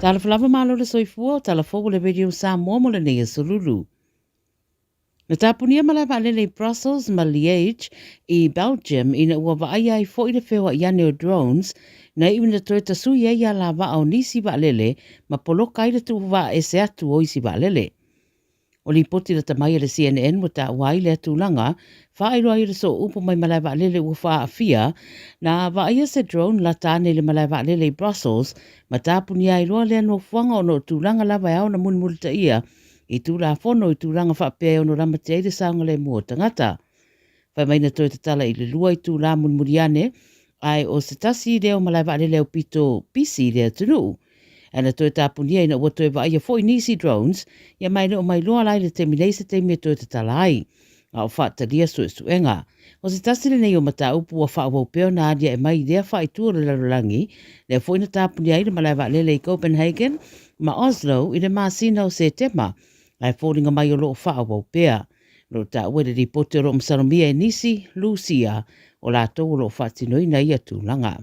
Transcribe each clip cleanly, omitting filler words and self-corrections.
Talofa lava malo le soifua o tala fou o le Radio Samoa mo lenei aso lulu. Na tapunia malae vaalele i Brussels ma Liège i Belgium ina ua vaaia ai foi le feoai ane o drones na iu ina toe tasui ai alavaa o nisi vaalele ma poloka ai le tuuvaaese atu o isi vaalele. O lipoti lata mai a le CNN ua taua ai lea tulaga, faailoa ai le sooupu mai malae vaalele ua faaafia, na vaaia se drone lata ane i le malae vaalele i Brussels ma tapunia ai loa lea nofoaga ona o tulaga lava e ao ona mulimulitaia i Tulafono i tulaga faapea e ono lamatia ai le saogalemu o tagata. Fai mai na toe tatala i le 2 itulā mulimuli ane, ae o se tasi lea o malae vaalele aupito pisi i le atunuu. Ae na toe tapunia ina ua toe vaaia foi nisi drones, ia ma e le o mailoa la i le taimi nei se taimi e toe tatala ai, a o faatalia suesuega. O se tasi lenei o mataupu ua faaauau pea ona aliae mai i lea faaitu o le lalolagi, lea foi na tapunia ai le malae vaalele i Copenhagen ma Oslo i le masina o Setema, ae foliga mai o lo o faaauau pea. O lo o taua i le lipoti o lo o masalomia e nisi, Lusia, o latou o lo o faatinoina ia tulaga.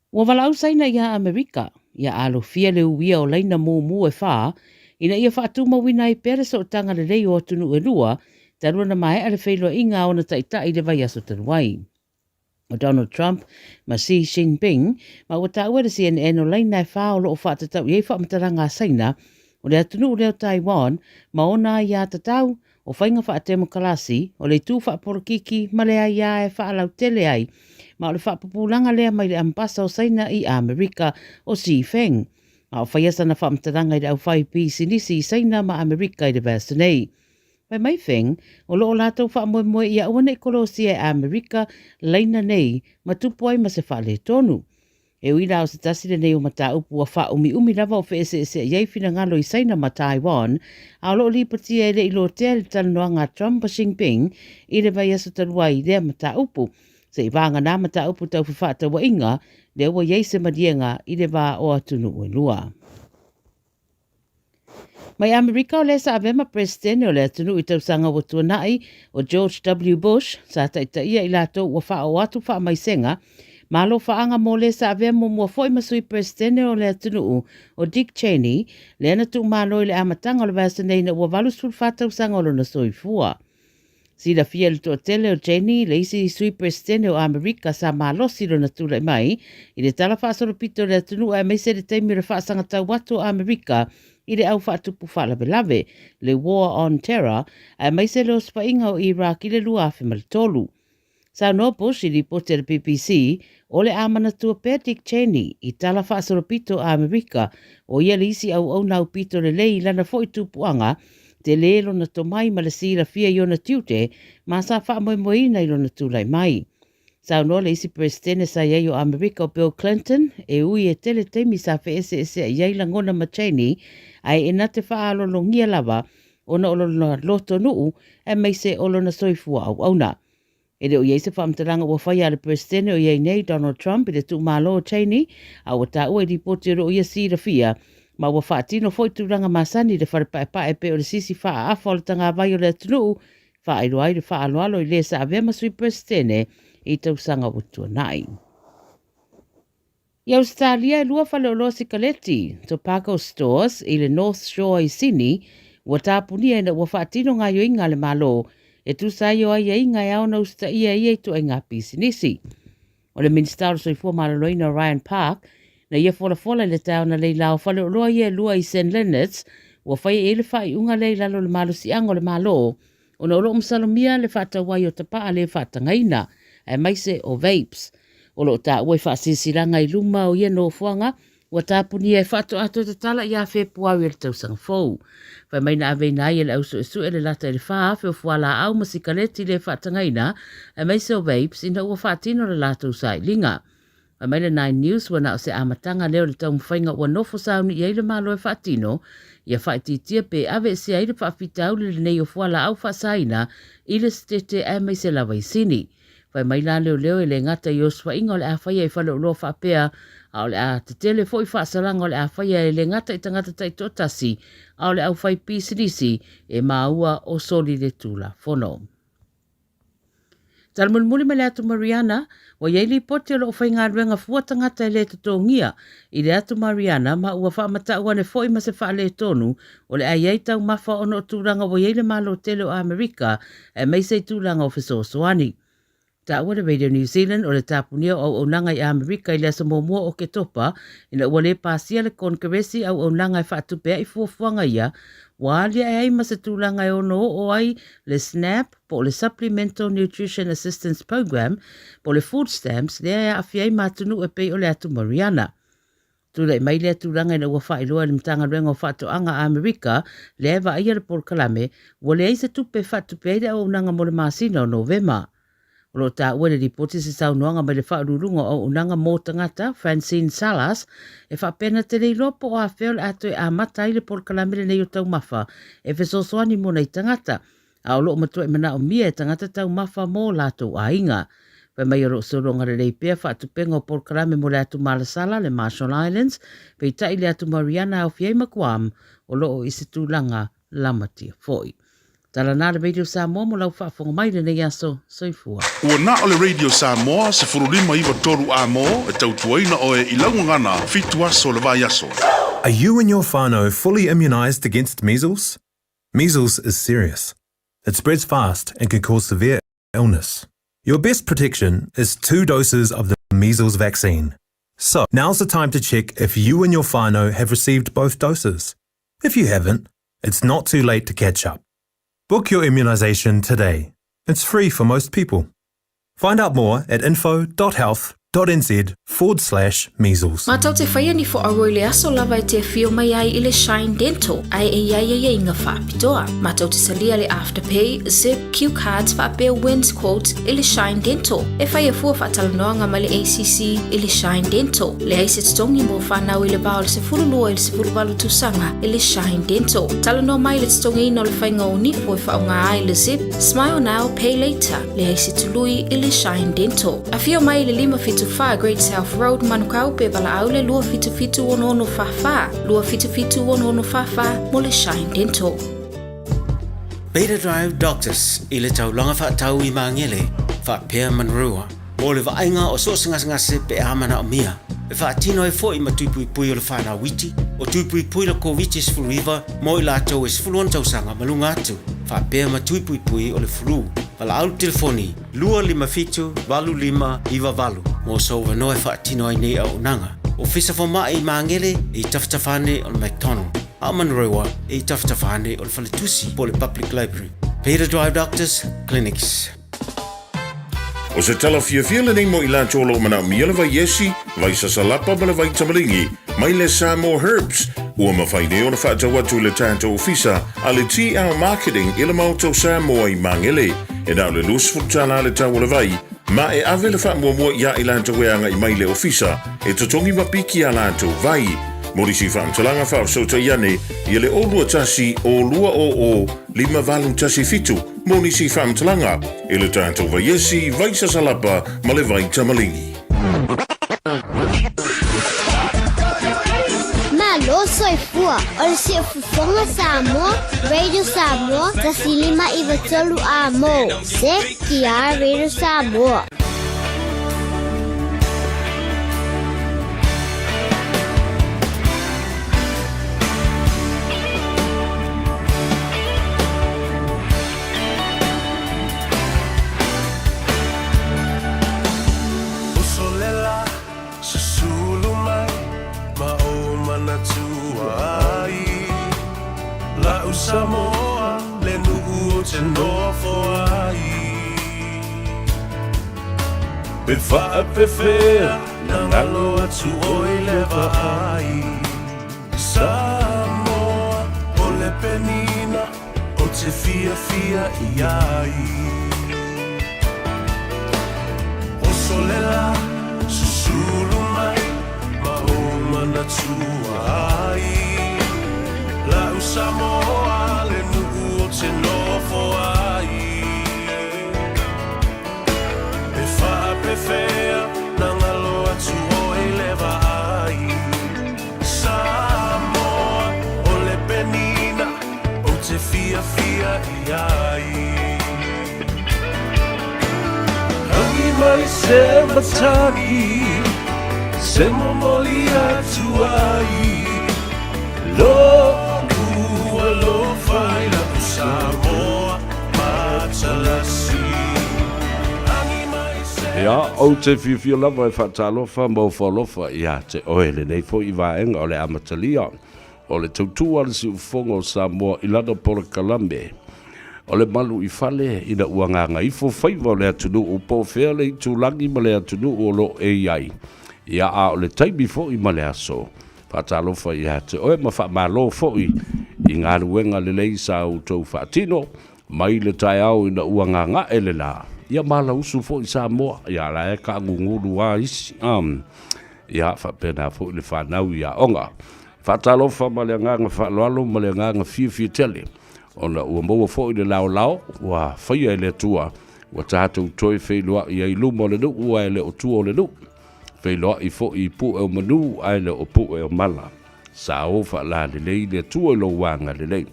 Ua valaau Saina iā Amerika, ia alofia le uia o laina mumu e fā, ina ia faatumauina ai pea le sootaga lelei o atunuu e lua, talu ona maea le feiloaiga a ona taitai i le vaiaso talu ai. O Donald Trump ma Xi Jinping, ma ua taua e le CNN o laina e fā o lo o faatatau i ai faamatalaga a Saina, o le atunuu lea o Taiwan ma ona aiatatau, o faiga faatemokarasi, o le itu faapolokiki ma le aiā e faalautele ai, ma o le faapupulaga lea mai le Ambasa o Saina i Amerika, o Xi Feng. A o faia sana faamatalaga i le aufaipisinisi i Saina ma Amerika i le vaiaso nei. Fai mai Feng, o lo o latou faamoemoe ia aua ne i kolosia e Amerika laina nei ma tupu ai ma se faaletonu. E ui la o se tasi lenei o mataupu ua faaumiumi lava o feeseeseai ai finagalo i Saina ma Taiwan, a o lo o lipotia e le i lotea i le talanoaga a Trump ma Xinping i le vaiaso talu ai i lea mataupu. Se i vagana mataupu tau fefaatauaiga, lea ua i ai se maliega i le va o atunuu e lua. Mai Amerika o lea sa avea ma Peresetene o le atunuu i tausaga ua tuanai, o George W. Bush, sa taitaia i latou ua faaoo atu faamaisega ma alofaaga mo le sa avea muamua foi ma Sui Peresetene o le atunuu, o Dick Cheney, lea na tuumalo i le amataga o le vaiaso nei ina ua 84 tausaga o lona soifua. Silafia e le toatele o Cheney, le isi Sui Peresetene o Amerika sa malosi lona tulai mai i le tala faasolopito o le atunuu aemaise le taimi o le faasagatau atu o Amerika i le au faatupu faalavelave, le War on Terror, aemaise le osofaiga o Iraq i le 2003. Saunoa Bush i lipoti a le BBC, o le a manatua pea Dick Cheney i tala faasolopito a Amerika, o ia le isi auauna aupito lelei i lana foi tupuaga, tele lona tomai ma le silafia i ona tiute ma sa faamoemoeina i lona tulai mai. Saunoa le isi Peresetene sa i ai o Amerika o Bill Clinton, e ui e tele taimi sa feeseeseai ai lagona ma Cheney, ae e na te faaaloalogia lava ona o lona lotonuu aemaise o lona soifua auauna. E le o i ai se faamatalaga ua faia a le Peresetene o i ai nei, Donald Trump, i le tuumalo o Cheney, a ua taua i lipoti o lo o ia silafia, ma ua faatino foi tulaga masani i le fale paepae pei o le sisi faaafa o le tagavai o le atunuu, faailoa ai le faaaloalo i le sa avea ma Sui Peresetene i tausaga ua tuanai. I Ausetalia, e lua faleoloa sikaleti, tobacco stores, i le North Shore i Sini, ua tapunia ina ua faatino gaoioiga a le Malo e tusa ai o aiaiga e ao ona usitaia e ia ituaiga pisinisi. O le Minisita o le Soifua Maloloina Ryan Park, na ia folafola i le taeao analeila o faleoloa ia e lua i St Leonards, ua faia i ai le faaiuga lea i lalo o le malosiaga o le Malo ona o lo o masalomia le faatau ai o tapaa le faatagaina, aemaise o vapes. O lo o taua i faasilasilaga i luma o ia nofoaga ua tapunia e faatoa toe tatala ia Fepuari o le tausaga fou. Fai mai na aveina ai e le au suesue le lata i le 4,000 o fualaau ma sikaleti le faatagaina, aemaise o vapes, ina ua faatino le latou sailiga. Fai mai le Nine News ua na o se amataga lea o le taumafaiga ua nofo sauni i ai le Malo e faatino, ia faaitiitia pe aveesea ai le faafitauli lenei o fualaau faasaina i le Setete aemaise lava i Sini. Fai mai la leoleo e le gata i osofaiga o le a faia i faleoloa faapea, a o le a tetele foi faasalaga o le a faia e le gata i tagata taitoatasi, a o le aufaipisinisi e maua o soli le Tulafono. Talamulimuli mai le atu Mariana, ua i ai lipoti o loo faigaluega fua tagata e le totogia i le atu Mariana ma ua faamatau ane foi ma se faaletonu o le a i ai taumafa ona o tulaga ua i ai le Malo tele o Amerika aemaise i tulaga o fesoasoani. Taua le Radio New Zealand o le tapunia o auaunaga i Amerika i le aso muamua o Oketopa ina ua le pasia le Konekeresi auaunaga e faatupe ai fuafuaga ia ua aliae ai ma se tulaga e ono oo ai le SNAP po o le Supplemental Nutrition Assistance Program po o le Food Stamps lea e aafia ai ma atunuu e pei o le atu Mariana. Tulai mai lea tulaga ina ua faailoa e le Matagaluega o Faatoaga a Amerika lea e vaaia le polokalame, ua leai se tupe e faatupe ai le auaunaga mo le masina o Novema. O lo o taua i le lipoti se saunoaga mai le Faauluuluga o Auaunaga mo Tagata, Francine Salas, e faapea na te le iloa po o afea o le a toe amata ai le polokalame lenei o taumafa e fesoasoani mo nai tagata, a o lo o matuai manaomia e tagata taumafa mo latou aiga. Fai mai o lo o sologa lelei pea faatupega o polokalame mo le atu malasala, le Marshall Islands, peitai le atu Mariana e aofia ai ma Guam, o lo o i se tulaga lamatia foi. Tala na le Radio Samoa mo lau faafofoga mai i lenei aso. Soifua. Ua na o le Radio Samoa 15 93 A mo e tautuaina oe i lau gagana fitu aso le vaiaso. Are you and your whānau fully immunised against measles? Measles is serious. It spreads fast and can cause severe illness. Your best protection is two doses of the measles vaccine. So, now's the time to check if you and your whānau have received both doses. If you haven't, it's not too late to catch up. Book your immunisation today. It's free for most people. Find out more at info.health.nz forward slash measles. Mātou te whaia ni fo aua i le aso lava e te awhio mai ai i le Shine Dental ae e iai aiaiga whaapitoa. Mātou te talia le Afterpay, Zip, Cue Cards whaapea Wins Quote i le Shine Dental. E whaia fua whaatalanoaga mai le ACC i le Shine Dental. Leai se totogi mo whanau i le va o le 12 i le 18 tausaga i le Shine Dental. Talanoa mai le totogiina o le whainga o nifo e whaonga ai le Zip, Smile Now, Pay Later. Leai se tului i le Shine Dental. Afio mai i le 574 Great South Road, Manukau, pe valaau le 277 6644, 277 6644 mo le Shine Dental. Beta Drive Doctors i le taulaga faatau i Magele, faapea Manurewa, mo le vaaiga o so o se gasegase pe a manaomia. E faatino ai foi ma tuipuipui o le whanau iti, o tuipuipui le Koviti-19 mo i latou e 16 tausaga ma luga atu, faapea ma tuipuipui o le flu. Valaau le telefoni 257 8598 mo sou avanoa e faatino ai nei auaunaga. Ofisa Fomai i Magele e i tafatafa ane o le McDonald, a o Manurewa e i tafatafa ane o le Faletusi po o le Public Library. Peter Drive Doctors Clinics. O se tala fiafia lenei mo i latou o lo o manaomia le vai esi, vai sasalapa ma le vai tamaligi, mai le Samoa Herbs, ua mafai nei ona faatau atu i le tatou ofisa a le TL Marketing i le Maota o Samoa i Magele. E na o le $20 le tau o le vai, ma e ave le faamuamua iā i latou e agai mai i le ofisa e totogi ma piki a latou vai. Mo nisi faamatalaga faafesootai ane ia le 021 200 5817 mo nisi faamatalaga i le tatou vaiesi, vai sasalapa ma le vai tamaligi. Malo soifua o le Siufofoga Samoa, Radio Samoa, 105 93 A mo, ZTR Radio Samoa. Uso lela, susulu mai, ma ou manatua ai. La'u Samoa, le nuu ou te nofo ai. Pe faapefea, na galo atu oe i le vaai. Samoa, o le penina, ou te fiafia i ai. Oso lela, susulu mai, ma ou manatua ai. La'u Samoa, le nuu ou te nofo ai. Pe faapefea, na galo atu oe i le vaai. Samoa, o le penina, ou te fiafia i ai. mai se matagi Se momoli atu ai Loku alofa i laku Samoa matalasi Agi mai se Ia, ou te fiafia lava e faatalofa ma ofoalofa ia te oe lenei foi vaega o le amatalia o le tautua a le Siufofoga o Samoa i lana polokalame o le malu i fale ina ua gagaifo faiva o le atunuu po o fea le itulagi ma le atunuu o lo o e i ai. Ia, a o le taimi foi ma le aso. Faatalofa ia te oe ma faamalo foi i galuega lelei sa outou faatino mai le taeao ina ua gaga'e le la. Ia malausu foi Samoa, ia la e kaagugulu a isi. Ia faapena foi le fanau i aoga. Faatalofa ma le agaga faaaloalo ma le agaga fiafia tele ona ua maua foi le laolao ua faia e le Atua ua tatou toe feiloai ai i luma o le nuu ae le o tua o le nuu. Feiloai foi i pue o manu ae le o pue o mala. Sa o faalalelei le Atua i lou agalelei.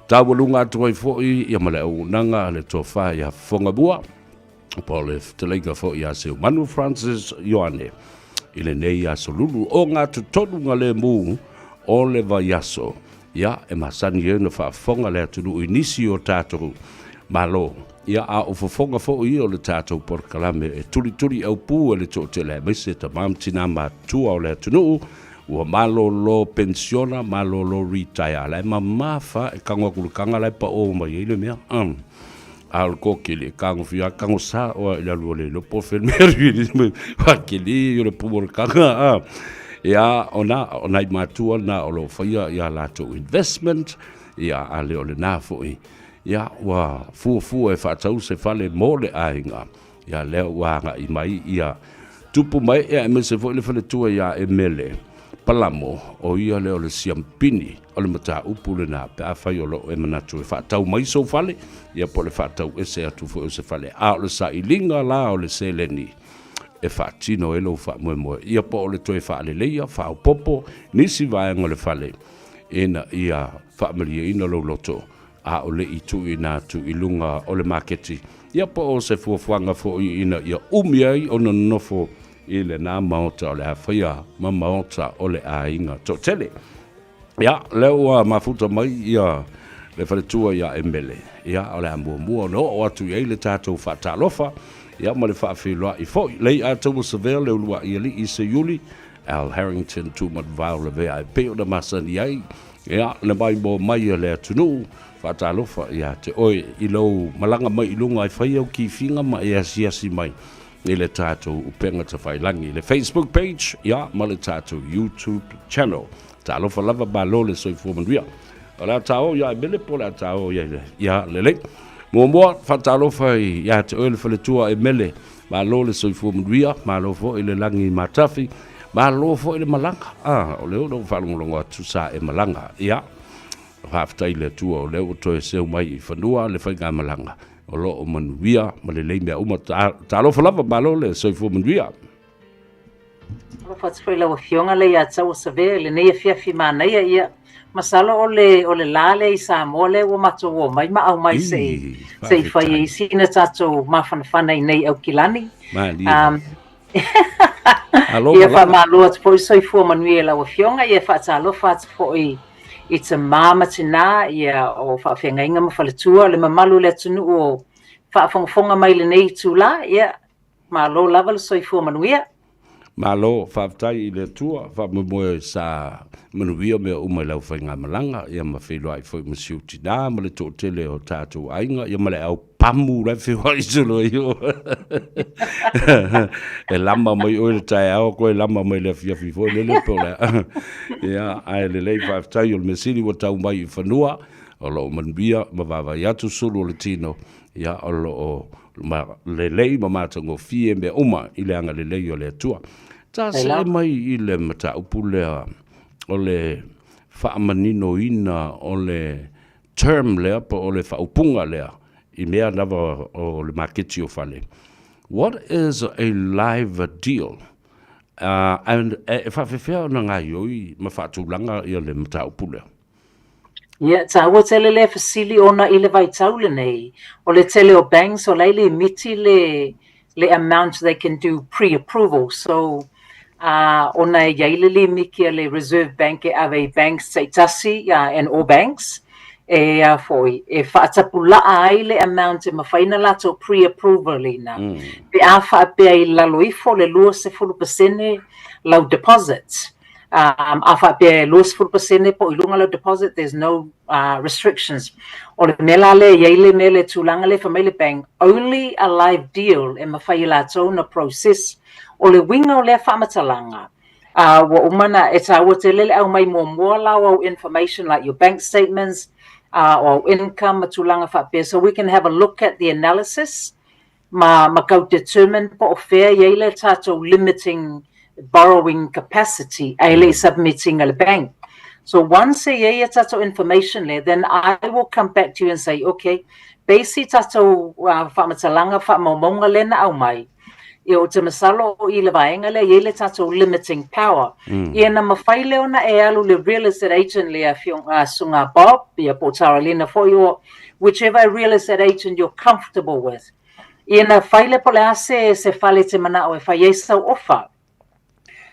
Taualuga atu ai foi ia ma le auaunaga a le Tofa ia Fofogamua, po o le fetalaiga foi ia Seumanu Francis Ioane i lenei aso lulu o gatotonu galemu o le vaiaso. Ia, e masani ai ona faafofoga le atunuu i nisi o tatou Malo. Ia, a o fofoga foi ia o le tatou polokalame e tulituli aupu e le toatele aemaise tama ma tina matutua o le atunuu ua malolo penisiona, malolo retire, la e mamafa e kago atu le kaga la e pao mai ai le mea. A o le kokele e kagofia a kagosa oa i le alu o le iloa po o fea le mea alu i ai kele o le pu o le kaga a. Ia, o na, o nai matua na o lo o faia ia latou investment, ia, a le o lena foi, ia, ua fuafua e faatau se fale mo le aiga, ia, lea ua agai mai ia tupu mai, ia, aemaise foi le faletua ia Emele Palamo, o ia lea o le siampini o le mataupu lena, pe afai o lo o e manatu e faatau mai sou fale, ia po o le faatau ese atu foi o se fale, a o le sailiga la o le seleni e faatino ai lou faamoemoe, ia po o le toe faaleleia, faaopoopo nisi vaega o le fale ina ia faamalieina lou loto a o le i tuuina atu i luga o le maketi, ia po o se fuafuaga foi ina ia umi ai ona nonofo i lena maota o le a faia ma maota o le aiga toatele. Ia, lea ua mafuta mai ia le faletua ia Emele, ia o le a muamua ona oo atu i ai le tatou faatalofa, ia ma le faafeiloai foi. Lei Ataua Savea le uluai alii Seiuli, Al Harrington Tuumanuvao Lavea e pei ona masani ai, ia le maimoa mai a le atunuu, faatalofa ia te oe i lou malaga mai i luga e fai au kifiga ma e asiasi mai i le tatou upega tafailagi, le Facebook page, ia ma le tatou YouTube channel. Talofa lava, malo le soifua manuia. O le a tāo ia Emele po o le a tāo ia ia lelei. Muamua, faatalofa ia te oe le faletua Emele, malo le soifua manuia, malo foi le lagi matafi, malo foi le malaga. Ah, o lea ua ou faalogologo atu sa e malaga. Ia, faafetai i le Atua o lea ua toe seu mai i fanua le faigamalaga. O lo o manuia ma lelei mea uma. Talofa lava, malo le soifua manuia. Alofa atu foi lau Afioga Leiataua Savea i lenei afiafi manaia. Ia, masalo o le, o le la lea i Samoa lea ua matou omai ma aumai se i, se i fai ai sina tatou mafanafana i nei Aukilani. Malie. Um, Alo ia malaga. faamalo atu foi soifua manuia i lau Afioga, ia faatalofa atu foi i tamā ma tinā, ia o faafeagaiga ma faletua, le mamalu o le atunuu o faafogafoga mai i lenei itulā, ia malo lava le soifua manuia. Malo, faafetai i le Atua, faamoemoe sa manuia mea uma i lau faigamalaga, ia ma feiloai foi ma si ou tinā ma le toatele o tatou aiga, ia ma le au pamu la e feoai solo ai o. E lama mai oe le taeao, koe lama mai le afiafi foi lele po o le a. Ia, ae lelei faafetai o le mea sili ua tau mai i fanua, o lo o manuia ma vaavaai atu sulu o le tino, ia o lo o ma lelei ma matagofie mea uma i le agalelei o le Atua. Ta see mai i le mataupu lea o le faamaninoina o le term lea po o le faaupuga lea i mea lava o le maketi o fale. What is a live deal? And e faafefea ona gaioi ma faatulaga ia le mataupu lea? Ia, taua tele lea fesili ona i le vaitau lenei, o le tele o banks o la e limiti le, le amount they can do pre-approval. So, uh, ona e iai le limiti a le Reserve Bank e ave i banks taitasi, uh, and all banks, e a foi, e faatapulaa ai le amount e mafai ona latou pre-approval ina. Pe a faapea i lalo ifo le 20% lau deposit. Um, a faapea e 20% po o i luga lau deposit, there's no uh, restrictions. O le mea la lea, i ai le mea le tulaga lea fai mai le bank, only a live deal e mafai e latou na process. O le uiga o lea faamatalaga, uh, ua uma na, e taua tele le aumai muamua la o au information like your bank statements, uh, o au income ma tulaga faapea, so we can have a look at the analysis ma, ma kau determine po o fea i ai le tatou limiting borrowing capacity ae le i submit ina le bank. So once e i ai a tatou information lea, then I will come back to you and say, okay, base i tatou uh, faamatalaga faamaumauga lea na aumai, ia ou te masalo i le vaega lea i ai le tatou limiting power. Ia na mafai lea ona e alu le real estate agent lea afioga uh, Susuga Bob, ia po o Taralina foi or whichever real estate agent you're comfortable with. Ia na fai lea po o le a se, se fale e te manao e fai ai sau offer.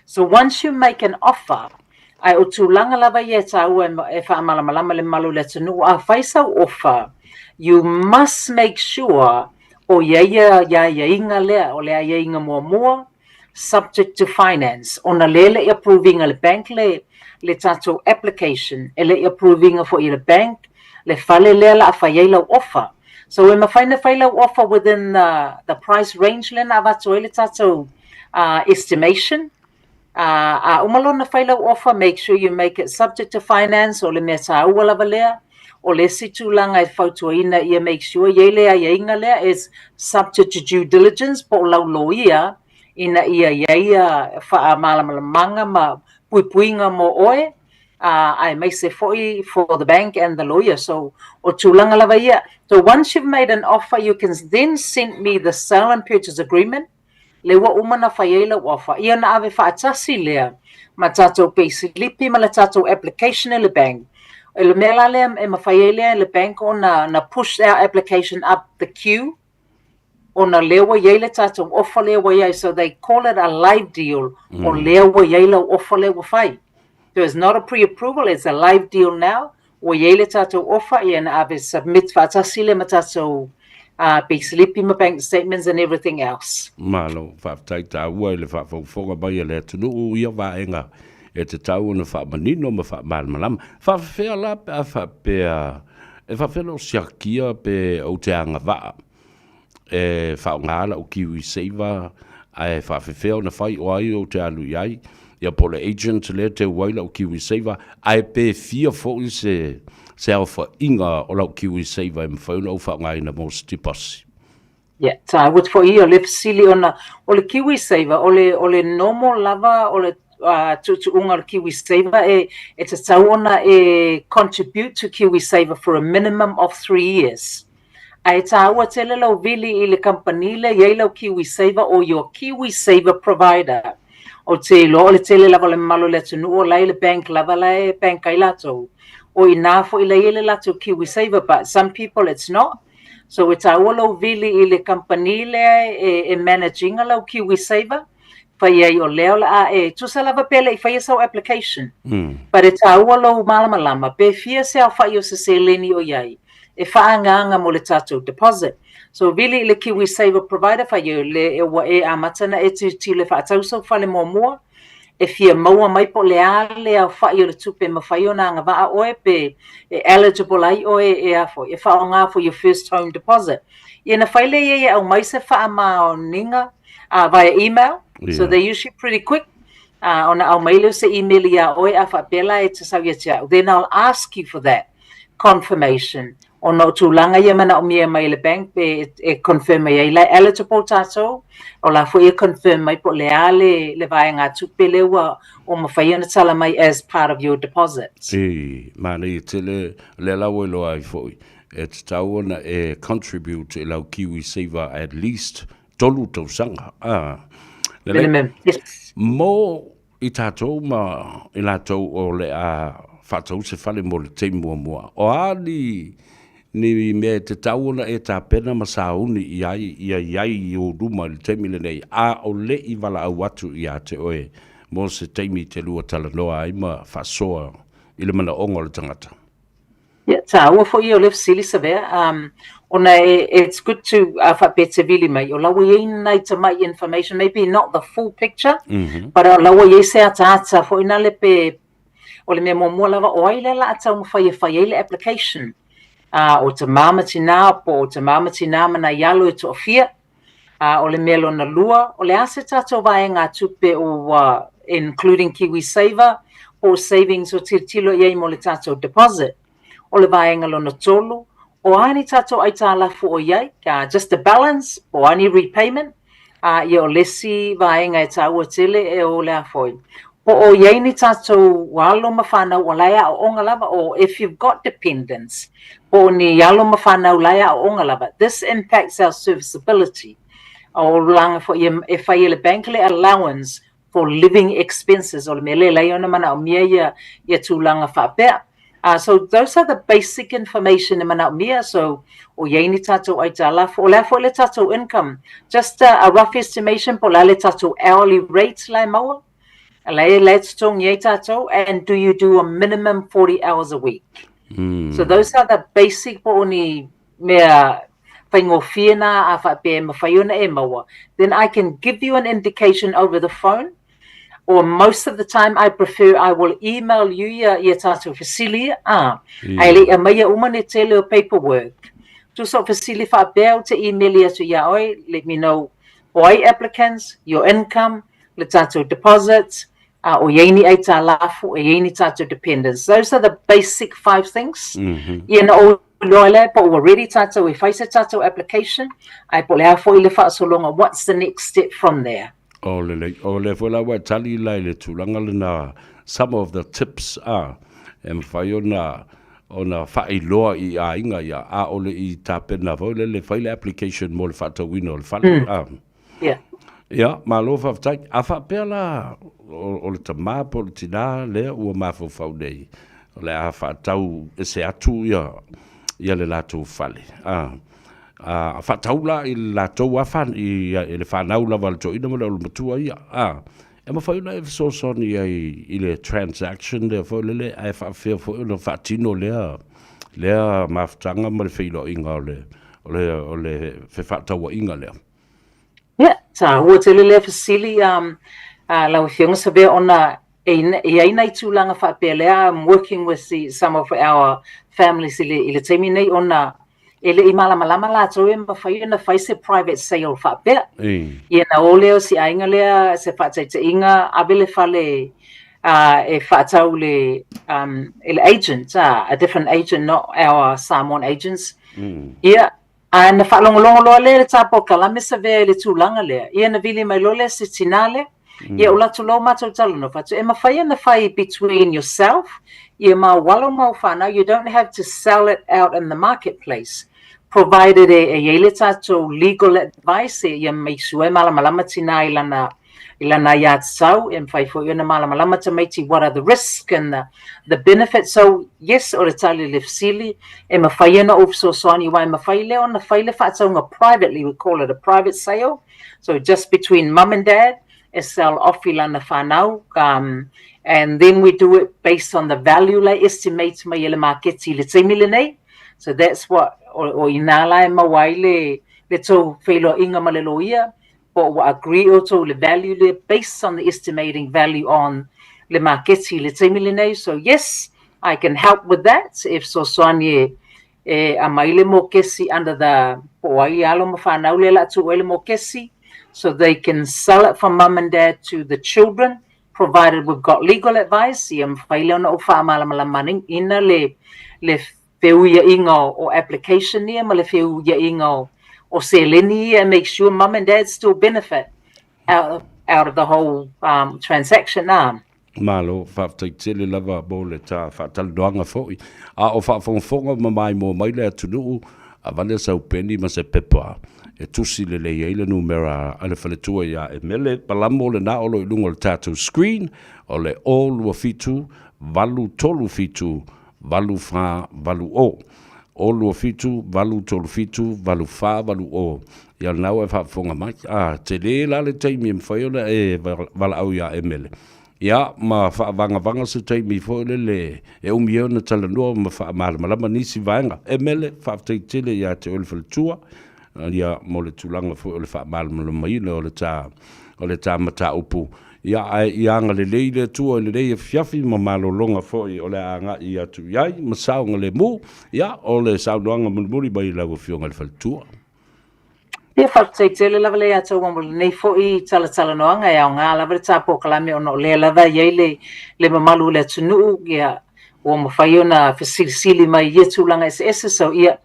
So once you make an offer, ae o tulaga lava ia e taua e, e faamalamalama le mamalu o le atunuu, a fai sau offer, you must make sure o i ai ia, ia aiaiga lea, o le aiaiga muamua, subject to finance, ona lea e le i approve ina e le bank le, le tatou application, e le i approve ina foi e le bank le fale lea la a fai ai lau offer. So e mafai na fai lau offer within the, the price range lea na avatu ai le tatou uh, estimation. Uh, a uma loa ona fai lau offer, make sure you make it subject to finance, o le mea taua lava lea. O le isi tulaga e fautuaina ia make sure i ai le aiaiga lea is subject to due diligence po o lau loia ina ia i ai ia faamalamalamaga ma puipuiga mo oe, uh, aemaise foi for the bank and the lawyer. So o tulaga lava ia. So once you've made an offer, you can then send me the sale and purchase agreement le ua uma na fai ai lau offer. Ia ona ave faatasi lea ma tatou payslipi ma le tatou application e le bank. O le mea la lea e mafai ai lea e le bank ona na push our application up the queue ona lea ua i ai le tatou offer lea ua i ai. So they call it a live deal mm. o lea ua i ai lau offer lea ua fai. So it's not a pre-approval, it's a live deal now. Ua i ai le tatou offer, ia na ave submit faatasi lea ma tatou uh, payslipi ma bank statements and everything else. Malo, faafetai taua i le faafogafoga mai a le atunuu ia vaega e tatau ona faamanino ma faamalamalama. Faafefea la pe a faapea e faafefea lou siakia pe ou te agavaa e faaaoga lau Kiwi Saver ae faafefea ona fai o ai ou te alu i ai, ia po o le agent lea e teu ai lau Kiwi Saver, ae pe fia foi se se aofaiga o lau Kiwi Saver e mafai ona ou faaaogaina mo se tipasi. Ia, taua foi ia o le fesili ona o le Kiwi Saver, o le, o le normal lava o le uh, tuutuuga o le Kiwi Saver e, e tatau ona e contribute to Kiwi Saver for a minimum of 3 years. Ae taua tele lau vili i le kamupani lea i ai lau KiwiSaver or your KiwiSaver provider. Ou te iloa o le tele lava o le mamalu o le atunuu o la e i le bank lava la e bank ai latou. O i nā foi la i ai le latou KiwiSaver but some people it's not. So e taua lou vili i le kamupani lea e, e manage ina lau KiwiSaver fai ai o lea o le a e tusa lava pe le i faia sau application. Mm. But e taua lou malamalama pe fia se aofai o se seleni o i ai e faaagaaga mo le tatou deposit. So vili i le KiwiSaver provider fai ai le e ua e amata na e tilotilo e faatau sau fale muamua e fia maua mai po o le a le aofai o le tupe e mafai ona agavaa oe pe e eligible ai oe e a foi e faaaoga for your first home deposit. Ia na fai lea i ai e aumai se faamaoniga uh, via email. Yeah. So they're usually pretty quick. Uh, ona aumai lea o se email iā oe a faapea la e te sau ia te au. Then I'll ask you for that confirmation. Ona o tulaga ia manaomia mai e le bank pe e confirm mai ai la e eligible tatou, o la foi e confirm mai po o le a le, le vaegatupe lea ua o mafai ona tala mai as part of your deposit. E, manaia tele, lea la ua iloa ai foi, e tatau ona e contribute i lau KiwiSaver at least tolu tausaga. Ah, lelei. Minimum, yes. Mo i tatou ma i latou o le a faatau se fale mo le taimi muamua, o a ni, ni mea e tatau ona e tapena ma sauni i ai ia i ai i ou luma i le taimi lenei, a o le i valaau atu ia te oe mo se taimi e te lua talanoa ai ma faasoa i le manaoga o le tagata. Ia, taua foi ia o lea fesili Savea, um, ona e, it's good to uh, faapea te vili mai, o la ua i ai nai tamai information, maybe not the full picture, mm -hmm. but o la ua i ai se ataata foi nale pe, o le mea muamua lava, o ai lea la a taumafai e fai ai le application, uh, o tamā ma tinā, po o tamā ma tinā ma nai alo e toafia, A o le mea lona lua, o le a se tatou vaegatupe ua including KiwiSaver po o savings o tilotilo i ai mo le tatou deposit. O le vaega lona tolu, o a ni tatou aitalafu o i ai, just a balance po o a ni repayment, a ia o le isi vaega e taua tele e o le a foi. Po o i ai ni tatou alo ma fanau o la e aoaoga lava, or if you've got dependents, po o ni alo ma fanau la e aoaoga lava, this impacts our serviceability. O laga foi e fai e le bank le allowance for living expenses, o le mea lea e leai ona manaomia ia, ia tulaga faapea. So those are the basic information e manaomia, so o i ai ni tatou aitalafu, o le a foi le tatou income, just a rough estimation po o le a le tatou hourly rate la e maua, la e, la e totogi ai tatou, and do you do a minimum 40 hours a week? So those are the basic po o ni mea faigofie na a faapea e mawhai ona e maua. Then I can give you an indication over the phone, or most of the time I prefer I will email you ia, ia tātou fesili, a, yeah. Ae le i aumaia uma ni tele o paperwork. Tusa o fesili faapea ou te email atu ia oe, let me know o ai applicants, your income, le tātou deposits, a o i ai ni aitalafu, e i ai ni tātou dependents. Those are the basic five things. Mm -hmm. Ia na o loa lea, po ua ready tātou e whai se tātou application, ai po le a foi le whaasologa, what's the next step from there? O lelei, o lea foi la ua e tali la i le tulaga lena, some of the tips a, e mafai ona ona faailoa i aiga ia, a o le i tapena foi lele fai le application mo le faatauina o le fale. Mm. A. Yeah. Ia, malo faafetai. A faapea la o, o le tamā po o le tinā lea ua mafaufau nei, o le a faatau ese atu ia, ia le latou fale. A, a faatau la i le latou lava whan, i, i le whanau lava a le toeaina ma le olomatua ia. A, e mafai ona e fesoasoani ai i le transaction lea foi lele, ae faapefea foi ona faatino lea, lea mafutaga ma le feiloaiga o le, o le, o le fefaatauaiga lea. Ia, taua tele lea fesili, um, uh, lau Afioga Savea, ona e, e ai nai tulaga faapea lea, I'm working with the, some of our families i le, i le taimi nei, ona e le i malamalama latou e mafai ona fai se private sale faapea. Ia na o lea o si aiga lea se faataitaiga ave le fale uh, e faatau le, um, e le agent, uh, a different agent, not our Samoan agents. Ia, A na faalogologo loa lea i le tā polokalame Savea i le tulaga lea, ia na vili mai loa lea se tinā lea, ia o latou loa matou talanoa fatu, e mafai ona fai between yourself, ia ma ou alo ma ou whanau, you don't have to sell it out in the marketplace, provided e, e i ai le tatou legal advice, e, ia make sure e malamalama tinā i lana, i lana aiatatau, e mafai foi ona malamalama tamaiti what are the risk and the, the benefits. So, yes, o le tali le fesili, e mafai ona ou fesoasoani, aua e mafai lea ona fai le faatauga privately, we call it a private sale. So, just between mum and dad, e sell off i lana whanau, um, and then we do it based on the value la estimate mai e le maketi i le taimi lenei. So that's what, o, o inā la e maua ai le, le tou feiloaiga ma le loia, po ua agree outou i le value lea based on the estimating value on le maketi i le taimi lenei. So yes, I can help with that e fesoasoani e e aumai le mokesi under the po o ai alo ma whanau lea la tuu ai le mokesi so they can sell it from mum and dad to the children provided we've got legal advice ia mafai lea ona ou faamalamalamaina le le feuiaiga o application ia ma le feuiaiga o, o seleni ia and make sure mum and dad still benefit out, out of the whole um, transaction ah. Malo, faafetai tele lava mo le ta faatalanoaga foi. A o faafogafoga ma maimoa mai le atunuu, avane sau peni ma se pepa e tusi lelei ai le numera a le faletua iā Emele Palamo lena o lo i luga o le tatou screen, o le 0 2 7 8 3 7 8 4 8 0. 0 2 7 8 3 7 8 4 8 0. Ia lena ua e faafofoga mai. A, tele la le taimi e mafai ona e valaau ia Emele. Ia, ma faavagavaga se taimi foi lele e umi ai ona talanoa ma faamalamalama nisi vaega. Emele, faafetai tele ia te oe le faletua, ia, mo le tulaga foi o le faamalamalamaina o le ta, o le ta mataupu. Ia, ae ia agalelei le Atua i lenei afiafi ma malologa foi o le a agai atu i ai ma saogalemu. Ia, o le saunoaga mulimuli mai i lau Afioga i le faletua. Ia, faafetai tele lava le ia tau mo lenei foi talatalanoaga e aoga lava le ta polokalame ona o lea lava e i ai le, le mamalu o le atunuu, ia, ua mafai ona fesilisili mai i ia tulaga eseese. So, ia,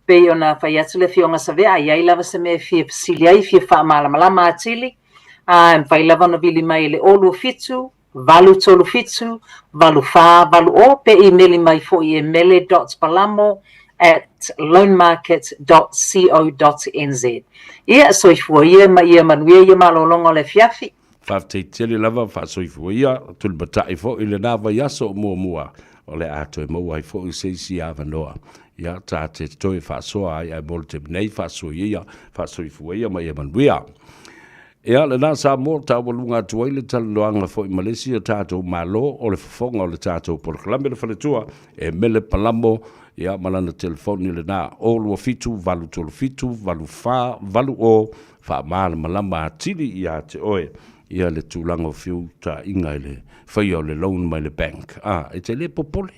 pei ona fai atu le Afioga Savea, a i ai lava se mea e fia fesili ai, fia faamalamalama atili, a e mafai lava ona vili mai i le 027 837 8480 pe imeli mai foi e mele dot palamo at loanmarket dot co dot nz. Ia, soifua ia ma ia manuia ia malologa o le afiafi. Faafetai tele lava, faasoifua ia, tulimatai foi lena vaiaso o muamua o le a toe maua ai foi se isi avanoa. Ia, ta te toe faasoa ai ae mo le taimi nei, faasoia ia, faasoifua ia ma ia manuia. Ia, lena Samoa, taualuga atu ai le talanoaga foi ma le isi o tatou Malo o le fofoga o le tatou polokalame le faletua e Mele Palamo, ia, ma lana telefoni lena, 027 837 8480, faamalamalama atili ia te oe ia le tulaga o feutaiga i le faia o le loan mai le bank. A, e te le popole,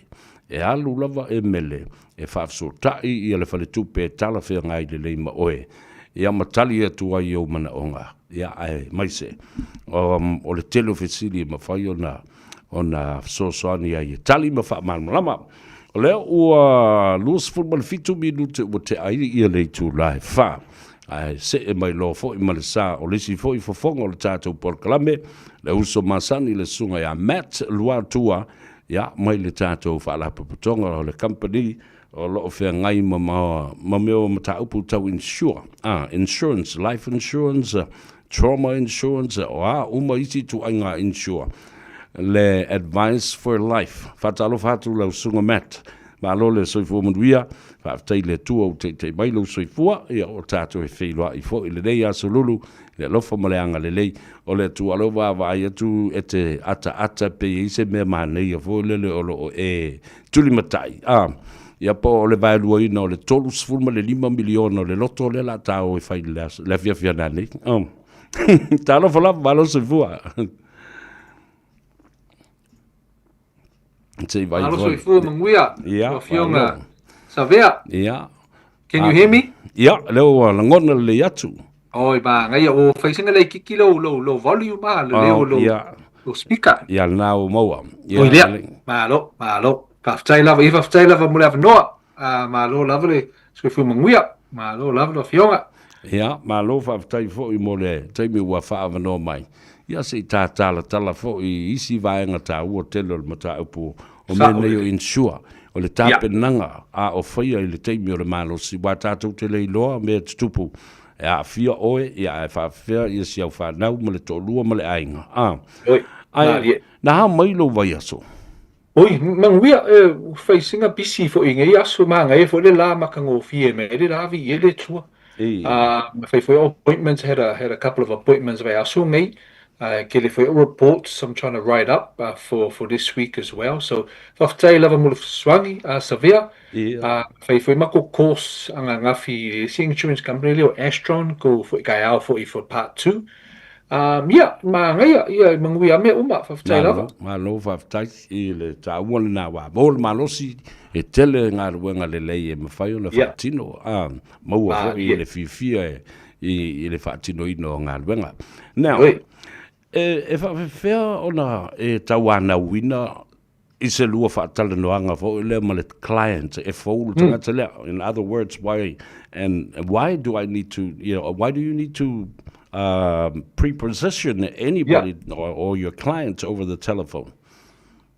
e alu lava e Mele e faafesootai ia le faletupe e talafeagai lelei ma oe, ia ma tali atu ai i ou manaoga, ia aemaise o le tele o fesili e mafai ona ona fesoasoani ai e tali ma faamalamalama. O lea ua 27 minute ua tea ai ia le itula e 4, ae see mai loa foi ma le sa o le isi foi fofoga o le tatou polokalame, le uso masani le susuga ia Matt Luatua, Ia, mai le tatou Faalapotopotoga o le Company o lo o feagai ma ma mea o mataupu tau insure, ah, insurance, life insurance, trauma insurance, o a uma isi ituaiga insure. Le Advice for Life. Faatalofa atu lau Susuga Matt. Malo le soifua manuia. Faafetai i le Atua ua teitei mai lou soifua. Ia, o tatou e feiloai foi i lenei aso lulu le alofa ma le agalelei o le Atua. O lea ua vaavaai atu e te ataata pe i ai se mea manaia foi lele o lo o e tulimatai, a, ia po o le vaeluaina o le $35 miliona o le loto lea o le a ta o e fai i le aso, le afiafi a nanei. Oh. Talofa lava, malo soifua. Se i vai Malo soifua manuia. Ia, Lau Afioga Savea. Ia. Can you hear me? Ia, lea ua lagona lelei atu. Oi, manaia, ua fai sina laitiiti lou, lou, lou volume a, le leo o lou, lou speaker. Ia, lena ua maua. Ia, Oi lea, malo, malo. Faafetai lava, ia faafetai lava mo le avanoa. Ah, malo lava le soifua manuia. Malo lava lau Afioga. Ia, malo faafetai foi mo le taimi ua faaavanoa mai. Ia, se i ta talatala foi i isi vaega taua tele o le mataupu o mea nei o insure, o le tapenaga a o faia i le taimi o le malosi, aua tatou te le iloa mea e tutupu e aafia oe, ia ae faafefea ia si au fanau ma le toalua ma le aiga. A, ae na ha mai lou vaiaso? Oi, manuia, e fai sina busy foi i nei aso, manaia foi le la matagofie mai ai le la viia i le Atua. Uh, fai foi appointments, had a, had a couple of appointments vaiaso nei, uh, tele foi o reports I'm trying to write up uh, for, for this week as well. So, faafetai lava mo le fesoasoani, uh, Savea. Uh, fai foi makou course ananafi i le isi insurance company lea o Astron, ko foi taeao foi for part 2. Um, ia, manaia, ia, manuia mea uma, faafetai lava. Malo, faafetai i le taua lena aua mo le malosi e tele galuega lelei e mafai ona faatino, a maua foi le fiafia i le faatinoina o galuega. Now, e faafefea ona e tauanauina i se lua faatalanoaga foi lea ma le client e fou le tagata lea. In other words, why and why do I need to, you know, why do you need to pre-position anybody or your client over the telephone?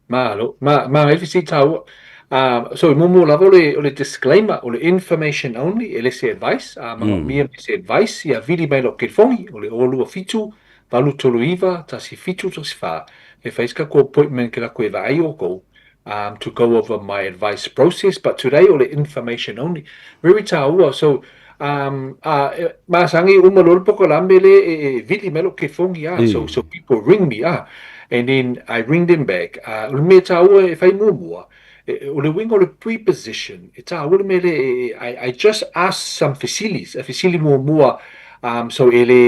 Malo, ma, ma e fesili tāua. So, i muamua lava o le, o le disclaimer, o le information only, e le se advice, a manaomia me se advice, ia vili mai lou telefoni, o le 027 839 1714, e fai se tatou appointment ke latou e vaai outou. um, to go over my advice process, but today o le information only. Very tāua, so um, uh, masangi uma loa le pokalame le e, e vili mai lou kefongi ah, so, so people ring me ah, and then I ring them back. Uh, o le mea tāua e whai muamua, e, o le uiga o le preposition, e tāua le mea le, e, I, I just ask some fesilis, a fesili muamua, um, so e le,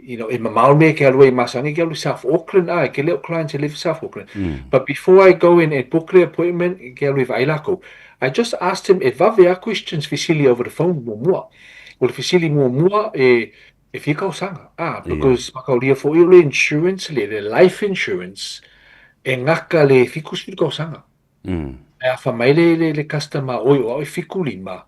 you know, e mamao le mea ke alu ai masangi ke alu South Auckland, ah, ke leo clients e live South Auckland. But before I go in and book the appointment, ke alu i vaai lākou, I just asked him e vave a questions fesili over the phone muamua. O le fesili muamua e, e fia kausaga, ah, because makaulia foi o le insurance le, le life insurance, e gaka le 70 kausaga. Ae a fai mai le, le, le customer, oi o au e 75,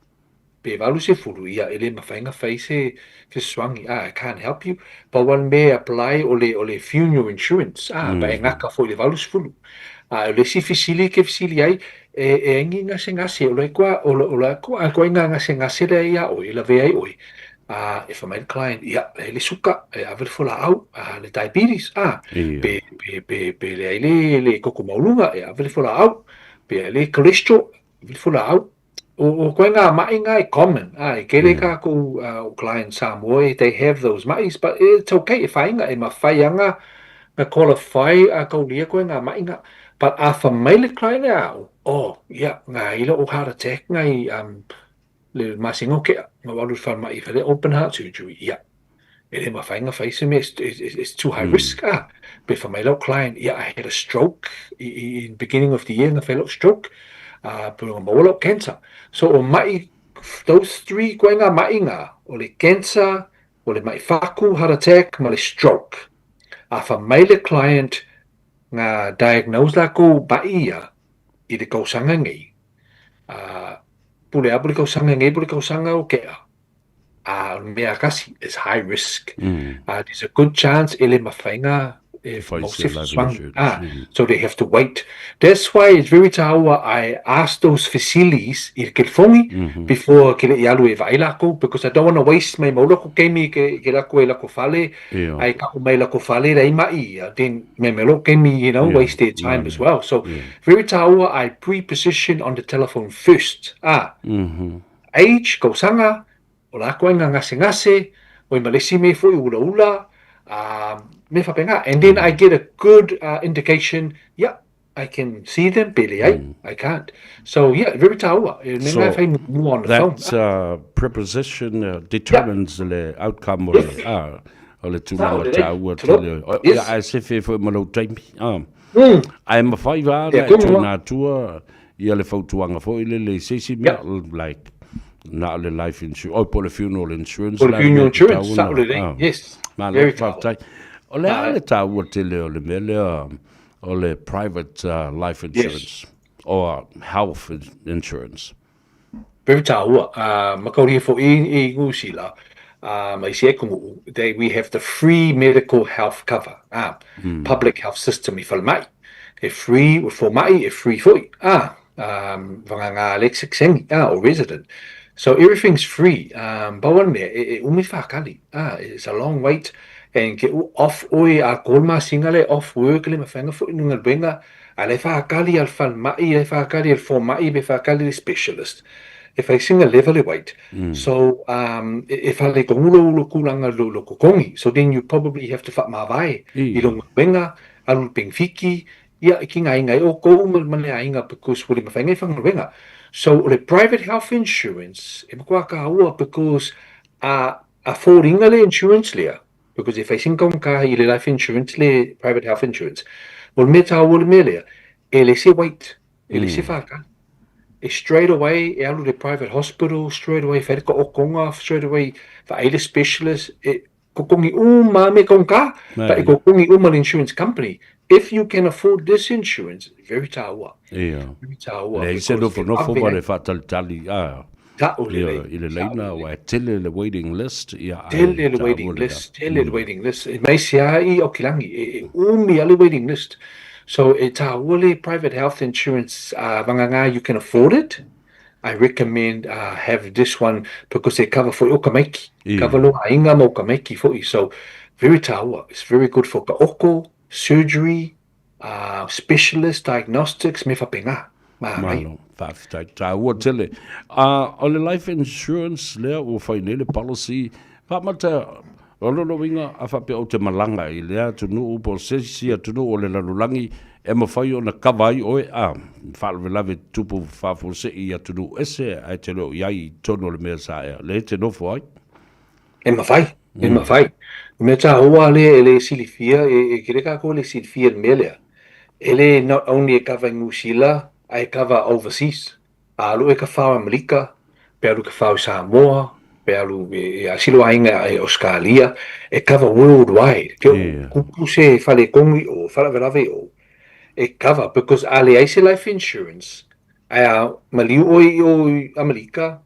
pe 80, ia e le mafai ona fai se fesoasoani, ah, I can't help you. Pau lava le mea e apply o le, o le funeral insurance, ah, mm. e gaka foi le 80. Ah, o le isi fesili ke fesili ai, e, e ai ni gasegase, o le koa, o le, o le koa, koa ngā gasegase lea ia oe, e lavea ai oe. Ah, e fai mai le client, ia, e le suka, e ave le folaau, ah, le diabetes, ah, pe, pe, pe, pe leai le, le koko maualuga, e ave le folaau, pe le cholesterol, ave le folaau. O, o koe ngā ma'i ngā e common, ah, e kele kākou uh, o client Samoa, they have those ma'is, but it's okay, e whainga, e mawhai anga, na qualify a kaulia koe ngā ma'i ngā. But a wha mai le client e au, oh, yeah, ngā ila o heart attack ngā i, um, le masina o kea, ngā walu wha ma'i whare open heart surgery, yeah. E le mawhai ngā whai se me, it's, it's, it's too high risk, ah. Pe wha mai lau client, yeah, I had a stroke in beginning of the year, ngā whai lau stroke, ah, pe ngā maua lau cancer. So o ma'i, those three koe ngā ma'i ngā, o le cancer, o le ma'i whaku, heart attack, ma le stroke. A wha mai le client, ngā diagnose lākou ma'i ia i le kausaga nei, ah, pule a pule kausaga nei, pule kausaga o kea, a o le mea kasi is high risk. Mm. There's a good chance e le mawhainga e fesoasoani. Ah, so they have to wait. That's why it's very tāua I ask those fesilis i le kelefongi before ke le i alu e vaai lākou because I don't want to waste mai maua lako keimi ke, ke lako e lako fale, yeah. ai ka mai lako fale rei mai ia, then me me lo keimi, you know, yeah. waste their time as well. So yeah. very tāua I pre-position on the telephone first. Ah. Age, kausaga, o lākou ai ngā gasegase, oi ma le isi mea foi ulaula, a mea faapena. And then I get a good indication, yeah, I can see them, pe leai, I can't. So yeah, very tāua. E mea ngā whai mua on the phone. That preposition determines le outcome o le, o le tulaga tāua tele. Yes. Ia, ae sefe foi ma lou taimi. Ae mawhai wā na e tūnā tua ia le fautuaga foi lele i se isi mea, like, na o le life insurance, oi po o le funeral insurance. Po o le funeral insurance, sao lelei, yes. Malo, faafetai. O le a le taua tele o le mea lea o le private life insurance or health insurance? Very taua, makauria foi i Niu Sila, ma isi atunuu, they, we have the free medical health cover, public health system i falemai. E free, ua fomai, e free foi, vagana le sekseni, o resident. So everything's free, pau o le mea, e, e umi whakali, it's a long wait, and ke u off oe a ko le masina le off work le mawhainga foi nunga le wenga, A le whakali al falemai, le whakali al fomai, le whakali le specialist. E whai singa leva le wait. So, um, e, e whale ko ngulo ulo kulanga lo, lo kokongi. So then you probably have to whaamavae i lo ngawenga, alu le pengfiki, ia, ki ngā inga e o kou ma, ma le ainga because ua le mawhainga i whangawenga. So, o le private health insurance, e makoa ka ua because a, a fōringa le insurance lea, because e whai singa kaungaka i le life insurance, le private health insurance, o le mea tāua le mea lea, e le se wait, e le se whakali. E straight away, e alu le private hospital, straight away whai ka okonga, straight away whaai le specialist, e kokongi uma me kaungaka, but e kokongi uma le insurance company. If you can afford this insurance, very tāua. Ia. Very tāua. Leai se nofonofo ma le faatalitali, a. Ta'u lelei. Ia, i le laina, aua e tele le waiting list, ia, ae Tele le waiting list, tele le waiting list. E mai se a i Okilangi, e, e umi a le waiting list. So e tāua le private health insurance, vagana you can afford it, I recommend have this one because e cover foi o ka maiki. Cover lo aiga ma o ka maiki foi. So very tāua. It's very good for ka oko, surgery, specialist, diagnostics, me whapenga. Manaia. Malo, faafetai. Taua tele. A o le life insurance lea ua fai nei le policy, faamata o lona uiga a faapea ou te malaga i lea atunuu po o se isi atunuu o le lalolagi e mafai ona kava ai oe a faalavelave tupu faafuasei i atunuu ese ae te le o i ai i totonu o le mea sa e lea e te nofo ai. E mafai, e mafai. O mea taua lea e le silafia, e tele kākou e le silafia i le mea lea, e le not only e kava i Niu Sila, ae kava overseas. A alu e kafao i Amelika, pe alu kafao i Samoa, pe alu e asilo aiga i Ausetalia, e kava worldwide. Ke kupu se falekogi i o, faalavelave i o, e kava because a leai se life insurance, ae a maliu oe i o i Amelika,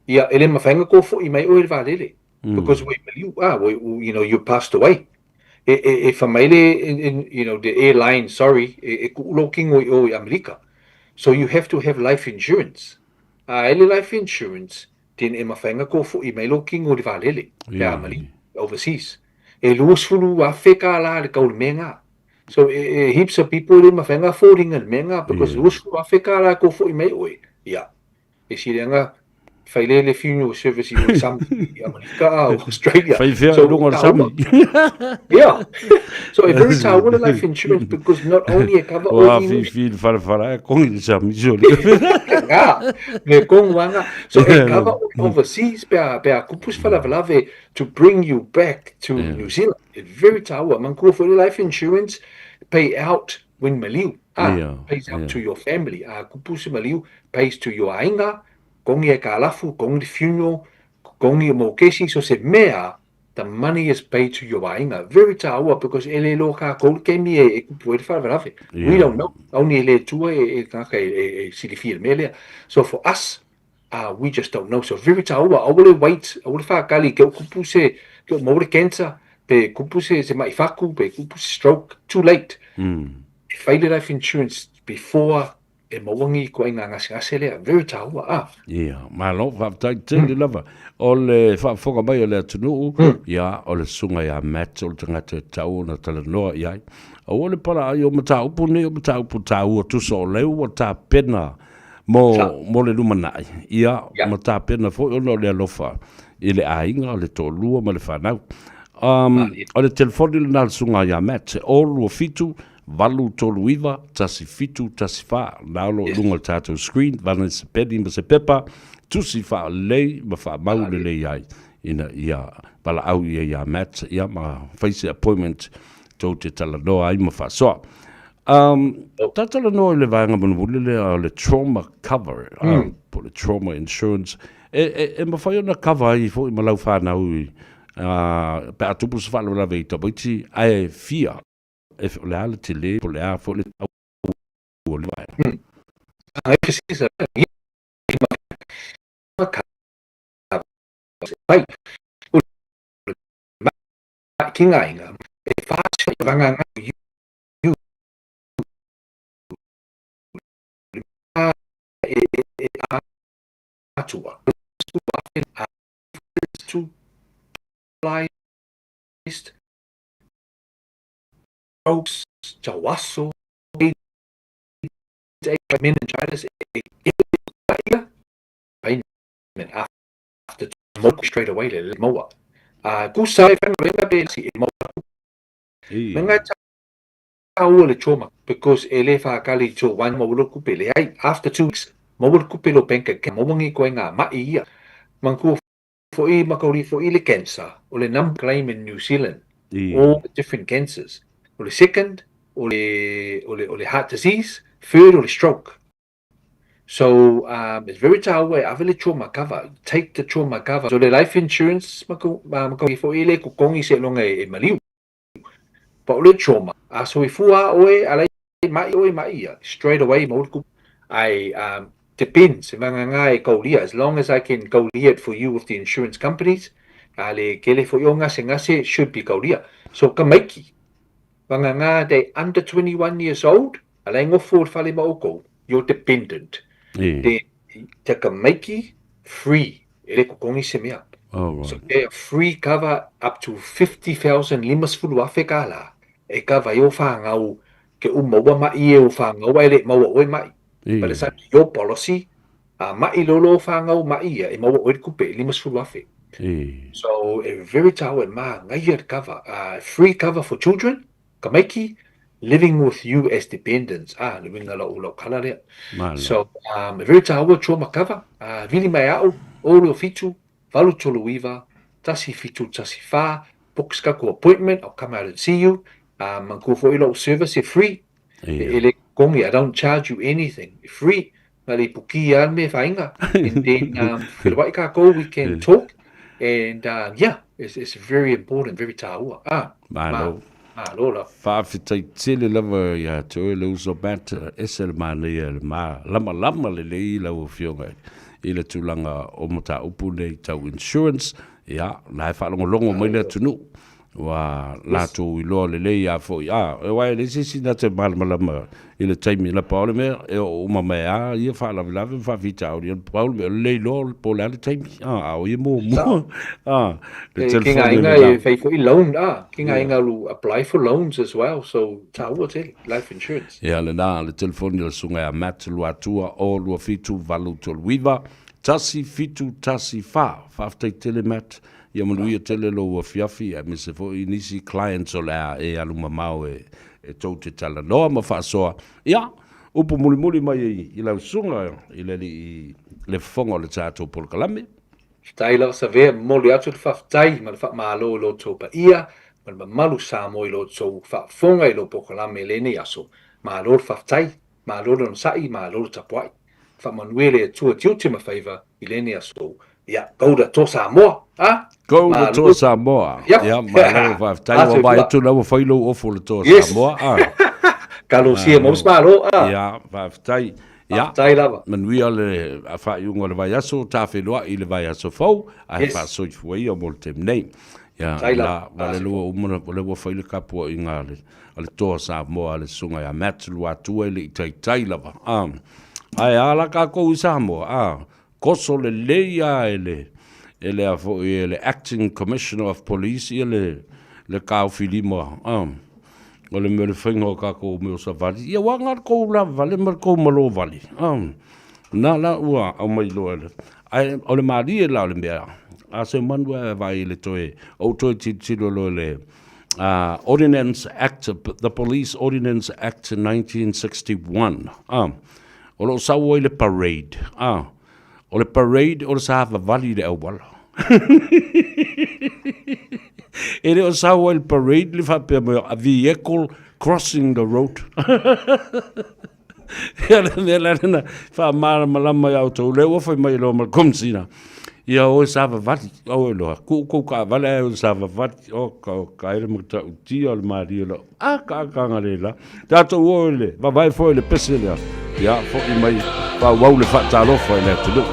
Ia, e le mafai ona kou foʻi mai oe i le vaalele, because ua i maliu, ah, ua, you know, you passed away. E, e, e fai mai le, you know, the airline, sorry, e, e kuʻu lou kino i o i Amelika. So you have to have life insurance. A ai le life insurance, then e mafai ona kou foʻi mai lou kino i le vaalele, pe a maliu, overseas. E 20,000 kālā le kau i le mea lena. So e, e heaps of people e le mafai ona afford-ina le mea lena, because 20,000 kālā e kou foʻi mai oe, ia. E sili anga fai le le funeral service i o i sami i Amerika o Australia. Fai fea so, lunga o le sami. Yeah. So e very taua le life insurance because not only e cover o i fi le whare whare e kongi le sami so le. Nga, me kongu anga. So e cover overseas pe a, pe a kupu se whalavelave to bring you back to yeah. New Zealand. It's very taua. Manatua foi le life insurance pay out when maliu. Ah, yeah, pays out yeah. to your family. Ah, kupu se maliu pays to your aiga, kongi e ka lafu, kongi le funeral, kongi mo kesi, so se mea, the money is paid to your aiga. Very taua, because e le loa kākou le kemi e, e kupu ai le faalavelave. Yeah. We don't know. Auni e le tua e, e kaka e, e, e silafia le mea lea. So for us, uh, we just don't know. So very taua, aua le wait, aua le whakali, ke o kupu se, ke o maua le cancer, pe kupu se, se mai whaku, pe kupu se stroke, too late. E fai le life insurance before e maua ni koe ngā gasegase lea, very taua, ah. Ia, malo, faafetai tele lava. O le faafofoga mai o le atunuu, ia, o le susuga ia Matt, o le tagata e tatau ona talanoa i ai. Aua le palaai o mataupu nei, o mataupu taua tusa o lea ua tapena mo, mo le lumanai, ia, ma tapena foi ona o le alofa i le aiga, o le toalua ma le fanau. Um, o le telefoni lena a le susuga ia Matt, e 027 839 1714. Na o lo o i luga o le tatou screen, vana se peni ma se pepa, tusi faalelei ma faamau lelei ai ina ia valaau ia ia Matt ia ma fai se appointment tou te talanoa ai ma faasoa. Um, ta talanoa i le vaega mulimuli lea o le trauma cover, po o le trauma insurance, e, e, e mafai ona cover ai foi ma lau whanau i, uh, pe a tupu se faalavelave i tamaiti, ae fia E o le a le tele, po o le a foi le tau o le vaega. Strokes, tauaso, meningitis, payment after straight away le maua. Kusa e whanau pe si e maua. Me ngai taua le trauma because e le whakali to one maua lo kupe le ai after 2 weeks maua le kupe lo bank account maua ngi koe ngā mai ia. Manatua foi makauri foi le cancer o le number claim in New Zealand all the different cancers. O le second o le, o le, o le heart disease, third o le stroke. So it's very taua e ave le trauma cover. Take the trauma cover. So le life insurance makauri foi le kokongi se longa e, e maliu. Pa o le trauma. A soifua oe alai mai oe mai ia straight away maua le kupu. I depends e vaganga e kaulia as long as I can kaulia it for you with the insurance companies a le kele foi o gasegase should be kaulia. So tamaiti vaganga they under 21 years old alai gofo le fale ma oukou you're dependent. Te te tamaiti free e le kokongi se mea. Oh, right. So they are free cover up to 50,000 50,000 kālā e cover i o whāngau ke u maua mai e o whāngau ai le maua oe mai. But it's under your policy, a ma'i loa lou fanau ma'i ia, e maua oe le tupe, e 50,000. So, e very taua e mānaia le cover. Free cover for children, tamaiti, living with you as dependents, ah, le uiga lau lau kala lea. So, e very taua trauma cover, vili mai a'u, 027 839 1714, book se tatou appointment, I'll come out and see you. Manatua foi lou service e free, e le totogi, I don't charge you anything, e free, na le ipuki lava le mea e whainga, and then whenawai kākou, we can talk, and yeah, it's very important, very tāua. Ah, Malo. Malo lava. Faafetai tele lava ia te oe le uso Matt, ese le manaia le malamalama lelei lau afioga i le tulaga o mataupu nei tau insurance, ia, la e faalogologo mai le atunuu. Ua latou iloa lelei a foi, a, aua e leai se isi na te malamalama i le taimi na pau o le mea, e oo uma mai a ia faalavelave ma faafitauli, pau le mea o le le iloa po o le a le taimi, a, a o ia muamua, a, le telefoni o le Ke ngā inga e fai foi loan, a, ke ngā inga lu apply for loans as well, so tāua tele, life insurance. Ia lena, le telefoni o le susuga ia Matt Luatua, 0 2 7 8 3 9 1 7 1 4. Faafetai tele Matt. Ia manuia tele lou afiafi aemaise foi nisi clients o le a e alu mamao e tou te talanoa ma faasoa. Ia, upu mulimuli mai i lau susuga i le alii le fofoga o le tatou polokalame. Faafetai lava Savea, momoli atu le faafetai ma le faamalo i lo outou paia ma le mamalu Samoa i lo outou faafofoga i lou polokalame i lenei aso. Malo le faafetai, malo le onosai, malo le tapuai. Faamanuia le Atua tiute ma faiva i lenei aso. Ia, go the Toa Samoa, a? Go the Toa Samoa. Ia, malo, faafetai. Ua vaai atu la ua fai lou ofo i le Toa Samoa, a? Kalosia mau se malo, a? Ia, faafetai. Ia, Faafetai lava. Manuia le faaiuga o le vaiaso, tafeloai i le vaiaso fou, ae faasoifua ia mo le taimi nei. Ia, la, valelua uma, o lea ua fai le tapuaiga a le a le Toa Samoa a le Susuga ia Matt Luatua e le i taitai lava. A, ae a la kākou i Samoa, a, koso lelei a e le, e le a foi e le Acting Commissioner of Police ia le, le kāofi lima, a, o le mea o le faiga o kākou mea o savali, ia ua aga le kou lava vale ma le kou malo vale, a, na la ua aumai loa e le, ae o le mālie la o le mea, a se manu e vai i le toe, ou toe tilotilo loa i le, Ordinance Act, the Police Ordinance Act 1961, o lo o sau ai le parade, o le parade o le savavali i le auala. E le o sau ai le parade le faapea mai a vehicle crossing the road. Ia le mea la lena faamalamalama ia outou lea ua fai mai loa ma le Komisina. Ia o e savavali, o e loa, kuu kou kaavale ae o e savavali, o ka o ka ele matautia o le malie loa. A ka ka nga le la. Tatou o i le vavae foi le pese lea. Ia fo'i mai faaauau le faatalofa i le atunuu.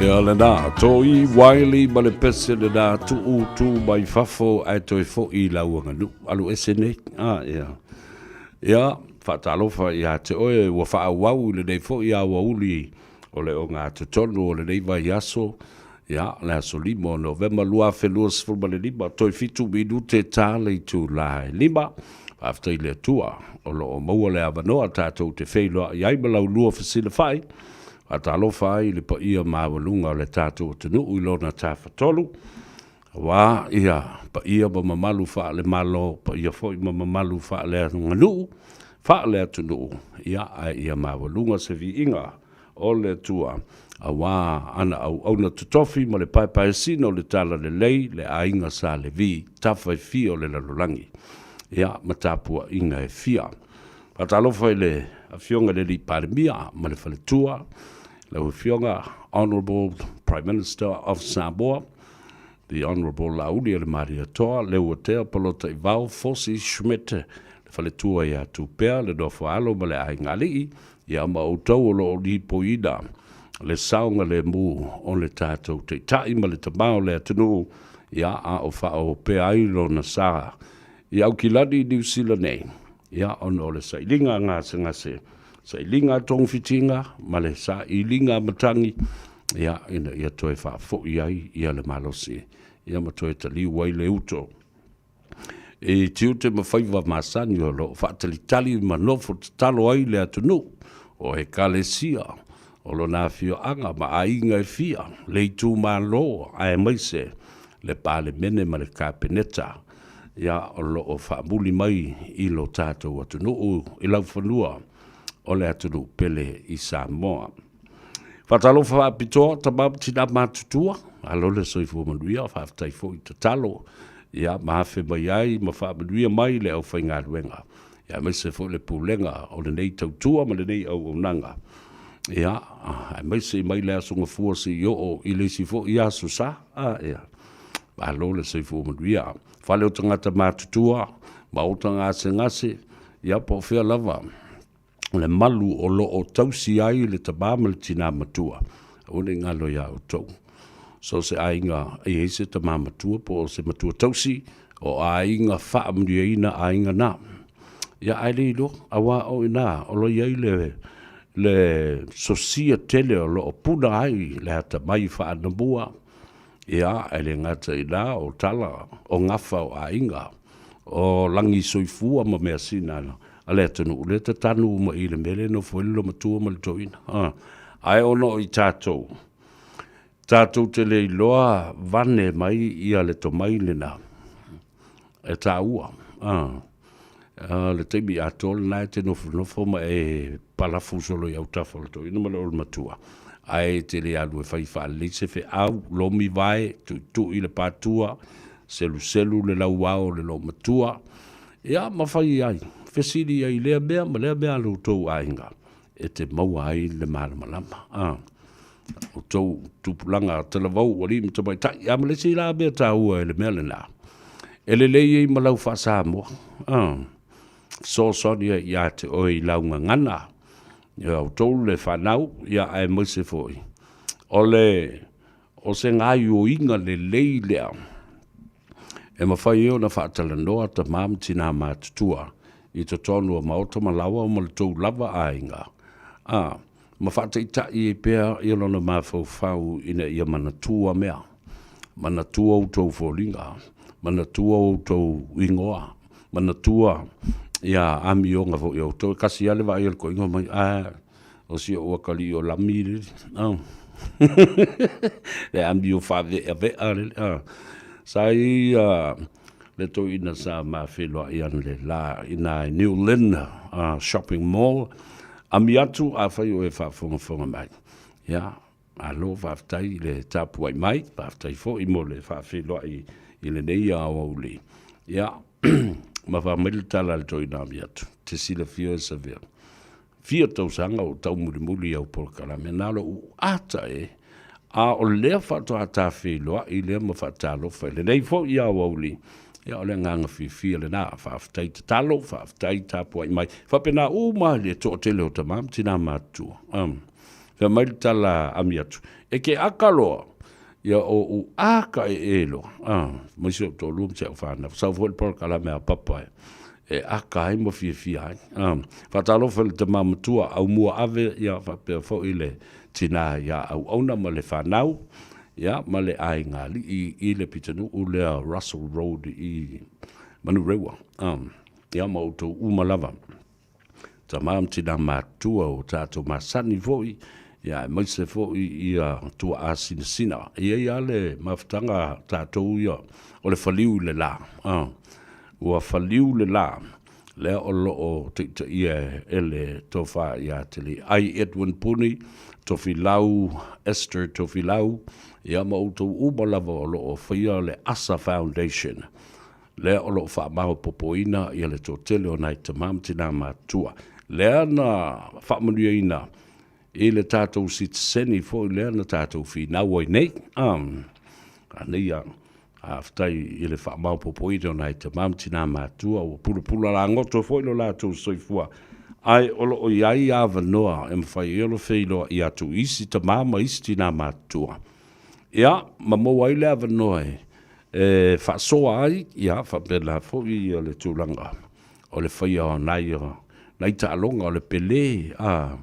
Ia lena, Toi Wiley ma le pese lena tuu tu mai fafo ae toe fo'i i lau aganuu. Alu ese nei. Ah, ia. Ia, faatalofa ia te oe ua faaauau i lenei foi aoauli o le ogatotonu o lenei vaiaso, ia, le aso 5 o Novema 2025, toe 7 minute ta le itula e 5. Faafetai i le Atua o lo o maua le avanoa tatou te feiloai ai ma laulua fesilafai. Faatalofa ai i le paia maualuga o le tatou atunuu i lona tafatolu, aua ia paia ma mamalu faale-Malo, paia foi ma mamalu faaleaganuu, faale-atunuu, ia, ae ia maualuga se viiga o le Atua. Auā ana auauna totofi ma le paepaesina o le talalelei, le aiga Sa Levi, tafa e fia o le lalolagi, ia, ma tapuaiga e fia. Faatalofa i le Afioga i le Alii Palemia ma le Faletua, lau Afioga Honourable Prime Minister of Samoa, the Honourable Laauli Alemalietoa, Leuatea Polotaivao, Fosi Schmidt, le Faletua ia Tupea, le Nofoaalo ma le Aiga Alii, ia ma outou o lo o lipoiina le saogalemu o le tatou Taitai ma le Tama o le atunuu, ia a o faaopea ai lona sa i Aukilani i Niu Sila nei, ia ona o le sailiga gasegase, sailiga togafitiga ma le sailiga matagi, ia ina ia toe faafoi ai ia le malosi, ia ma toe taliu ai le uto i tiute ma faiva masani o lo o faatalitali ma nofo tatalo ai le atunuu o Ekalesia o lona afioaga ma aiga e fia, le itumalo aemaise le Palemene ma le Kapeneta, ia o lo o faamuli mai i lo tatou atunuu i laufanua o le atunuu pele i Samoa. Faatalofa faapitoa tama ma tina matutua, malo le soifua manuia, faafetai foi tatalo, ia ma afe mai ai ma faamanuia mai le aufaigaluega, ia aemaise foi le pulega o lenei tautua ma lenei auaunaga, ia aemaise mai le Aso Gafua seia oo i le isi foi aso sa, ia malo le soifua manuia. Fale o tagata matutua, maota gasegase, ia po o fea lava le malu o lo o tausi ai le tama ma le tina matua, aua ne i galo iā outou. So o se aiga e i ai se tama matua po o se matua tausi, o aiga faamanuiaina aiga na. Ia ae le iloa, auā o i ina o lo o i ai le, le sosia tele o lo o puna ai le atamai faanamua, Ia, e le gata i la, o tala, o gafa o aiga, o lagi soifua ma measina a le atunuu, lea tatanu uma i le mea lea e nofo ai le lomatua ma le toeaina. Ae ona o i tatou, tatou te le iloa vane mai ia le tomai lena e taua. Le taimi atoa lena e te nofonofo ma e palafu solo i autafa o le toeaina ma le olomatua, ae e te le alu e fai faalelei se feau, lomi vae, tuitui le patua, seluselu le lauao o le loomatua, ia ma fai ai, fesili ai i lea mea ma lea mea a lo outou aiga e te maua ai le malamalama. Outou tupulaga talavou, alii ma tamaitai, a ma le isi la mea taua i le mea lena, e lelei ai ma lau faa-Samoa, fesoasoani ai ia te oe i lau gagana, ia outou le fanau, ia aemaise foi o le o se gaioiga lelei lea e mafai ai ona faatalanoa tama ma tina matutua i totonu o maota ma laoa ma le tou lava aiga, a ma faataitai ai pea ia lona mafaufau ina ia manatua mea, manatua outou foliga, manatua outou igoa, manatua ia amioga foi a outou. E kasi lava le vaai a le toeaina mai, a o si ou atalii o Lami lele, a le amio faaveavea lele, a. Sa i ai le toeaina sa ma feiloai analeila i ina i New Lynn Shopping Mall, Ami atu afai o e faafogafoga mai. Ia, malo faafetai i le tapuai mai, faafetai foi mo le faafeiloai i lenei aoauli. Ia, ma fai mai le tala a le toeaina ami atu, te silafia oe Savea, fia tausaga o taumulimuli i au polokalame, na o lou ata e, a o lea faatoa tafeiloai lea ma faatalofa i lenei foi aoauli. Ia, o le agaga fiafia lena. Faafetai tatalo, faafetai tapuai mai. Faapena uma le toatele o tama ma tina matutua. Fai mai le tala ami atu, e ke aka loa, ia o u aka e e loa. Mai si ou toalua ma si au whanau. Sau foi le polokalame a papa e, e aka ai ma fiafia ai. Faatalofa i le tama matua, au mua ave, ia faapea foi le tina ia auauna ma le whanau. Ia, ma le aiga alii i le pitonuu lea Russell Road i Manurewa. Ia, ma outou uma lava, tama ma tina matutua o tatou masani foi, ia, aemaise foi ia tuaa sinasina. E i ai lava le mafutaga a tatou ia o le faliu i le la. Ua faliu le la. Lea o lo o taitaia e le Tofa ia Teliai Edwin Puni, Tofilau Esther Tofilau, ia ma outou uma lava o lo o faia le Asa Foundation. Lea o lo o faamaopopoina ia le toatele o nai tama ma tinā matutua. Lea na faamanuiaina i le tatou sitiseni foi lea na tatou finau ai nei. A nei a faafetai i le faamaopopoina o nai tama ma tinā matua ua pulapula lagoto foi lo latou soifua, ae o lo o i ai avanoa e mafai ai ona feiloai atu i isi tama ma isi tinā matutua. Ia, ma maua ai le avanoa e faasoa ai, ia, faapena foi le tulaga o le faia o nai, nai taaloga o le pele, a,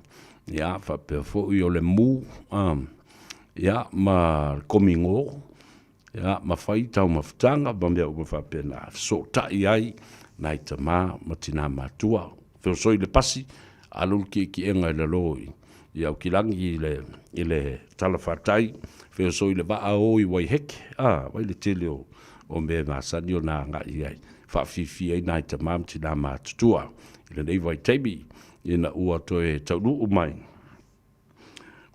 ia, faapea foi o le mu, a, ia, ma le komigo, ia, ma fai taumafataga ma mea uma faapena, e fesootai ai nai tama ma tina matua. Feosoi le pasi, alu le kiekiega i lalo i, i Aukilagi i le, i le talafatai, feosoi le vaa o i Waiheke, a, vai le tele o, o mea e masani ona agai i ai, faafiafia ai nai tama ma tinā matutua i lenei vaitaimi ina ua toe taunuu mai.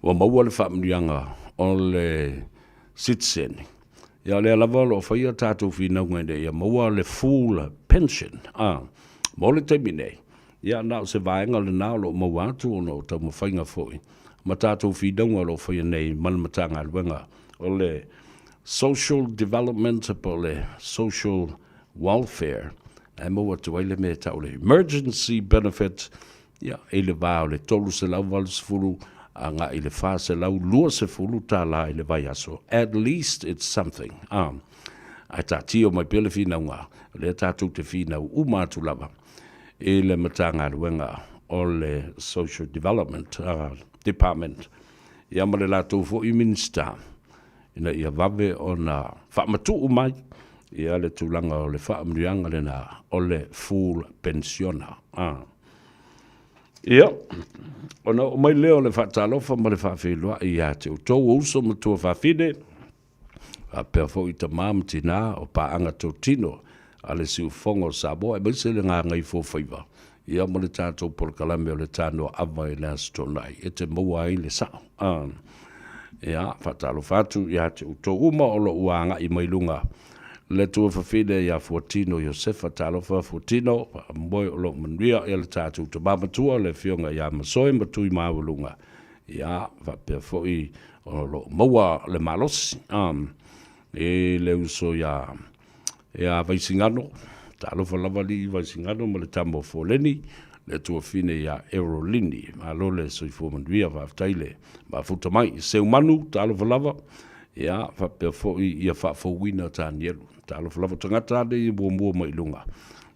Ua maua le faamanuiaga o le sitiseni. Ia o lea lava o lo o faia tatou finauga ina ia maua le full pension, a, mo le taimi nei, ia na o se vaega lena o lo o maua atu ona o taumafaiga foi ma tatou finauga o lo o faia nei ma le Matagaluega o le Social Development po o le Social Welfare, ae maua atu ai le mea e tau o le emergency benefit, ia, i le va o le $380 agai i le $420 i le vaiaso. At least it's something. Ah. Ae taatia mai pea le finauga, o lea tatou te finau uma atu lava i le Matagaluega o le Social Development Department, ia ma le latou foi Minisita, ina ia vave ona faamatuu mai ia le tulaga o le faamanuiaga lena o le full pensiona. Ah. Ia, ona oo mai lea o le faatalofa ma le faafeiloai ia te outou o uso ma tuafafine, faapea foi tama ma tinā o paaga totino a le siufofoga o Samoa aemaise le gagaifofaiva, ia ma le tatou polokalame o le Tanoa Ava i le Aso Toonai e te maua ai le sao. A, ia, faatalofa atu ia te outou uma o lo o ua agai mai luga le tuafafine ia Fuatino Iosefa. Talofa Fuatino, faamoemoe o lo o manuia ia le tatou tama matua le Afioga ia Masoe Matuimaualuga, ia, faapea foi o lo o maua le malosi, a, i le uso ia Ia Vaisigano, talofa lava alii Vaisigano ma le tama o Foleni, le tuafine ia Erolini. Malo le soifua manuia, faafetai le mafuta mai. Seumanu, talofa lava, ia faapea foi ia faafouina Tanielu. Talofa lava tagata ane ia muamua mai luga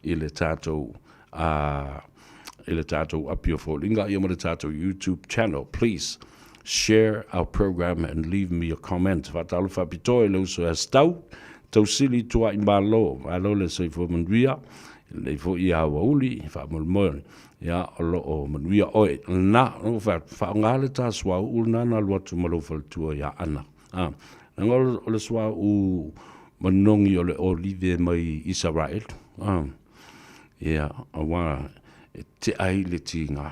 i le tatou i le tatou api o foliga ia ma le tatou YouTube channel. Please share our program and leave me a comment. Faatalofa faapitoa i le uso ia Stau, Tausili Tuai Malo, malo le soifua manuia, lenei foi ia aoauli, faamolemole, ia o lo o manuia oe. Na, o faaaoga le ta suauu lena na alu atu ma lou faletua ia Ana. Ah, leaga o le suauu manogi o le olive mai Isaraelu. Ah, ia, aua e tea ai le tiga.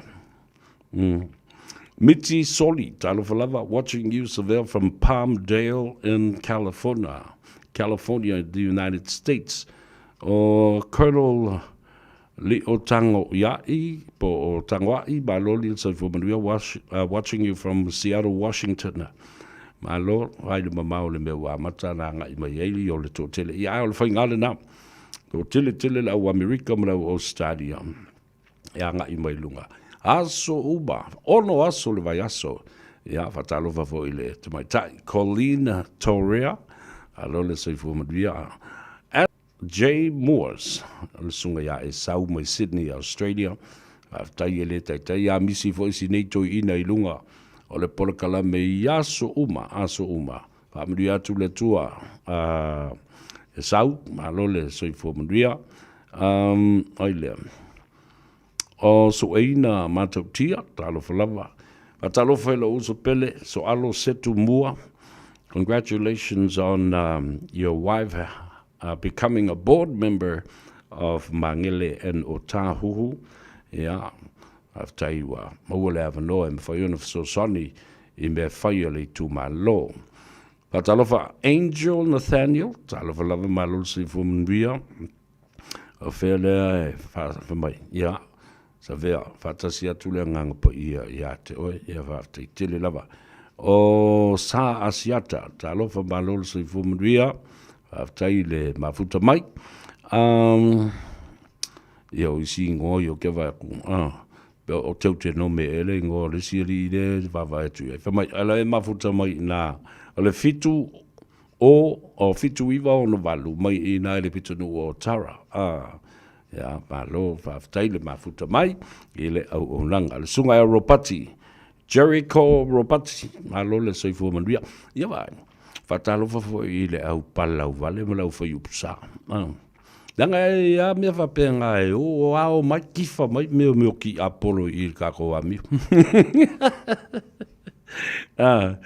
Miti Soli, talofa lava, watching you Seville from Palmdale in California, California, the United States. O Colonel Lio Tango Ia'i, po o Tangoa'i, malo le soifua manuia, watch, watching you from Seattle, Washington. Malo, ai le mamao le mea ua amata na agai mai ai o le toatele. Ia, o le faiga lena. Toatele tele le au Amerika ma le au Australia. e agai mai luga. Aso uma, ono aso le vaiaso. Ia, faatalofa foi i le tamaitai Colleen Torea, alo le soifua manuia. At J Moores, o le susuga ia Esau mai Sydney, Australia. Faafetai e le taitai a misi foi si nei toeaina i luga o le polokalame i aso uma, aso uma. Faamanuia atu le Atua, Esau, malo le soifua manuia. Ai lea, o Soeina Matautia, talofa lava. Faatalofa i lou uso pele, Soalo Setu Mua. Congratulations on your wife becoming a board member. of Magele and Otahuhu. Ia, faafetai ua maua le avanoa e mafai ona fesoasoani i mea fai a le itumalo. Faatalofa Angel Nathaniel, talofa lava malo le soifua manuia. O fea lea e fai mai, ia, savea, faatasi atu le agaga paia ia te oe, ia faafetai tele lava. O Sa Asiata, talofa malo le soifua manuia, faafetai le mafuta mai. Um, ia o isi ingoa ia o ke vae aku, ah, o teu te nome e le ingoa o le isi alii le vaavaai atu i ai. Fai mai, ala e mafuta mai i nā, o le fitu o o 7968 mai i nā i le pitonuu o Tara. Ah, ia, malo, faafetai le mafuta mai i le auaunaga. Le susuga ia Ropati, Jericho Ropati, malo le soifua manuia. Ia vaai, faatalofa foi i le au palauvale ma le au faiupusa. Ah. Leaga e a mea faapena e o ao mai kifa mai mea o mea o kiapolo i le tatou amio. Ah,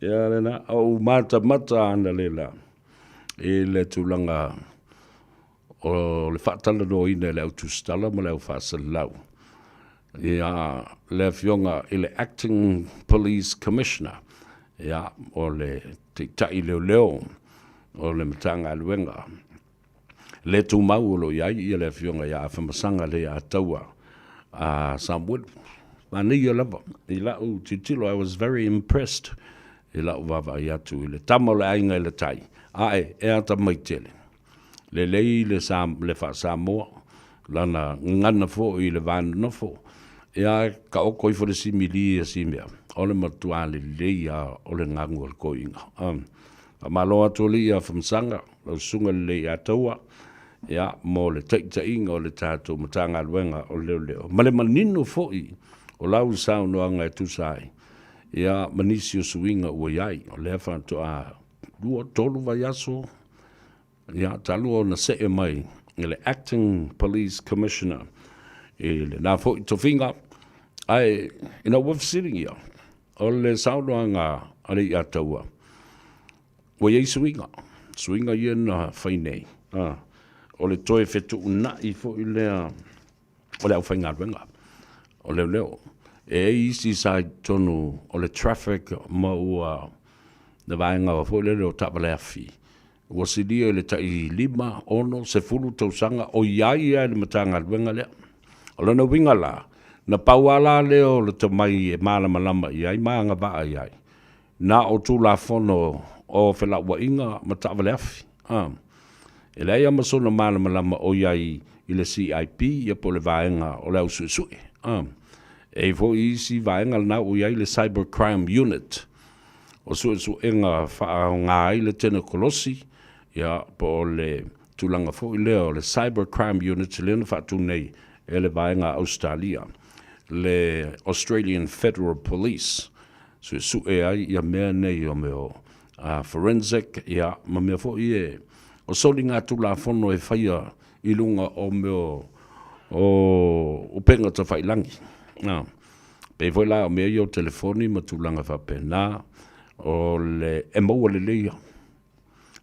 ia lena, o matamata ana le la i le tulaga o le faatalanoaina e le au tusitala ma le au faasalalau. Ia, le afioga i le Acting Police Commissioner, ia, o le taitai leoleo o le Matagaluega le tumau o lo o i ai ia le afioga ia Afamasaga Leiataua a Samuelu. Manaia lava i lau tilotilo, I was very impressed i lau vaavaai atu i le tama o le aiga i le tai, ae e atamai tele. Lelei le, sa, le faa-Samoa, lana gagana foi i le va nonofo, ia taoto ifo le simili ia si mea, o le matua lelei lava o le gagu a le toeaina. Um, faamalo atu alii ia Famasaga, lau susuga lelei ia Taua, ia, mo le taitaiga o le tatou Matagaluega o Leoleo, ma le manino foi o lau saunoaga e tusa ai, ia, ma nisi o suiga ua i ai, o lea faatoa 2, 3 vaiaso, ia, talu ona see mai i le Acting Police Commissioner i lena foi tofiga, ae ina ua fesiligia, o le saunoaga a le Iataua, ua i ai suiga, suiga ia na fai nei, a, o le toe fetuunai foi lea o le aufaigaluega o leoleo. E i ai isi sa i totonu o le traffic ma ua le vaega foi lele o taavale afi, ua silia i le tai 5, 6, 10 tausaga o i ai lava i le Matagaluega lea. O lona uiga la, na pau lava la lea o le tomai e malamalama i ai ma agavaa i ai, na o Tulafono o Felauaiga ma Taavale Afi. A. E leai lava ma sona malamalama o i ai i le CIP ia po o le vaega o le au suesue. A. E i ai foi isi vaega lena ua i ai le Cyber Crime Unit, o suesuega faaaoga ai le tenekolosi, ia, po o le tulaga foi lea o le Cyber Crime Unit lea na faatu nei e le vaega a Ausetalia, le Australian Federal Police, suesue ai ia mea nei o mea o forensic, ia, ma mea foi e o soligatulafono e faia i luga o mea o upega tafailangi. A, pei foi la o mea ia o telefoni ma tulaga faapena, o le e maua lelei lava.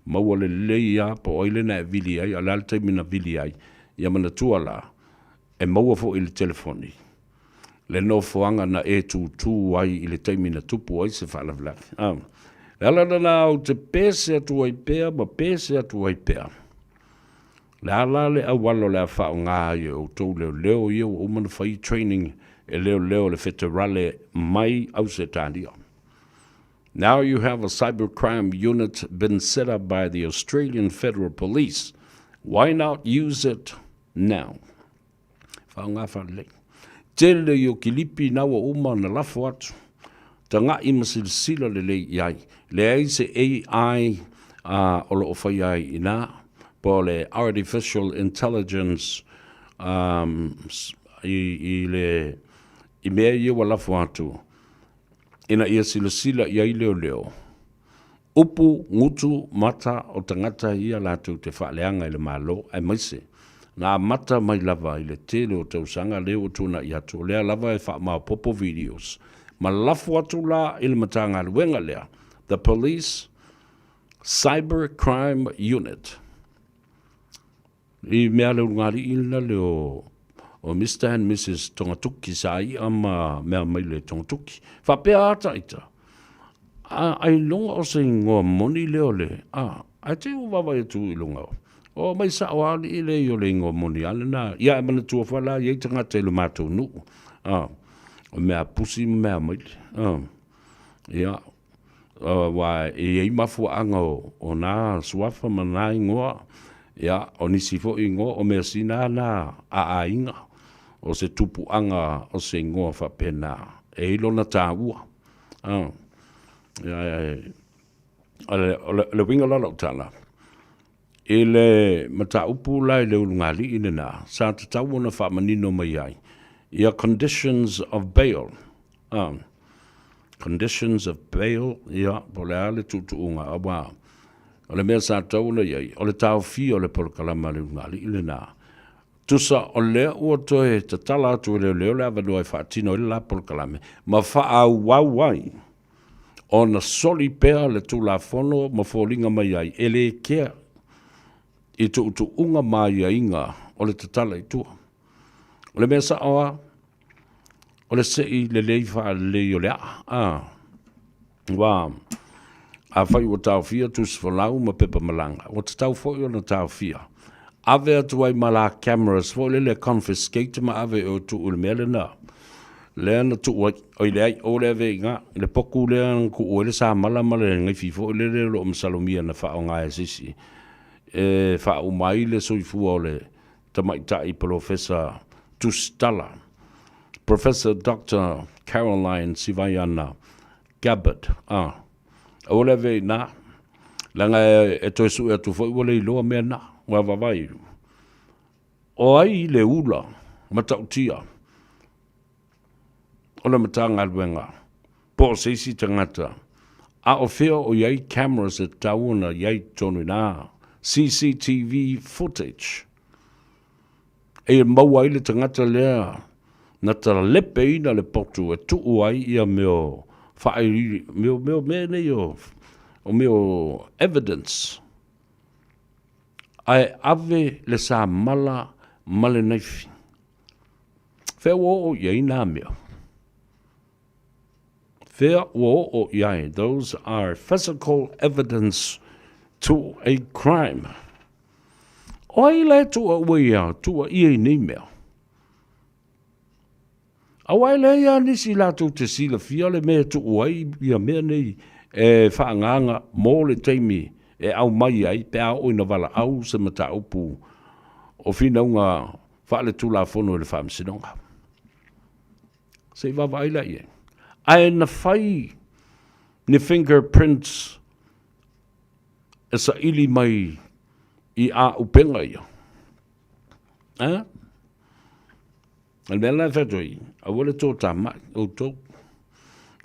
Maua lelei lava po o ai lena e vili ai, a o le a le taimi na vili ai, ia manatua la, e maua foi i le telefoni le nofoaga na e tutū ai i le taimi na tupu ai se faalavelave. A, le ala lena ou te pese atu ai pea ma pese atu ai pea. Le a la le auala o le a faaaoga ai e outou leoleo ia ua uma ona fai training e leoleo le feterale mai Ausetalia. Now you have a cybercrime unit been set up by the Australian Federal Police. Why not use it now? Whaonga whalelei. Tele i o kilipi na ua uma na lafo atu. Taga'i ma silasila lelei i ai. Leai se AI uh, o loo fai ai ina, po o le Artificial Intelligence um, i, i le i mea ia ua lafo atu ina ia silasila i ai leoleo. Upu, gutu, mata o tagata ia latou te faaleaga i le Malo, aemaise, na amata mai lava i le tele o tausaga lea ua tuanai atu, o lea lava e faamaopoopo videos, ma lafo atu la i le Matagaluega lea, the Police Cyber Crime Unit. I mea le ulugalii lena le o o Mr and Mrs Togatuki sa i'a ma mea mai le Togatuki. Faapea a ita, a ailoga o se igoa moni lea o le, a, ae te i ua vaavaai atu i luga o, o mai sa'o lava alii le i o le igoa moni a lena. Ia e manatua foi la e i ai tagata i lo matou nuu, a, o mea pusi ma mea maile, a, ia, aua e i ai mafuaaga o na suafa ma na igoa, ia, o nisi foi igoa o measina na a aiga, o se tupuaga o se igoa faapena, e i ai lona taua. O le uiga la o lau tala, i le mataupu la i le ulugalii lena, sa tatau ona faamanino mai ai ia conditions of bail, conditions of bail, ia, po o le a le tuutuuga, aua o le mea sa tatau ona i ai, o le taofia o le polokalama a le ulugalii lena. Tusa o lea ua toe tatala atu e leoleo le avanoa e faatino ai le la polokalame ma faaauau ai ona soli pea le Tulafono ma foliga mai ai e le kea i tuutuuga ma aiaiga o le tatala i tua. O le mea sa'o lava, o le se'i lelei faalelei o le a'a, a, aua afai ua taofia tusi folau ma pepa malaga, ua tatau foi ona taofia. Ave atu ai ma la cameras foi lele confiscate ma ave e tuu i le mea lena lea na tuu ai, oi leai, o le ave i ina, le poku lea na tuu ai le samala ma le gaifi foi lele o lo o masalomia na faaaoga e se isi e faauma ai le soifua o le tamaitai polofesa tusitala, Professor Doctor Caroline Sivaiana Gabbard. A, aua le ave i ina, leaga e toe sue atu foi ua le iloa mea na. Ua vaavaai, o ai le ula matautia o le Matagaluega po o se isi tagata, a o fea o i ai cameras e tatau ona i ai i totonu i ina, CCTV footage, e maua ai le tagata lea na talepeina le potu e tuu ai ia mea o faailiili, mea o, mea o mea nei o, o mea o evidence, ae ave le samala ma le naifi. Fea ua oo i ai nā mea? Fea ua oo i ai? Those are physical evidence to a crime. O ai la e tuuaua ia, tuuaia i nei mea? Aua e leai lava nisi latou te silafia le mea e tuu ai ia mea nei e faaagaaga mo le taimi e aumai ai pe a oo ina valaau se mataupu o finauga faaletulafono i le Faamasinoga. Se i vaavaai la i ai. Ae na fai ni fingerprints e saili mai i āupega ia. A? O le mea la e fai atu ai, aua le toatamai outou,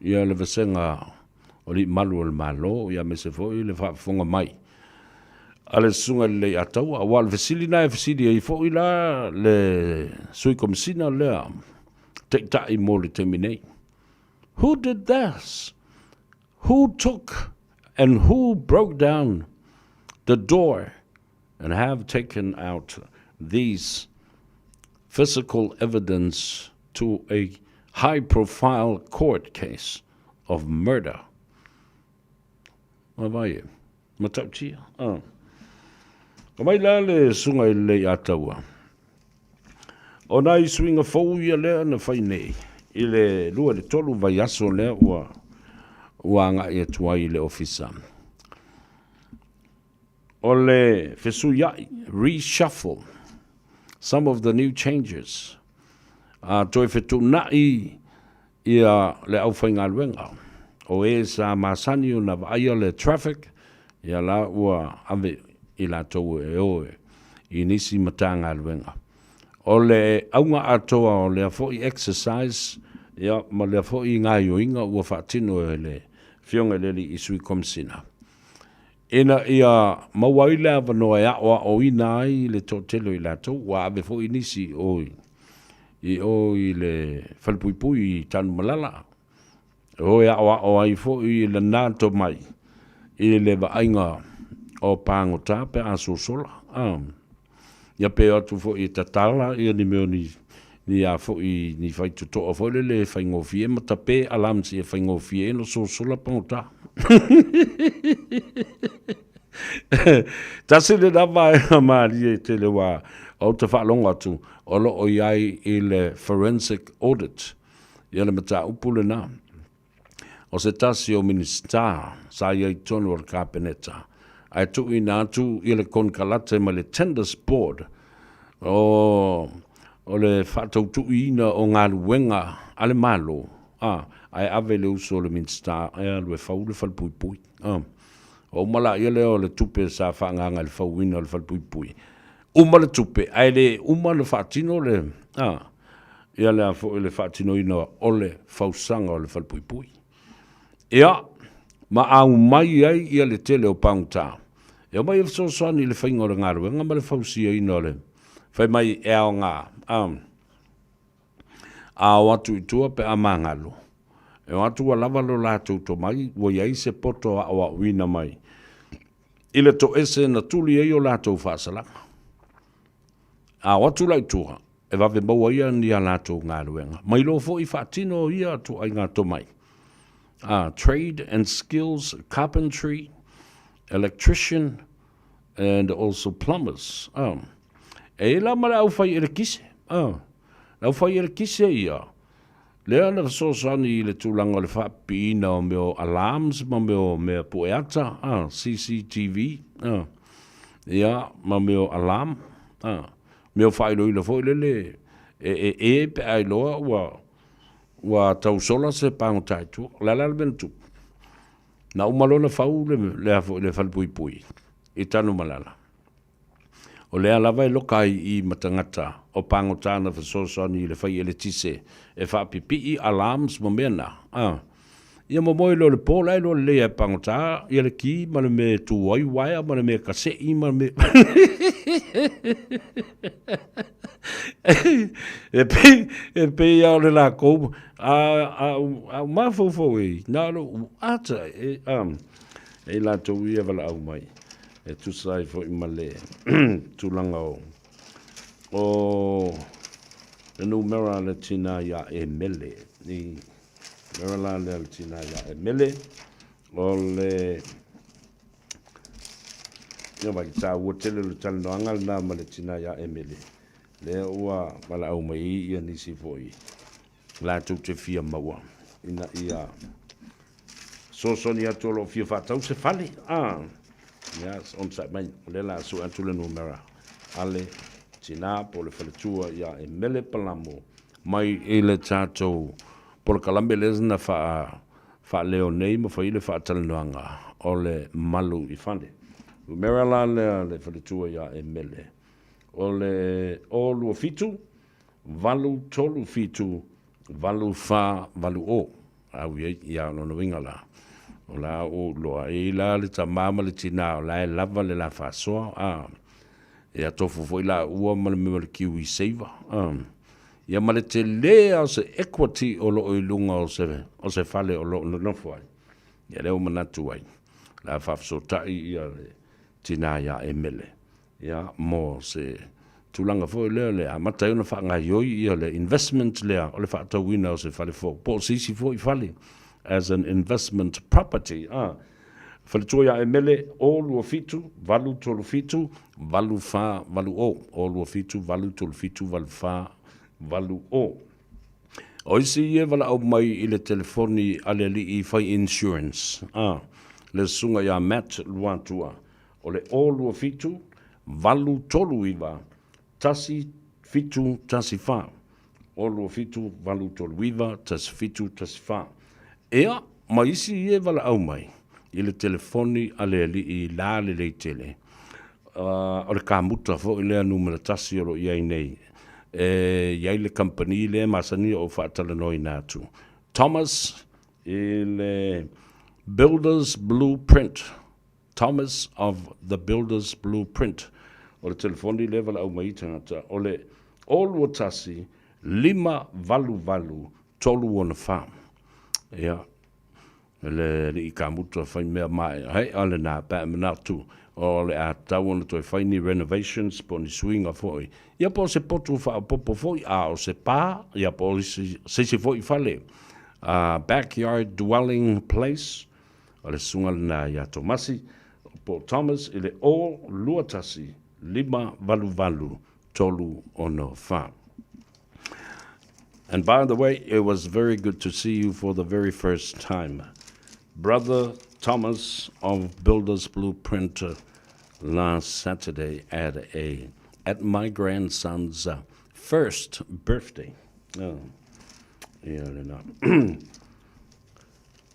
ia le vasega o alii malu o le Malo, ia aemaise foi le faafofoga mai a le Susuga i le Leiataua, aua o le fesili lena e fesili ai foi la le Sui Komesina lea Taitai mo le taimi nei. Who did this? Who took and who broke down the door and have taken out these physical evidence to a high profile court case of murder? Vaai e, matautia. Ah. Ka mai la le susuga i le Leiataua. O nai suiga fou ia lea na fai nei i le 2 i le 3 vaiaso lea ua ua agai atu ai i le ofisa. O le fesuia'i, reshuffle, some of the new changes, a toe fetuunai ia le aufaigaluega o e sa masani ona vaaia le traffic, ia la ua ave i latou e o i nisi Matagaluega. O le auga atoa o lea foi exercise ia ma lea foi gaioiga ua faatino e le Afioga i le Alii Sui Komesina, ina ia maua ai le avanoa e aoaoina ai le toatele o i latou, ua ave foi nisi i i o i le falepuipui i Tanumalala, e o e aoao ai foi lena tomai i le vaaiga o pagota pe a sosola. Ia pe o atu foi e tatala ia ni mea o ni ni a foi ni faitotoa foi lele e faigofie ma tape alarms ia faigofie ai ona sosola pagota. Tasi lena vaega malie tele aua ou te faalogo atu o lo o i ai i le forensic audit ia le mataupu lena. O se tasi o Minisita sa i ai i totonu o le Kapeneta ae tuuina atu i le konekarate mai le Tenders Board o o le faatautuuina o galuega a le Malo a ae ave i le uso o le Minisita e alu e fau le falepuipui. A uma laia lea o le tupe sa faaagaaga i le fauina o le falepuipui, uma le tupe ae le uma ona faatino le a ia le a foi le faatinoina o le fausaga o le falepuipui. Ia, ma aumai ai ia le tele o pagota e omai e fesoasoani i le faiga o le galuega ma le fausiaina o le fai mai e aoga a a o atu i tua pe a magalo, e o atu ua lava lo latou tomai ua i ai se poto aoaoina mai i le toese na tuli ai o latou faasalaga. A o atu la i tua, e vave maua ia ni a latou galuega. Mai loa foi faatino ia ituaiga tomai, a trade and skills, carpentry, electrician and also plumbers. A, e i ai la ma le au fai elekise, a, le au fai elekise ia, lea na fesoasoani i le tulaga o le faapipiina o mea o alarms ma mea o mea pueata, a, CCTV, a, ia, ma mea o alarm, a, mea o faailoilo foi lele e e e pe a iloa ua ua tau sola se pagota i tua. O le a la le mea na tupu? Na uma loa ona fau le, le, a foi, le falepuipui i Tanumalala. O lea lava e loka ai i i ma tagata o pagota na fesoasoani i le fai eletise e faapipii alarms ma mea na. A. Ia momoe loa i le po la e iloa lelei lava e pagota ia le ki ma le mea e tu ai uaea ma le mea e kasei ma le mea e pei e pei lava o le lakou a a a ou mafaufau ai na o lou ata e a e i latou ia e valaau mai e tusa ai foi ma le tulaga o o le numera a le tina ia Emele i numera la lea a le tina ia Emele o le ia vai taua tele o le talanoaga lena ma le tina ia Emele lea ua valaau mai ai ia nisi foi latou te fia maua ina ia fesoasoani atu o lo o fia faatau se fale. Ah, yes, onosai mai, o lea o le a sue atu le numera a le tina po o le faletua ia Emele Palamo mai i le tatou polokalame lea na faa faaleo nei ma fai le faatalanoaga o le malu i fale. Numera la lea a le faletua ia Emele o le 027 8 3 7 8 4 8 0. Au i ai, ia o lona uiga la, o la ua ou iloa, e i ai la le tama ma le tina o la e lava le la faasoa, a, ia tofu foi laua ma le mea o le kiwi saver, a, ia ma le tele lava o se equity o lo o i luga o se, o se fale o lo o nonofo ai. Ia lea ua manatu ai, o le a faafesootai ia le tina ia Emele, Ia, mo se tulaga foi lea le amata ai ona faagaoioi ia le investment lea o le faatauina o se fale fou po o se isi foi fale as an investment property. A, faletua ia Emele, 0 2 7 8 3 7 8 4 8 0, 0 2 7 8 3 7 8 4 8 0. O isi ia e valaau mai i le telefoni a le alii fai insurance, a, le susuga ia Matt Luatua, O le 0 2 7 8 3 9 1 7 1 4. 0 2 7 8 3 9 1 7 1 4. Ea, ma isi ia e valaau mai i le telefoni a le alii la lelei tele. O le kamuta foi lea numera tasi o lo o i ai nei. E i ai le kamupani lea e masani ona ou faatalanoaina atu. Thomas i le Builders Blue Print. Thomas of the Builders Blue Print. O le telefoni lea e valaau mai ai tagata, o le 0 2 1 5 8 8 3 6 4. Ia, Le alii kamuta fai mea mae'a he'a lena pe a e manatu o le a tatau ona toe fai ni renovations po o ni suiga foi, ia po o se potu faaopoopo foi, a o se pa, ia po o se isi foi fale, backyard dwelling place. O le susuga lena ia Tomasi po o Thomas i le 0 2 1 5 8 8 3 6 4. And by the way, it was very good to see you for the very first time. Brother Thomas of Builders Blueprint last Saturday at a at my grandson's uh, first birthday. Oh, ia lena.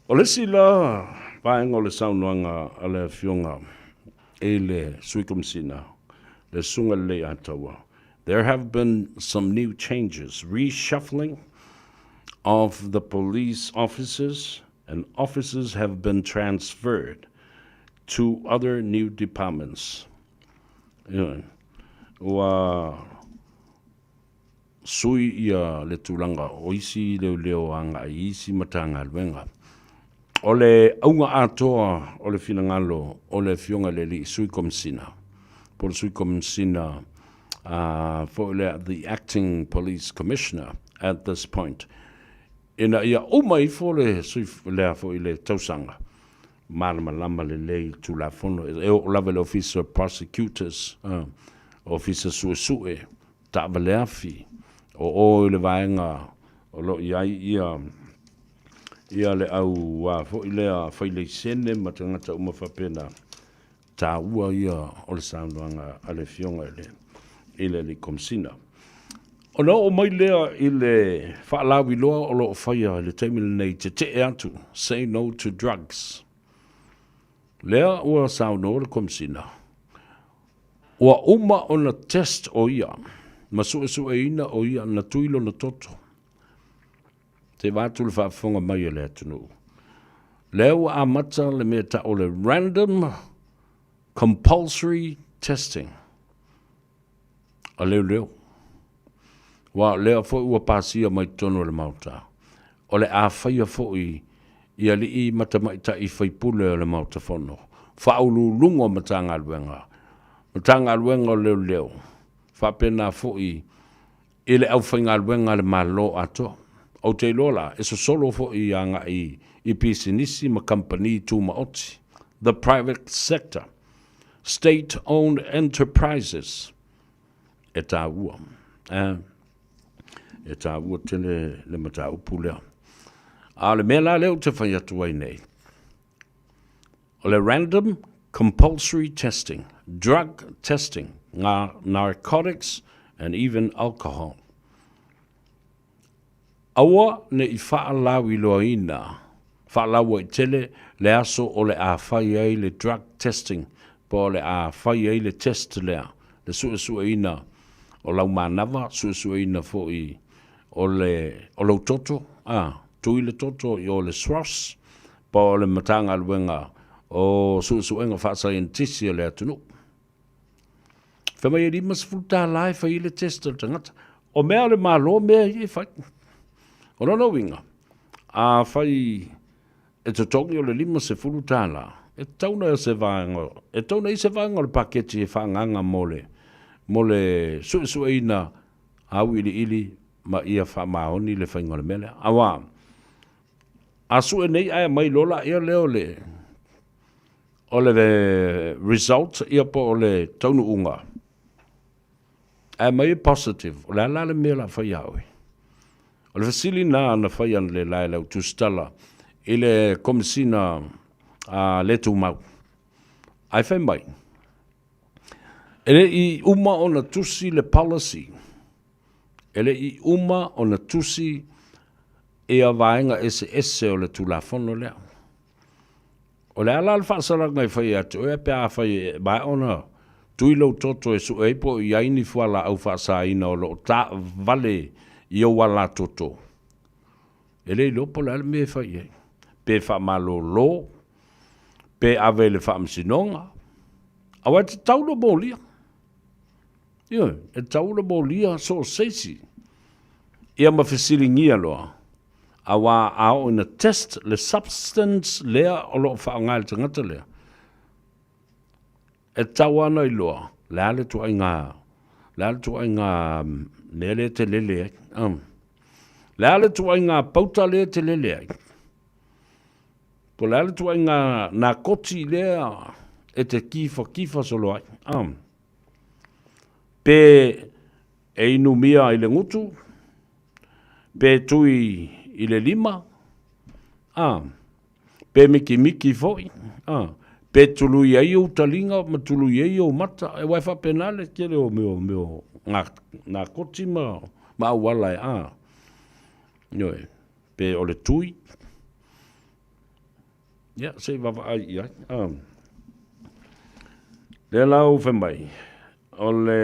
O le isi la vaega o le saunoaga a le Afioga i le Sui Komesina, le Susuga i le Leiataua, there have been some new changes, reshuffling of the police officers and officers have been transferred to other new departments. Ioe. Ua sui ia le tulaga o isi leoleo agai i isi Matagaluega. O le auga atoa o le finagalo o le Afioga i le Alii Sui Komesina, po o le Sui Komesina foi lea, the Acting Police Commissioner at this point, ina ia uma ifo le sui lea foi le tausaga, malamalama lelei i Tulafono, e oo lava i le Ofisa of Prosecutors, Ofisa Suesue, taavaleafi, o o i le vaega o lo o i ai ia ia le au a foi lea failaisene ma tagata uma faapena, taua ia o le saunoaga a le Afioga i le i le Alii Komesina. Ona oo mai lea i le faalauiloa o lo o faia i le taimi lenei tetee atu, say no to drugs. Lea ua saunoa le Komesina, Ua uma ona test o ia ma suesueina o ia na tui lona toto. Te va atu le faafofoga mai a le atunuu. Lea ua amata le mea tau o le random compulsory testing a leoleo. Aua o lea foi ua pasia mai totonu o le Maota, o le a faia foi i alii ma tamaitai faipule o le Maota Fono, faauluuluga o Matagaluega, Matagaluega o Leoleo, faapena foi i le aufaigaluega a le Malo atoa. Ou te iloa la, e sosolo foi agai i pisinisi ma kamupani tumaoti, the private sector, state-owned enterprises, e taua. Eh, e taua tele le mataupu lea. A o le mea la lea ou te fai atu ai nei, o le random compulsory testing, drug testing, ngā narcotics and even alcohol. Aua ne i faalauiloaina, faalauaitele le aso o le a fai ai le drug testing po o le a fai ai le test lea, le suesueina o lau manava, suesueina foi o le o lou toto, a, tui le toto i o le SROS po o le Matagaluega o Suesuega Faasaienitisi a le atunuu. Fai mai e 50 tālā e fai ai le test a le tagata. O mea a le Malo mea ia e fai. O lona uiga, a fai e totogi o le 50 tālā, e tatau ona se vaega, e tatau ona i se vaega o le paketi e faaagaaga mo le, mo le suesueina auiliili ma ia faamaoni le faiga o le mea lea. Aua, a sue nei ae aumai loa laia lea o le, O le result ia po o le taunuuga, ae aumai e positive, o le a la le mea o le a fai ia oe? O le fesili lena na fai analeila e lau tusitala i le Komesina a le Tumau. Ae fai mai, e le i uma ona tusi le policy, e le i uma ona tusi ia vaega eseese o le Tulafono lea. O le a la le faasalaga e fai ia te oe pe afai e maea ona tui lou toto e sue ai po o i ai ni fualaau faasaina o lo o taavale i ou alatoto? E le iloa po o le a le mea e fai i ai. Pe faamalolo, pe ave i le faamasinoga, aua e tatau ona molia. Ioe, e tatau ona molia so o se isi. Ia ma fesiligia loa. Auā a oo ina test le substance lea o lo o faaaoga e le tagata lea, e tatau lava ona iloa le a le ituaiga, le a le ituaiga mea lea e te lele ai. Le a le ituaiga pauta lea e te lele ai. Po o le a le ituaiga nakoti lea e te kifakifa solo ai. Pe e inumia i le gutu, pe tui i le lima, a, pe mikimiki foi, a, pe tului ai ou taliga ma tului ai ou mata, aua e faapena le tele o mea o mea o nakoti ma auala e, a, ioe, pe o le tui, ia, se i vaavaai i ai, a. Lea la ua fai mai, o le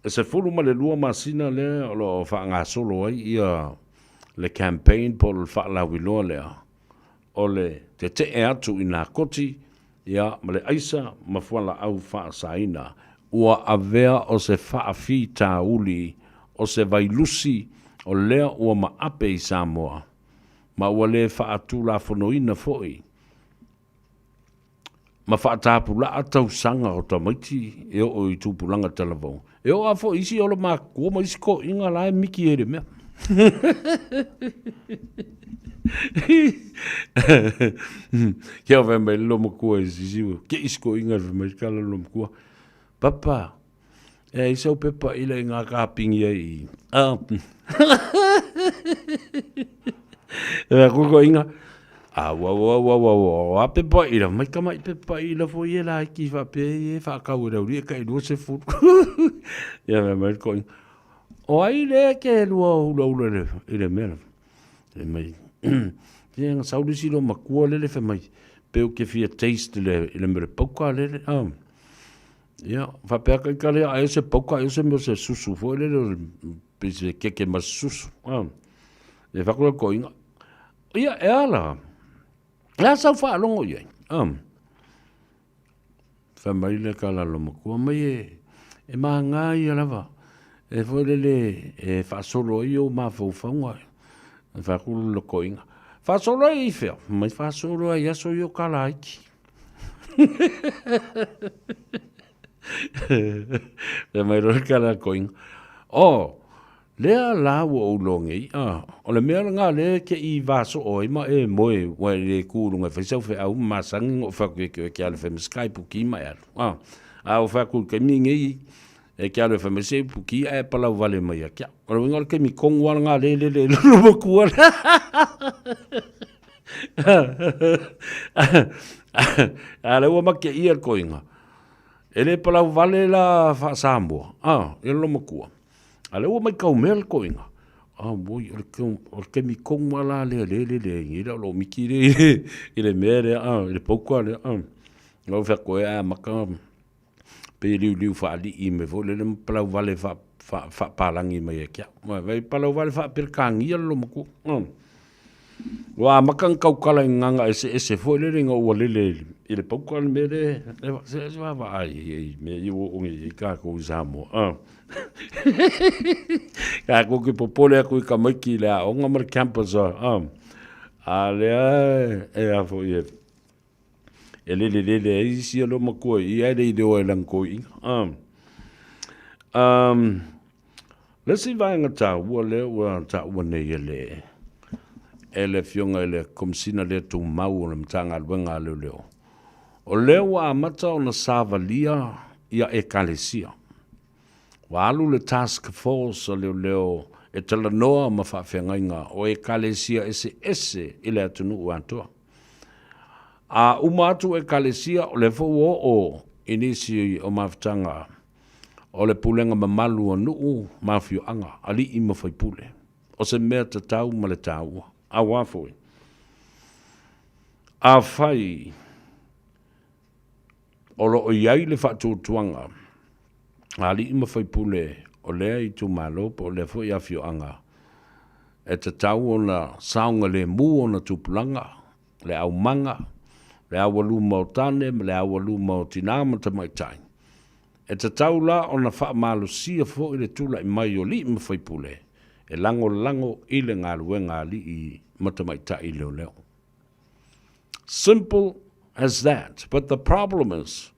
E 12 masina lea o lo o faagasolo ai ia le campaign po o le faalauiloa lea o le tetee atu i nakoti ia ma le aisa ma fualaau faasaina. Ua avea o se faafitauli o se vailusi o lea ua maape i Samoa ma ua le faatulafonoina foi ma faatapulaa tausaga o tamaiti e oo i tupulaga talavou. E oo lava foi i isi olo matutua ma isi toeaiina la e miki ai i le mea. Kia fai mai le loomatua i sisi, ke isi toeaiina fai mai le tala le loomatua, Papa, E ai sau pepa ila i ngā kāpingi ai i. Ah. E mea koko inga. A ua ua ua ua ua ua pepa ila mai ka mai pepa ila fo i e la ki fa pe e fa ka ua uri e ka i 20. Ia mea mai ko inga. O ai le ke lua hula hula le i le mea. E mai. Ia nga sauli si lo makua lele fe mai. Pe o ke fia taste le i le mere pauka lele. Ah. Ia, faapea ka ika lea, ai o se pauka, ai o se mea o se susu foi lele, pei se keke ma se susu. Ah. E whaku le koinga. Ia, e ala. E a sau whaalongo i ai. Ah. Whai mai le ka lalo makua mai e, e maa ngā ia lava. E foi lele e whaasolo ai o mawhauwhaunga. E whaku le koinga. Whaasolo ai i whea. Mai whaasolo ai aso i o kalaiki. Fai mai loa le kala koinga, Oh, lea la ua ou logei, ah, o le mea lena lea e te i vasoo ai ma e moe ua e le ku i luga e fai sau feau ma masani na ou fai atu e ke e ke alu e fai ma se kaipuki ma e alu, ah, a ou fai atu i le taimi lenei e ke alu e fai mai se ipuki ae palau vale mai ia te au. O le uiga o le taimi tonu lava lena lea e lele ai lona matua lea. A lea ua make ia le koiga. E le palau vale la faa-Samoa, a, ia lona matua. A lea ua maitau mea le koiga. A moi, o le, o le taimi tonu lava la lea lea e lele ai nei la o loo miki lea i le, i le mea lea, a, i le pauka lea, a. Na ou fai atu ai, a maka pei e liuliu faalii mai foi lele ma palau vale faa, faa, faapalagi mai ia te au. Vai palau vale faa-Peretania le loomatua. Ua amata ona tautala i gagaga eseese foi lele ina ua lele i le pauka le mea lea, se se vaavaai i mea ia ua oo nei i ai tatou i Samoa. Ah. Tatou te popole atu i tamaiti i le aoga ma le campus. Ah. A lea e a foi e e lele lele ai isi o loomatua i i ae le iloa e lana toeaina. Ah. Um, Le isi vaega taua lea ua taua nei e le e le Afioga i le Komesina lea Tumau o le Matagaluega a Leoleo, o lea ua amata ona savalia ia Ekalesia. Ua alu le task force a Leoleo e talanoa ma faafeagaiga o Ekalesia eseese i le atunuu atoa. A uma atu Ekalesia, o lea foi ua oo i nisi o mafutaga o le pulega mamalu o nuu ma afioaga, alii ma faipule. O se mea tatau ma le taua. Auā foi, afai o lo o i ai le faatuatuaga a alii ma faipule o lea itumalo po o lea foi afioaga, e tatau ona saogalemu ona tupulaga, le aumaga, le aualuma o tane ma le aualuma o tinā ma tamaitai. E tatau la ona faamalosia foi le tulai mai o alii ma faipule. e lagolago i le galuega a alii ma tamaitai leoleo. Simple as that. But the problem is,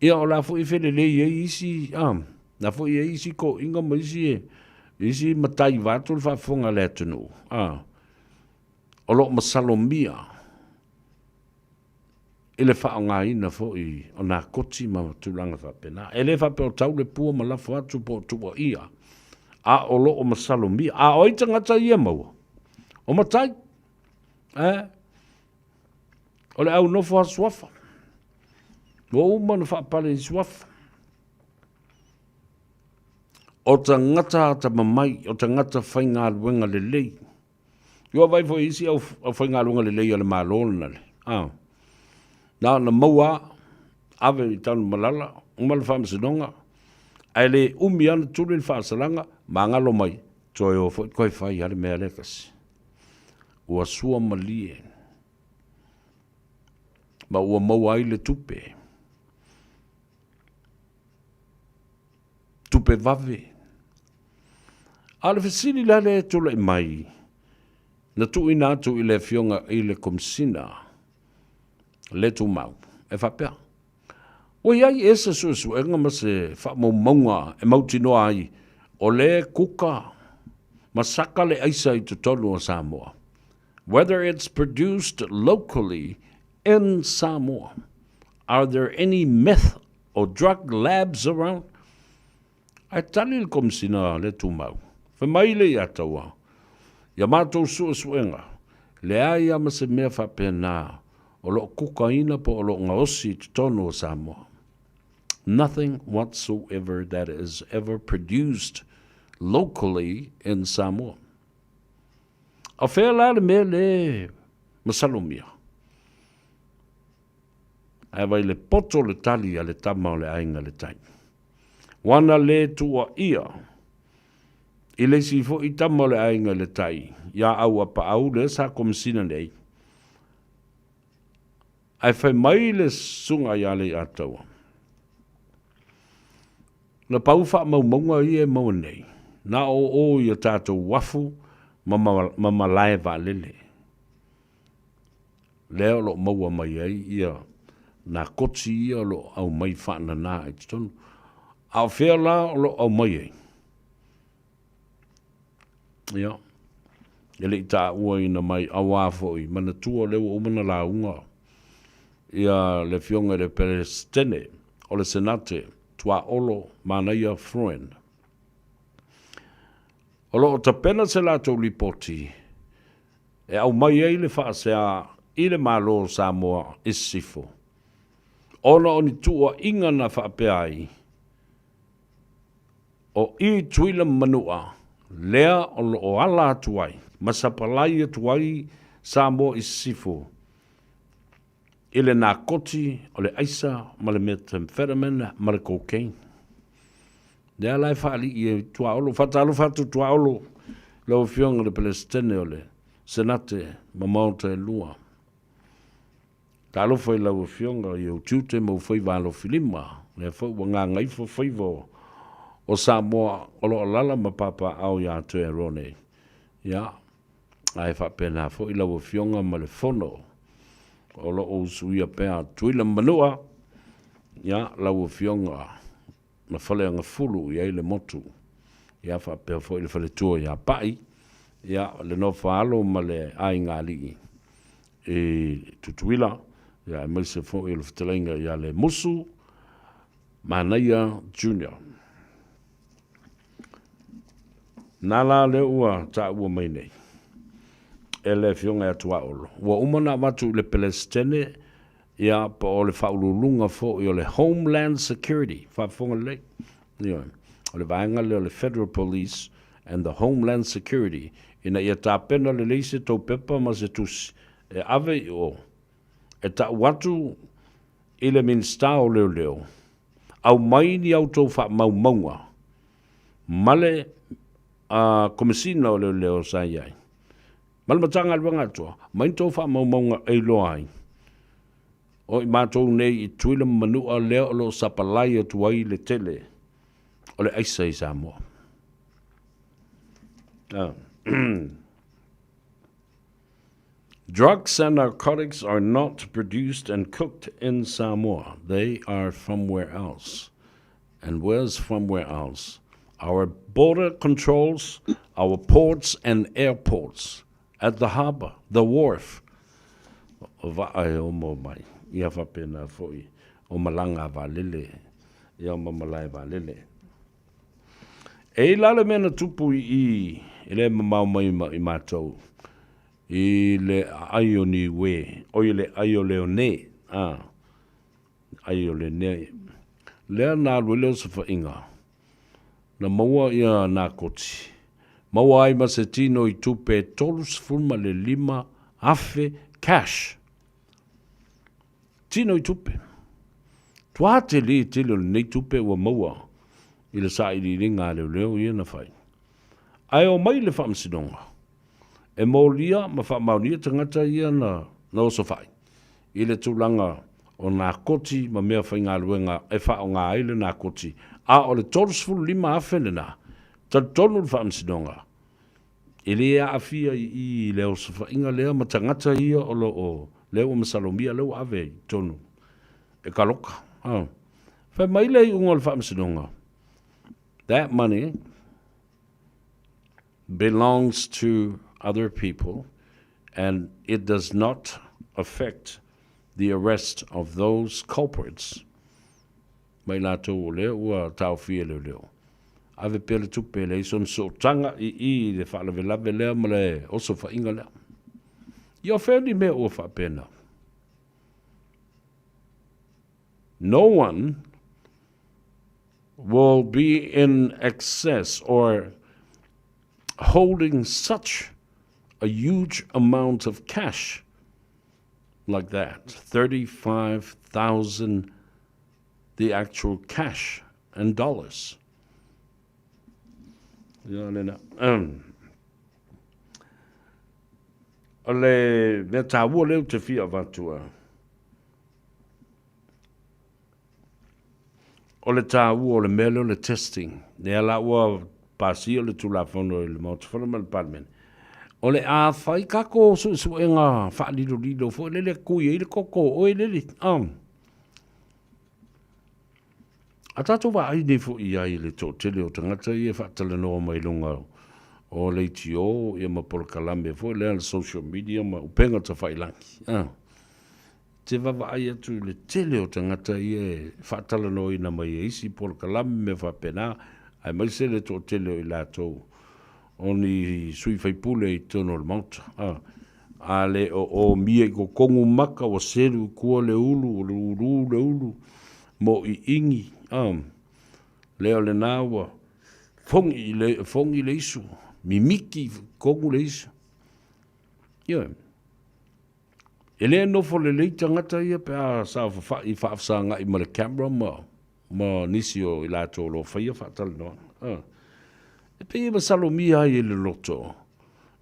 ia o la foi e felelei ai isi, ah, la foi e ai isi toʻiga ma isi e, isi matai vaeatu le faafofoga a le atunuu, ah, o lo o masalomia i le faaaogaina foi o nakoti ma tulaga faapena. E le faapea o tau le pua ma lafo atu po o tuuaia, a o lo o masalomia. A o ai tagata ia maua? O matai. Eh? O le au nofo a suafa. Ua uma ona faapale i suafa. O tagata atamamai, o tagata faigaluega lelei. Ua vaai foi isi au, aufaigaluega lelei a le Malo lena le. Ah. Na ona maua ave i Tanumalala, uma le faamasinoga, ae le umi lava ona tuli le faasalaga, magalo mai, toe o foi toe fai lava le mea lea tasi. Ua sua malie ma ua maua ai le tupe. Tupe vave. A o le fesili la lea e tulai mai, na tuuina atu i le Afioga i le Komesina le Tumau, e faapea, Ua i ai ea se suesuega ma se faamaumauga e mautinoa ai o lea e kuka ma saka le aisa i totonu o Samoa? Whether it's produced locally in Samoa. Are there any meth or drug labs around? Ae tali le Komesina le Tumau, Fai mai le ia taua, Ia matou suesuega, leai a ma se mea faapena o lo o kukaina po o lo o gaosi i totonu o Samoa. Nothing whatsoever that is ever produced locally in Samoa. A o fea la le mea le masalomia? Ae vai le poto le tali a le tama o le aiga le tai. Wana le tuuaia i le isi foi tama o le aiga le tai ia Auapaau lea sa Komesina nei, ae fai mai le susuga ia Leiataua, Na pau faamaumauga ia e maua nei, na o o i a tatou uafu ma ma malae vaalele. Lea o lo o maua mai ai ia nā koti ia o lo o aumai faanana i totonu. A o fea la o lo o aumai ai? Ia, e le i taʻuaina mai auā foi, manatua o lea ua uma ona lauga ia le Afioga i le Peresetene o le Senate, Tuaolo Manaia Freund. O lo o tapena se latou lipoti e aumai ai le faasea i le Malo o Samoa i Sisifo, ona o ni tuuaiga na faapea ai o i Tuila ma Manua lea o lo o ala atu ai ma sapalai atu ai Samoa i Sisifo i le nakoti o le aisa ma le methamphetamine ma le cocaine. Lea la e faalii e Tuaolo. Faatalofa atu Tuaolo lau Afioga i le Peresetene o le Senate ma Maota e lua. Talofa i lau Afioga i ou tiute ma ou faiva alofilima, lea foi ua gagaifo faiva o Samoa o lo o alaala ma papaaao ia Aotearoa nei. Ia, ae faapena foi lau Afioga ma le Fono o lo o usuia pea Tutuila ma Manua, ia, lau Afioga na Faleagafulu i ai le motu, ia faapea foi le faletua ia Pa'i, ia le Nofoaalo ma le aiga alii i Tutuila, ia aemaise foi o le fetalaiga ia Lemusu Manaia Junior. Na la lea ua taua mai nei e le Afioga ia Tuaolo, ua uma ona avatu i le Pelesitene Ia, po o le Faauluuluga foi o le Homeland Security, faafofoga lelei, ioe, o le vaega lea o le Federal Police and the Homeland Security, ina ia tapena lelei se tou pepa ma se tusi e ave i o, e tau atu i le Minisita o Leoleo, aumai ni a outou faamaumauga ma le Komesina o Leoleo sa i ai. Ma le Matagaluega atoa, mai ni tou faamaumauga e iloa ai o i matou nei i Tutuila ma Manua lea o lo o sapalai atu ai le tele o le aisa i Samoa. Drugs and narcotics are not produced and cooked in Samoa. They are from where else. And where's from where else? Our border controls, our ports and airports, at the harbour, the wharf. O vaa e omo mai, ia faapena foi o malaga a vaalele, ia ma malae vaalele. E i la le mea na tupu i i, e le mamao mai ma i matou, i le aai o Niue, oi le ai o Leone, a, ai o Lene. Lea na alu ai le osofaiga, na maua ia nakoti, maua ai ma se tino i tupe e 35,000 cash. Tino i tupe. Tuā tele tele o lenei tupe ua maua i le sailiiliga a leoleo ia na fai. Ae omai le Faamasinoga e molia ma faamaonia tagata ia na na osofai i le tulaga o nakoti ma mea faigaluega e faaaoga ai le nakoti, a o le 35,000 lena, talitonu le Faamasinoga e le aafia i i i le osofaiga lea ma tagata ia o lo o lea ua masalomia lea ua ave i totonu e kaloka. A. Fai mai le iuga o le Faamasinoga, that money belongs to other people and it does not affect the arrest of those culprits mai latou o lea ua taofia e leoleo. Ave pea le tupe e leai sona sootaga i i i le faalavelave lea ma le osofaiga lea. Ia o fea ni mea ua faapena? No one will be in excess or holding such a huge amount of cash like that 35,000 the actual cash and dollars. Ia lena. Um, o le mea tāua lea ou te fia avatua. O le tāua o le mea lea o le testing. Lea la ua pasia le Tulafono i le Maota Fono ma le Palemene. O le a fai kako suesuega faalilolilo foi lele kui ai le koko o oe lele. Um. A tātou vaai nei foi i ai i le toatele o tagata ia e faatalanoa mai luga o leitio ia ma polokalame foi lea le social media ma upega tafailagi. Ah. Te vaavaai atu i le tele o tagata ia e faatalanoaina mai e isi polokalame ma mea faapena, aemaise le toatele o i latou o ni sui faipule i totonu o le Maota. A, a le o omia i kokogu maka ua selu i kua le ulu, ua lūlū le ulu, moʻiʻiņi, a, lea o lena ua fogi i le, fogi le isu, mimiki i kogu le isu. Ioe. E le nofo lelei tagata ia pe a saofafai faafesagaʻi ma le camera ma ma nisi o i latou o lo o faia faatalanoaga. A. E pei e masalomia ai e le loto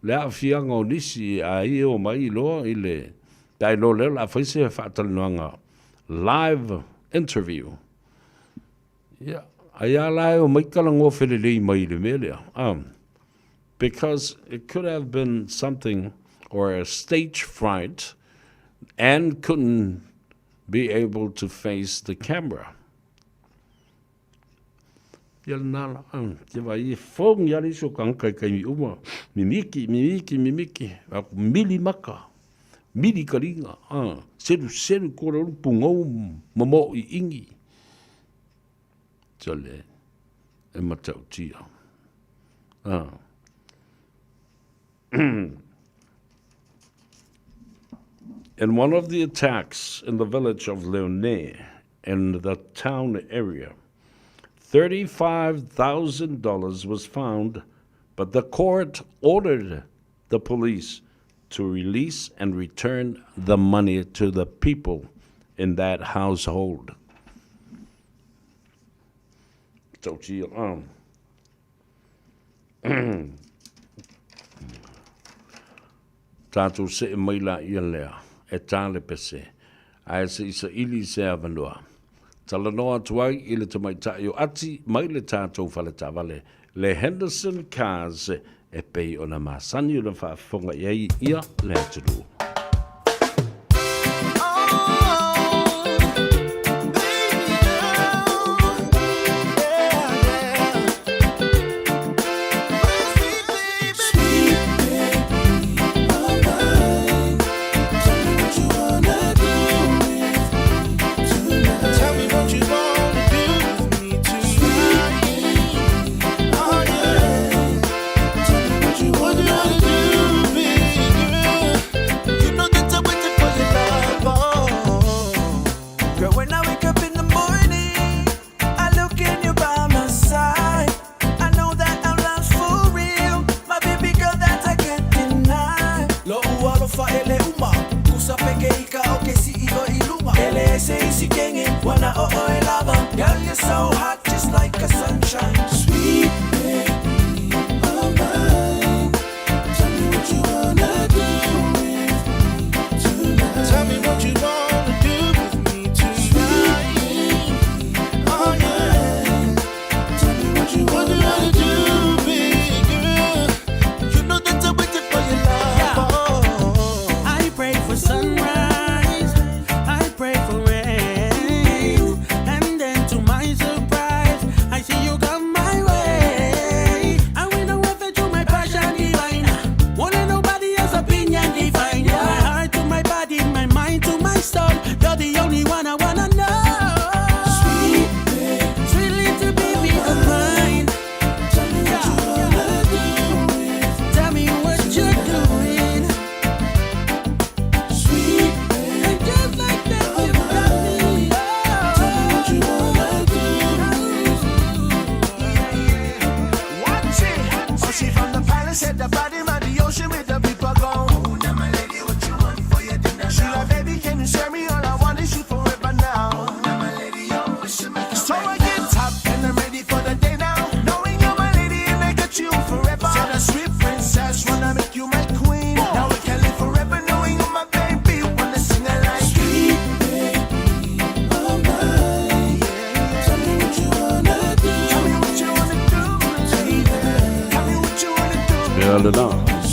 le aafiaga o nisi a e omai loa i le pe a iloa lea o le a fai se faatalanoaga live interview. Ia, ai a la e omai talanoa felelei mai i le mea lea. A. Because it could have been something or a stage fright and couldn't be able to face the camera. Ia lena la, te vai e fongi ale iso ka kai kai mi uma, mimiki, mimiki, mimiki, aku mili maka, mili kalinga, ah, seru seru kore uru pungou momo i ingi. Tole, e matautia. Ah. In one of the attacks in the village of Leone in the town area, $35,000 was found, but the court ordered the police to release and return the money to the people in that household. Tatou see mai la ia lea, e tā le pese, ae se i saili i se avanoa. Talanoa atu ai i le tamaitai o Ati mai le tatou fale taavale, le Henderson Cars e pei ona masani ona faafofoga i ai ia le atunuu.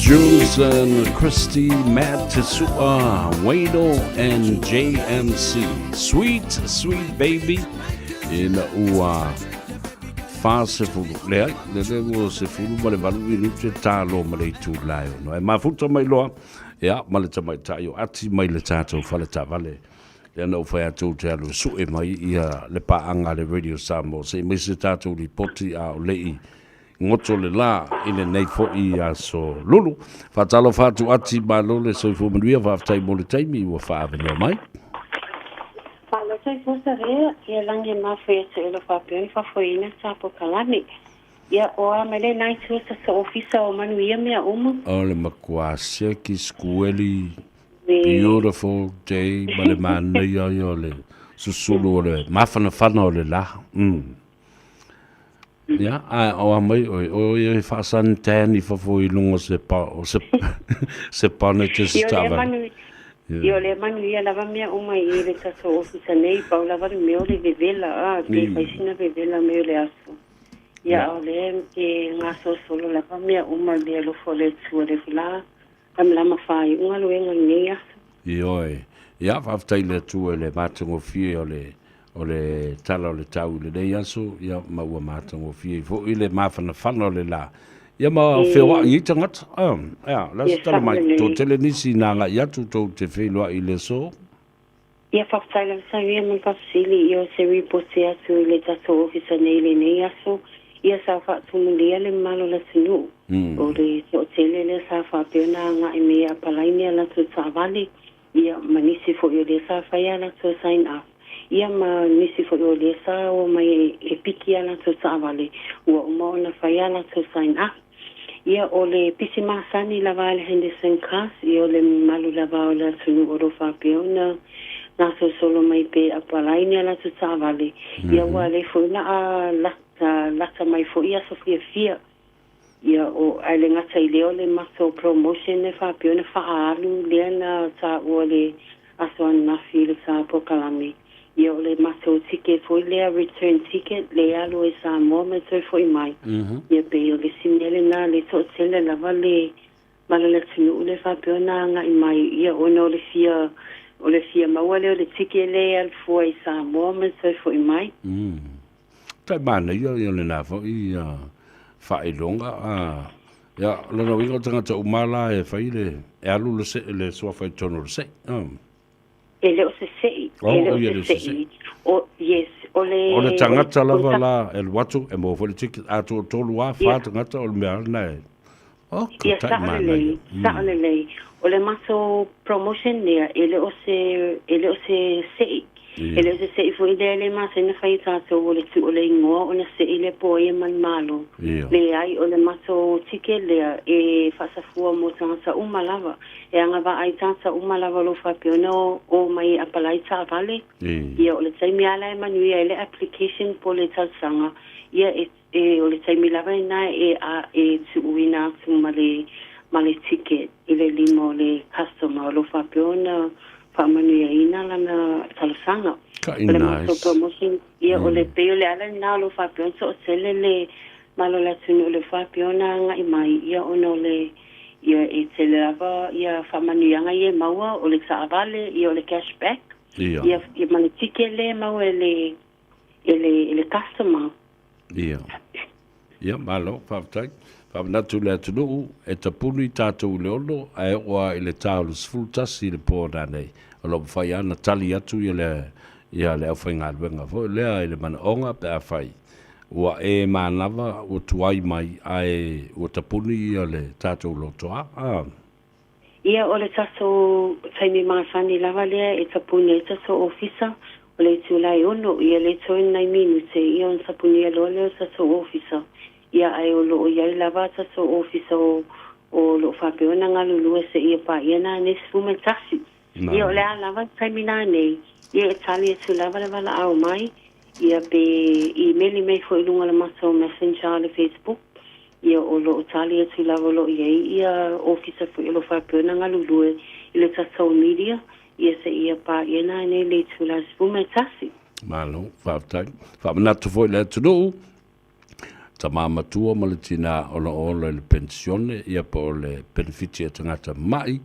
Jules and Christy, Matt Tesua, Wayno and JMC. Sweet, sweet baby. Ina ua 40. Leai, le le ua 18 minute tālo ma le itu lae ono. E mafuta mai loa, ia, ma le tamaitai o ati mai le tātou fale taavale. Lea na ou fai atu ou te alu e sue mai ia le paaga a le Radio Samoa se i mai se tatou lipoti a o le i goto le la i lenei foi aso Lulu. Faatalofa atu Ati, malo le soifua manuia, faafetai mo le taimi ua faaavanoa mai. Malo soifua Savea, ia lagi e mafua ia te oe lo faapea ona faafoeina sa polokalame. Ia o a mai le nai tua sa sa ofisa o manuia mea uma. O le matua siaki sikueli Beautiful day ma le manaia ia o le susulu o le mafanafana o le la. Ia, a o a mai oe, o ia e faasun-tan i fafo i luga o se pa, o se, se bonnet e se Ia o lea taavale. manu, ia o lea manuia lava mea uma i le tatou ofisa nei, pau lava le mea o le vevela, a, pe fai sina vevela mai o le aso. Ia, a o lea e gasolosolo lava mea uma i le alofa o le Atua, le la Lamalama faaiuga galuega i lenei aso. Ioe. Ia, faafetai i le Atua i le matagofie o le, o le tala o le tau i lenei aso, ia, ma ua matagofie ai foi le mafanafana o le la. Ia ma feoai ai tagata. Ah, ia, la se tala mai, toatele nisi na agai atu tou te feiloai i le aso. Ia, faafetai lava Saria ma le faafesili ia o se ripoti atu i le tatou ofisa nei i lenei aso. Ia sa faatumulia le mamalu o le atunuu o le toatele lea sa faapea ona agai mai e apalai ni a latou taavale, ia ma nisi foi o lea sa fai a latou sign up, ia ma nisi foi o lea sa o mai e piki a latou taavale ua uma ona fai a latou sign up. Ia, o le pisi masani lava a le Henderson Cars, ia o le mamalu lava o le atunuu o lo o faapea ona gasolosolo mai pe apalai ni a latou taavale, ia ua lei foi ona a lata, lata mai foi aso fiafia. Ia, o, ae le gata i lea o le matou promotion e faapea ona faaalu lea na taua le aso ananafi i le ta polokalame. Ia o le matou ticket foi lea return ticket le alu ai Samoa ma toe foi mai. Ia pei o le isi mea lena le toatele lava le mamalu o le atunuu le faapea ona agai mai ia ona o le fia o le fia maua lea o le ticket lea e alu fua i Samoa ma toe foi mai. Tai manaia ia lena foi ia faailoga a ia lona uiga o tagata uma la e fai le e alu le se le suafa i totonu o le se'i. E le o se se'i, e le o se se'i. O, yes, o le... O le tagata lava la e alu atu e maua foi le ticket, a toatolu a, fa tagata o le mea lena e... Oh, ka Ia, tai sao manaia. lelei, sao lelei. O le matou promotion lea, e le o se, e le o se se'i. E le o se se'i foi lea e le masani ona fai e tatou o le tuu o le igoa ona se'i lea po o ai e manumalo. Leai, o le matou ticket lea e faasafua mo tagata uma lava. E agavaa ai tagata uma lava o lo o faapea ona o mai e apalai taavale. Ia, o le taimi lava la e manuia ai le application po o le talosaga, ia e, e, o le taimi lava lena e, a, e tuuina atu ma le, ma le ticket i le lima o le customer o lo o faapea ona faamanuiaina lana talosaga. Kai O le matou nice. promotion, ia, o le, pei o le ala lena o lo o faapea ona toatele le malo o le atunuu o lo o faapea ona agai mai, ia, ona o le, ia, e tele lava ia faamanuiaga ia e maua, o le taavale, ia, o le cash back, ia, ia ma le ticket lea e maua e le, e le, e le customer. Ia. Ia, malo, faafetai. Faamanatu i le atunuu, e tapuni tatou i le 6, ae oo lava i le ta o le 11 i le po nanei. O lo o mafai lava ona tali atu ia le, ia le aufaigaluega foi lea i le manaoga pe afai ua e manava ua tuai mai ae ua tapuni ia le tatou lotoa. A. Ia, o le tatou taimi masani lava lea e tapuni ai tatou ofisa, o le itula e 6, ia le toe ni nai minute, ia ona tapunia loa lea o tatou ofisa. Ia, ae o lo o i ai lava tatou ofisa o, o lo o faapea ona galulue seia paia nanei 11. Ia, o le a lava le taimi nanei, ia e tali atu lava le valaau mai, ia pe imeli mai foi i luga o le matou messenger o le Facebook. Ia, o lo o tali atu lava o lo o i ai ia ofisa foi o lo o faapea ona galulue i le tatou media, ia seia paia nanei le itula 11. Malo, faafetai. Faamanatu foi i le atunuu, tama matua ma le tinā o lo o ola i le penisione, ia po o le penefiti a tagata ma'i,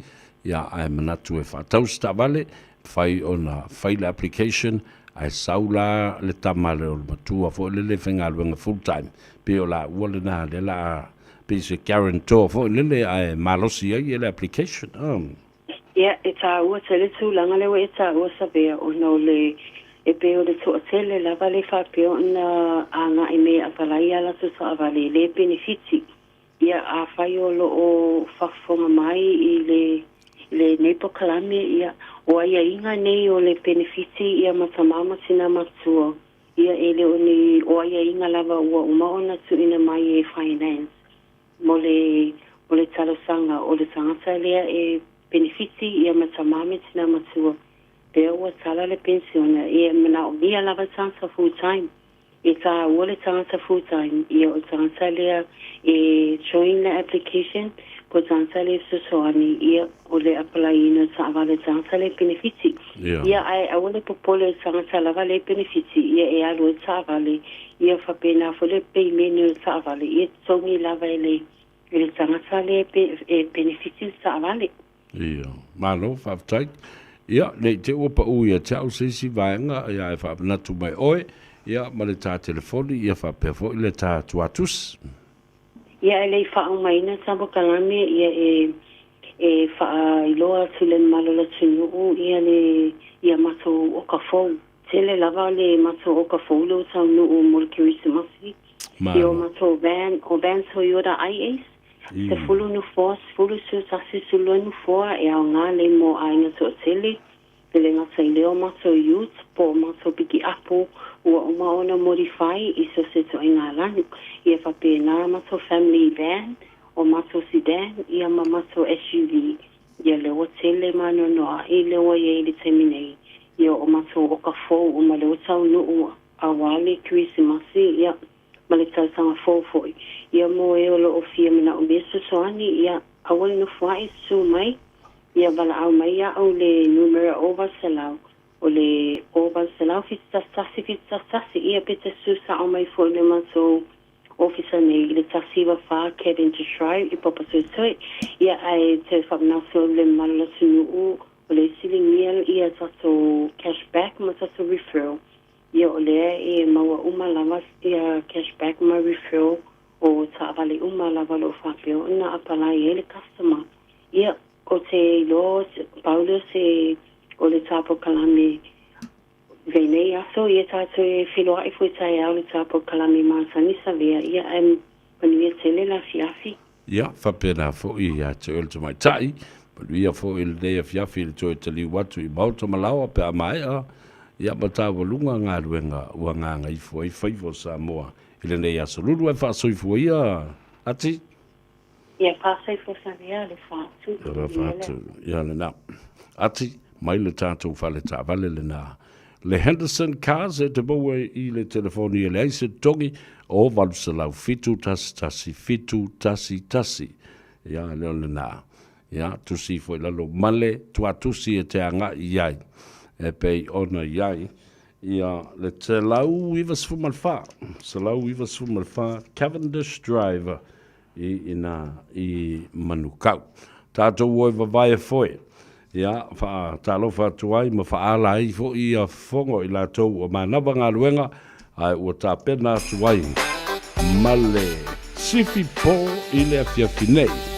ia ae manatu e faatau se taavale, mafai ona fai le application, ae sau la le tama le o le matua foi lele e faigaluega full time, pei o laua lena lea la a pei se guarantor foi lele ae malosi ai le application. Ia, e taua tele tulaga lea ua e taua Savea ona o le e pei o le toatele lava le faapea ona agai mai e apalai ia latou taavale le penefiti. Ia, afai o lo o faafofoga mai i le lenei polokalame, ia, o aiaiga nei o le penefiti ia ma tama ma tina matua, ia e le o ni o aiaiga lava ua uma ona tuuina mai e Finance mo le mo le talosaga o le tagata lea e penefiti ia ma tama me tina matua pea ua tala le penisione, ia e manaomia lava tagata full time. E tāua le tagata full time, ia o le tagata lea e join le application, po o le tagata lea e fesoasoani, ia o le apalaiina o taavale tagata lea e penefiti. Ia ae aua le popole o le tagata lava lea e penefiti, ia e alu ai le taavale, ia faapena foi le peimene o le taavale, ia e totogi lava e le e le tagata lea e penefiti le taavale. Ia, malo, faafetai. Ia, ne i te i ua pau ia te au se isi vaega, ia ae faamanatu mai oe, ia, ma le ta telefoni, ia faapea foi le ta tuatusi. Ia, e le i faaumaina ta polokalame, ia e e faailoa atu i le mamalu o le atunuu ia le ia matou oka fou. Tele lava le matou oka fou lea ua taunuu mo le Kerisimasi. Ia o matou van, o van Toyota i-Ace, 10 nofoa, 10 11 12 nofoa e aoga lei mo aiga toatele, e le gata i lea o matou ute po o matou pikiapu ua uma ona modify i so se ituaiga lanu. Ia faapena matou family van, o matou sedan, ia ma matou SUV. Ia lea ua tele ma anoanoai lea ua i ai i le taimi nei, ia o matou oka fou uma lea ua taunuu aua le Kerisimasi, ia ma le tausaga fou foi. Ia mo e o lo o fia manaomia fesoasoani, ia aua le nofo ae, susu mai, ia valaau mai ia au i le numera 800 O le 0800 71 11, ia pe te susa'o mai foi i le matou ofisa nei i le 194 Cavendish Drive i Papatoetoe. Ia ae toe faamanatu i le mamalu o le atunuu o le siligia ia tatou cash back ma tatou referral. Ia o lea e maua uma lava ia cash back ma referral o taavale uma lava o lo o faapea ona apalai ai le customer. Ia Ou te iloa pau lea o se o le tā polokalame lenei aso ia tātou e feiloai foi taeao le tā polokalame masani Savea ia ae manuia tele le afiafi. Ia, faapena foi ia te oe le tamaitai, manuia foi lenei afiafi i le toe taliu atu i maota ma laoa pe a maea, ia ma taualuga galuega ua gagaifo ai faiva o Samoa i lenei aso lulu ae faasoifua ia Ati. Ia faasoifua Savea le faatu. Ia le faatu, ia lena. Ati, mai le tatou fale taavale lena. Le Henderson Cars e te maua i le telefoni e leai se totogi o 807 11 7 11. Ia, leo lena. Ia, tusi foi lalo male tuatusi e te agai i ai. E pei ona i ai. Ia, le 194, 194 Cavendish Drive i ina i Manukau. Tatou o e vavae foe, ia, faatalofa atu ai ma faaala ai foi ia fofoga o i latou ua manava galuega, ae ua tapena atu ai ma le sifi po i le afiafi nei.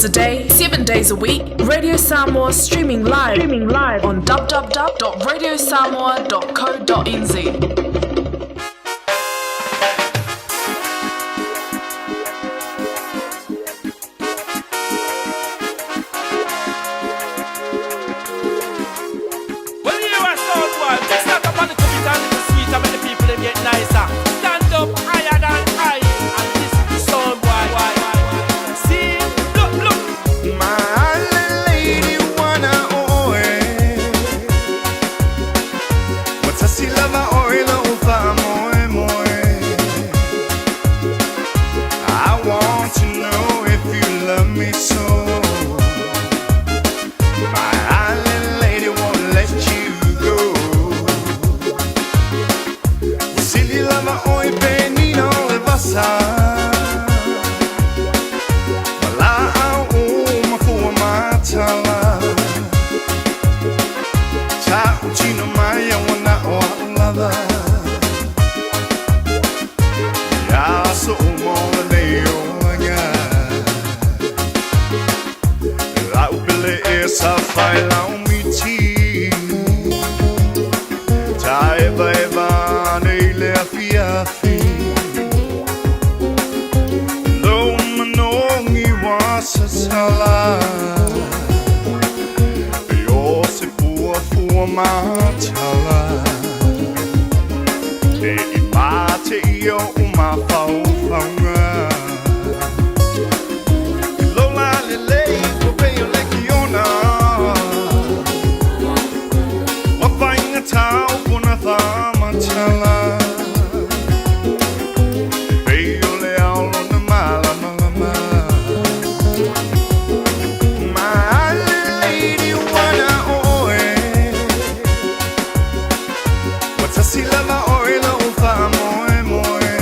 hours a day, 7 days a week. Radio Samoa streaming live, streaming live on www.radiosamoa.co.nz. Well, you a sound boy, mix that up a little bit and little sweeter, make the people them get nicer. Stand up higher than high and listen to sound boy. See, look, look. My lady wanna oe Watasi lava oe lo ufa moe moe I want to know if you love me so My island lady won't let you go Silly lava oi penino le vasa La au mafua matala Ta utino mai wana o lava Ya so mo le o anga La upele e sa fai la umiti Ta eva eva nei le afi afi Lo manongi wa sa sala Yo se fua fua matala Te i mate i o umafau faunga Lola lelei ko pei o leki ona Wa tau pona whamatala Pei o le ao lona malamalama My lady wana oe Watasi lava oe lo ufa moe moe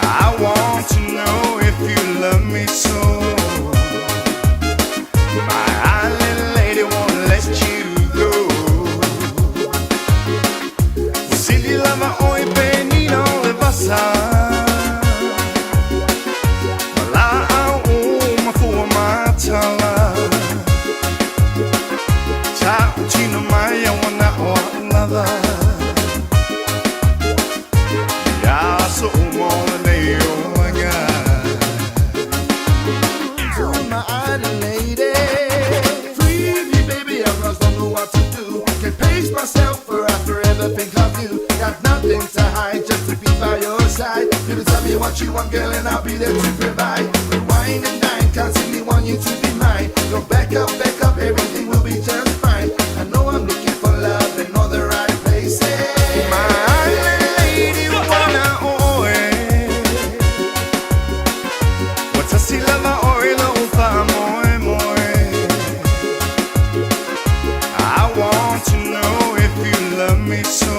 I want to know if you love me so My island lady won't let you go Silly lava oi penino le vasa La au mafua matala Ta utino mai wana o lava Ya so mo le o anga To my island lady. Free me, baby, I just don't know what to do. Can't pace myself for I forever think of you. Got nothing to hide, just to be by your side. Baby, tell me what you want, girl, and I'll be there to provide. Rewind and dine, constantly want you to be mine. Go back up, back up, everything will be just fine. I know I'm looking for love in all the right places. My island lady wana oe Watasi lava oe lo ufa moe moe I want to know if you love me so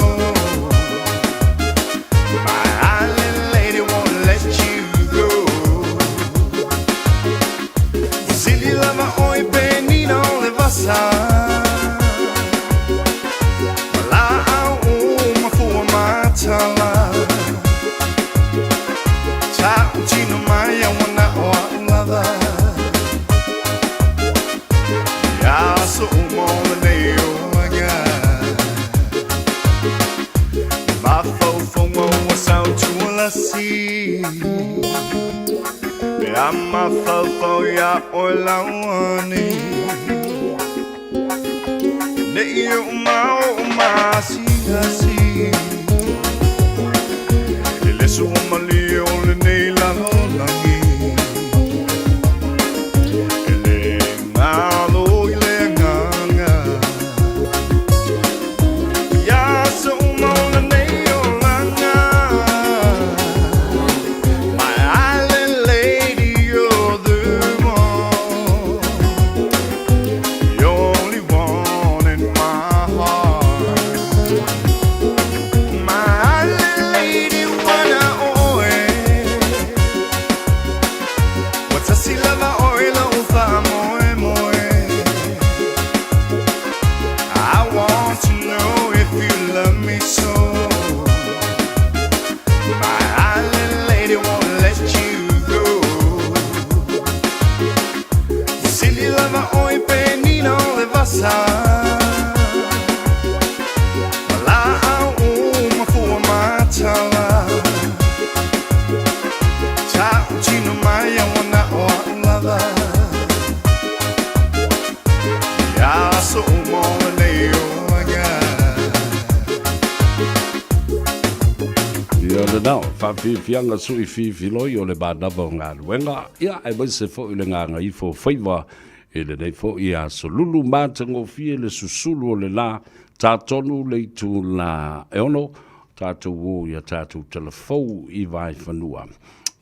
My island lady won't let you go Silly lava oi penino le vasa La au mafua matala Ta utino mai wana o lava Ya so mo le o anga Mafaufauga ua sautua lasi Pe a mafaufau iā oe lauani Nei o mao o masiasi E le sua malie o lenei lalolagi E le galo i le agaga Ia so uma o lenei olaga My island lady, you're the one The only one in my heart My island lady, wana oe Watasi lava oe lo ufa moe moe I want to know if you love me so My island lady won't let you go. Pili lava ʻoe penina o le vasa Ma lāʻau uma fua matala Tautino mai a ua na o aʻu lava I aso uma o lenei olaga. Ia lena, faafiafiaga sui fifiloi o le manava o galuega, ia aemaise foi le gagaifo o faiva i lenei foi aso lulu matagofie le susulu o le la tatonu le itula e ono tatou o ia tatou talafou i Vaefanua.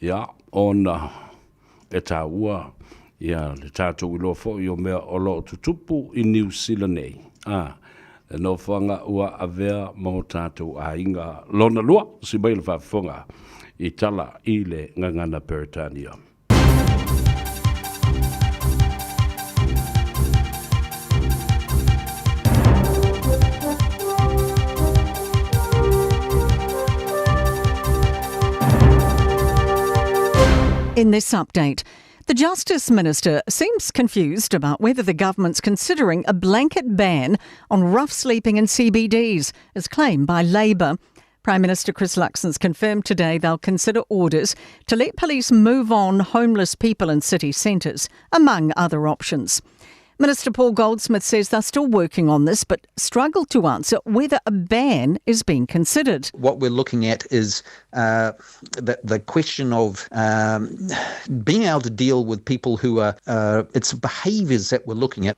Ia ona e taua ia le tatou iloa foi o mea o lo o tutupu i Niu Sila nei. A, le nofoaga ua avea ma o tatou aiga lona lua, si mai le faafofoga i tala i le gagana Peretania. In this update, the Justice Minister seems confused about whether the government's considering a blanket ban on rough sleeping in CBDs, as claimed by Labour. Prime Minister Chris Luxon's confirmed today they'll consider orders to let police move on homeless people in city centres, among other options. Minister Paul Goldsmith says they're still working on this, but struggle to answer whether a ban is being considered. What we're looking at is the, the question of um, being able to deal with people who are, it's behaviours that we're looking at.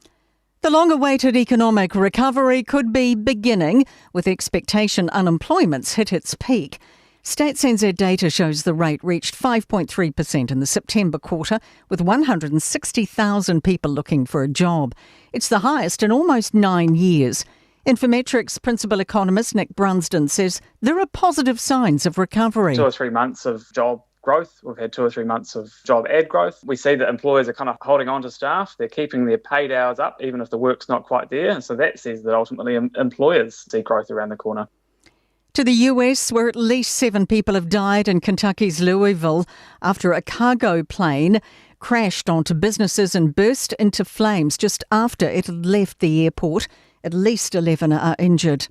The long awaited economic recovery could be beginning, with expectation unemployment's hit its peak. Stats NZ data shows the rate reached 5.3% in the September quarter, with 160,000 people looking for a job. It's the highest in almost nine years. Infometrics principal economist Nick Brunsden says there are positive signs of recovery. Two or three months of job growth. We've had two or three months of job ad growth. We see that employers are kind of holding on to staff. They're keeping their paid hours up, even if the work's not quite there. And so that says that ultimately employers see growth around the corner. To the US, where at least seven people have died in Kentucky's Louisville after a cargo plane crashed onto businesses and burst into flames just after it had left the airport. At least 11 are injured.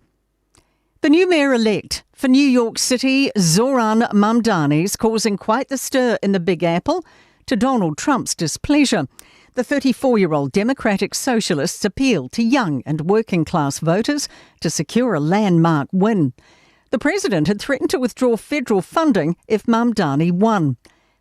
The new mayor elect for New York City, Zoran Mamdani, is causing quite the stir in the Big Apple to Donald Trump's displeasure. The 34 year old Democratic Socialists appeal to young and working class voters to secure a landmark win. The president had threatened to withdraw federal funding if Mamdani won.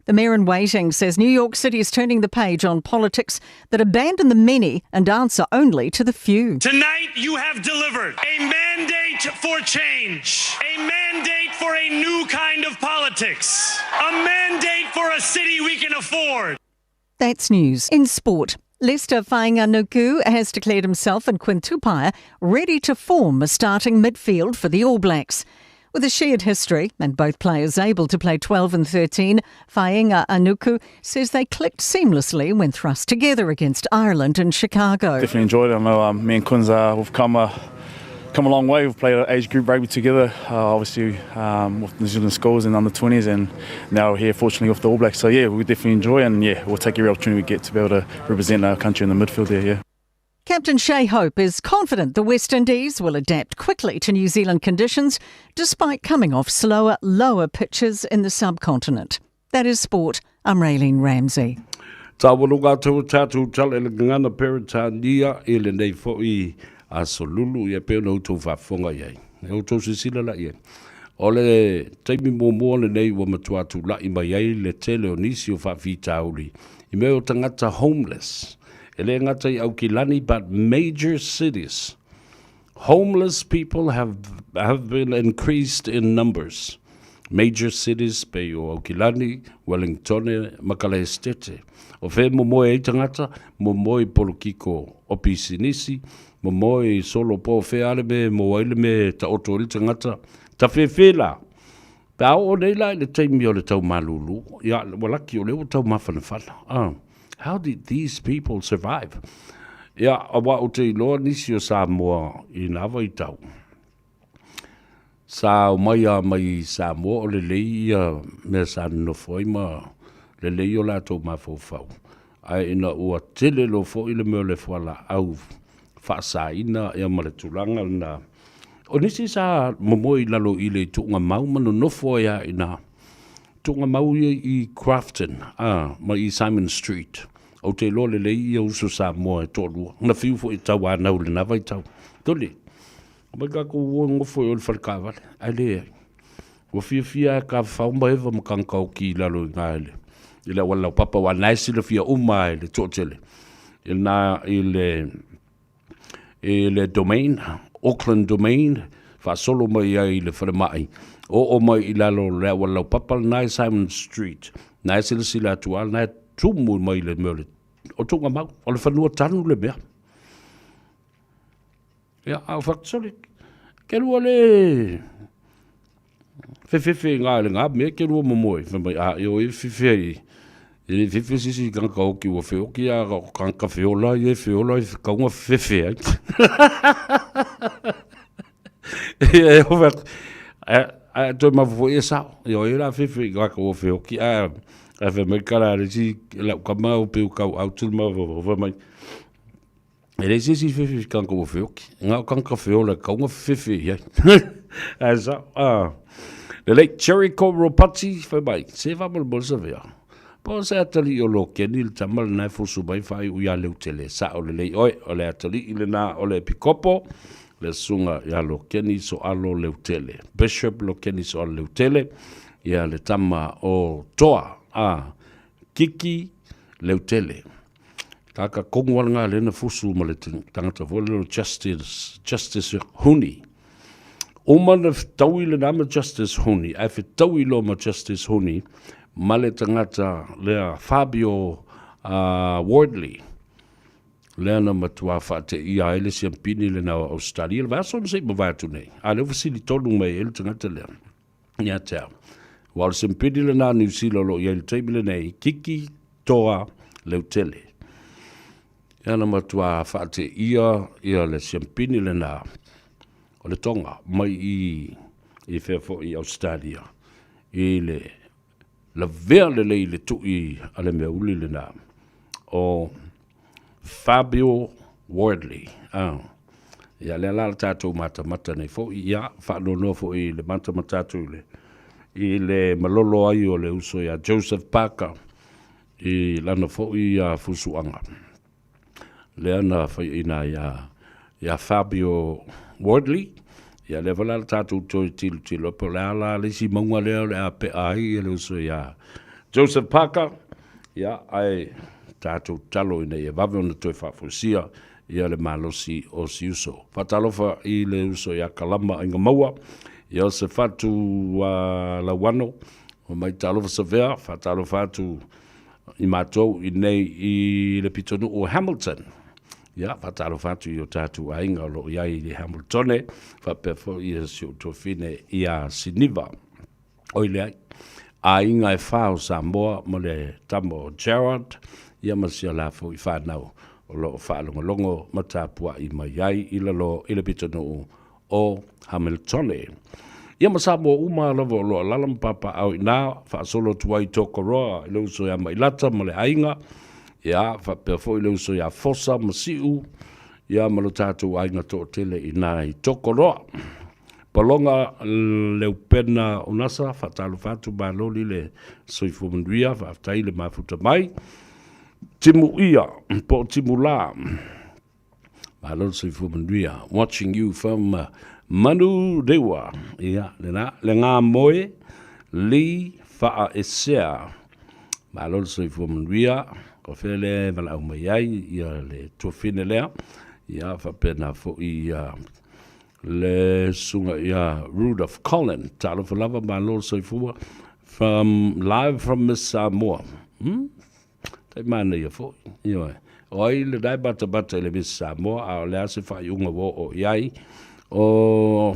The mayor in waiting says New York City is turning the page on politics that abandon the many and answer only to the few. Tonight, you have delivered a mandate for change, a mandate for a new kind of politics, a mandate for a city we can afford. That's news. In sport, Leicester Fainga'anuku has declared himself and Quinn Tupaea ready to form a starting midfield for the All Blacks. With a shared history and both players able to play 12 and 13, Fainga'anuku says they clicked seamlessly when thrust together against Ireland in Chicago. Definitely enjoyed it. I know um, me and Quinns, uh, we've come a, come a long way. We've played age group rugby together, uh, obviously um, with New Zealand schools and under 20s, and now we're here, fortunately, with the All Blacks. So yeah, we definitely enjoy, and yeah, we'll take every opportunity we get to be able to represent our country in the midfield there. Yeah. Captain Shai Hope is confident the West Indies will adapt quickly to New Zealand conditions despite coming off slower, lower pitches in the subcontinent. That is sport. I'm Raylene Ramsey. Tāwalo ngā tau tātou tala i le gagana Peretania i lenei fo'i aso lulu ia pei ona outou faafofoga i ai. E outou silasila la i ai. O le taimi muamua lenei ua matua tula'i mai ai le tele o nisi o faafitauli i mea o tagata homeless. E le gata i Aukilani but major cities. Homeless people have, have been increased in numbers. Major cities pei o Aukilani, Wellingtone ma Kalaestete. O whea momoe ai tangata, momoe i polokiko o pisinisi, momoe i solo po whea ale me mo ai le me taoto i le tangata, ta whewhe la. Pe a oo nei la i le taimi o le tau malulu, ia, ua laki o lea ua tau mafanafana. Ah. How did these people survive? Ia, aua ou te iloa nisi o Samoa i nā vaitau. Sa omai a mai i Samoa o lelei ia mea sa nonofo ai ma lelei o latou mafaufau. Ae ina ua tele loa foi le mea o le fualaau faasaina ia ma le tulaga lena. O nisi sa momoe i lalo i le tuugamau ma nonofo ai lava i ina. Tuugamau ia i Grafton a, ma i Simon Street. Ou te iloa lelei ia uso Samoa e toalua. Na fiu foi e tauanau i lena vaitau. Tole, omai tatou o e nofo i o i le fale taavale, ae leai. Ua fiafia lava e tafafao ma eva ma tagataoki i lalo i ina i le, i le auala laupapa, aua o lena e silafia uma lava e le toatele i lena i le, i le Domain, Auckland Domain, faasolo mai ai i le falemai, oo mai i lalo o le auala laupapa lena i Simon Street, lena e silasila atu lava, lena e tumu mai le mea o le, o Tuugamau, o le fanua tanu le mea. Ia, a o faatasoli, ke lua le fefefe i ngā le ngā mea ke lua momoe, fai mai, a io e fefe ai, e le fefe se isi tagata oki ua feoki a o tagata feola ia e feola e kauga fefe ai. Ia e o fai atu, a e toe mafu foi e sao, io e la fefe i tagata ua feoki, a e fai mai kala le si lau kama o peu kau au tulu ma fai mai, E leai se isi fefe i kanaka ua feoki. Nga o kanaka feola e kaunga fefe i ai. Ae sa, ah. Lelei, Jericho Ropati, fai mai, se faamolemole Savea. Po o se atalii o Lokeni le tama lena e fusu mai faaiu ia Leutele. Sao lelei oe, o le atalii lena o le epikopo, le susuga ia Lokeni Soalo Leutele. Bishop Lokeni Soalo Leutele, ia le tama o Toa, ah, Kiki Leutele. Kaka kongu ala ngā lena fusu ma le tangata foi lea o Justice, Justice Huni. Uma na fetaui lena ma Justice Huni, ae fetaui loa ma Justice Huni ma le tagata lea Fabio Wardley, lea na matua faateia ai le siampini lena o Australia i le vaiaso na se i mavae atu nei. A lea ua fesili tonu mai ai le tagata lea ia te au. Aua o le siampini lena a Niu Sila o lo o i ai i le taimi lenei, Kiki Toa Leutele. Ia na matua faateia ia le siampini lena o le Tonga mai i i fea foi i Australia i le lavea lelei i le tui a le meauli lena o Fabio Wardley. Ah. Ia lea la le tatou matamata nei foi, ia faanoanoa foi i le matamata atu i le i le malolo ai o le uso ia Joseph Parker i lana foi fusuaga lea na faiaina ia ia Fabio Wardley. Ia lea foi la le tatou toe tilotilo po o le a la le isi mauga lea o le a pea ai le uso ia Joseph Parker. Ia ae tatou tatalo ina ia vave ona toe faafoisia ia le malosi o si uso. Faatalofa i le uso ia Kalama Aigamaua, ia o se fatu Lauano, o mai talofa Savea, faatalofa atu i matou i nei i le pitonuu o Hamilton. Ia, faatalofa atu i o tatou aiga o lo o i ai i le Hamiltone, faapea foi ia si ou tuafine ia Siniva. Oi leai, aiga e fa o Samoa ma le tama o Gerard, ia ma si a la foi whanau o lo o faalogologo ma tapuai mai ai i lalo i le pitonuu o Hamiltone. Ia ma Samoa uma lava o lo o alaala ma papaaao i ina, faasolo atu ai i Tokoroa i le uso ia Mailata ma le aiga, ia faapea foi le uso ia Fosa ma Siu, ia ma lo tatou aiga toatele i ina i Tokoroa. Paloga Leupena Unasa, faatalofa atu Maloli le soifua manuia, faafetai le mafuta mai. Timuia po o Timulā. Malo le soifua manuia. Watching you from Manurewa. Ia, lena, le ngā moe, Lee Faaesea. Malo le soifua manuia. Ko whea le valaau mai ai, ia le tuafine lea. Ia, faapena foi ia le susuga ia Rudolph Collin. Talofa lava, malo le soifua. From, live from Miss Samoa. Hmm? Tai manaia foi. Ioe. O ai lena e matamata i le Miss Samoa, a o le a se faaiuga ua oo i ai, o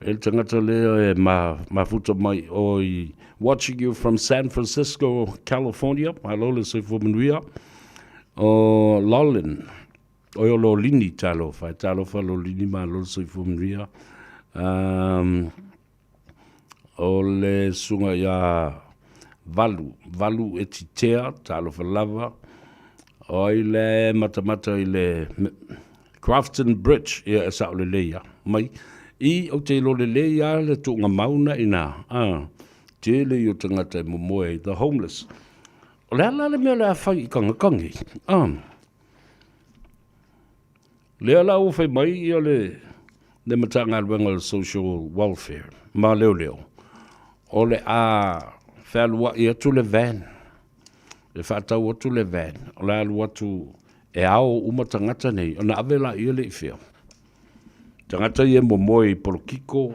e le tagata lea e ma, mafuta mai o i watching you from San Francisco, California, malo le soifua manuia, o Lolin, oi o Lolini, talofa, e talofa Lolini, malo le soifua manuia. Um, O le susuga ia Valu, Valu Etitea, talofa lava. O ai lea e matamata i le Grafton Bridge, ia e sao lelei lava mai. I, ou te iloa lelei lava le tuugamau na i ina, a, tele ia o tagata e momoe ai, the homeless. O le a la le mea o le a fai i Kagekange? A. Lea la ua fai mai ia le le Matagaluega o le Social Welfare ma Leoleo, o le a fealuai atu le van, e faatau atu le van, o le a alu atu e ao uma tagata nei, ona ave laia lea i fea? Tagata ia e momoe i polokiko,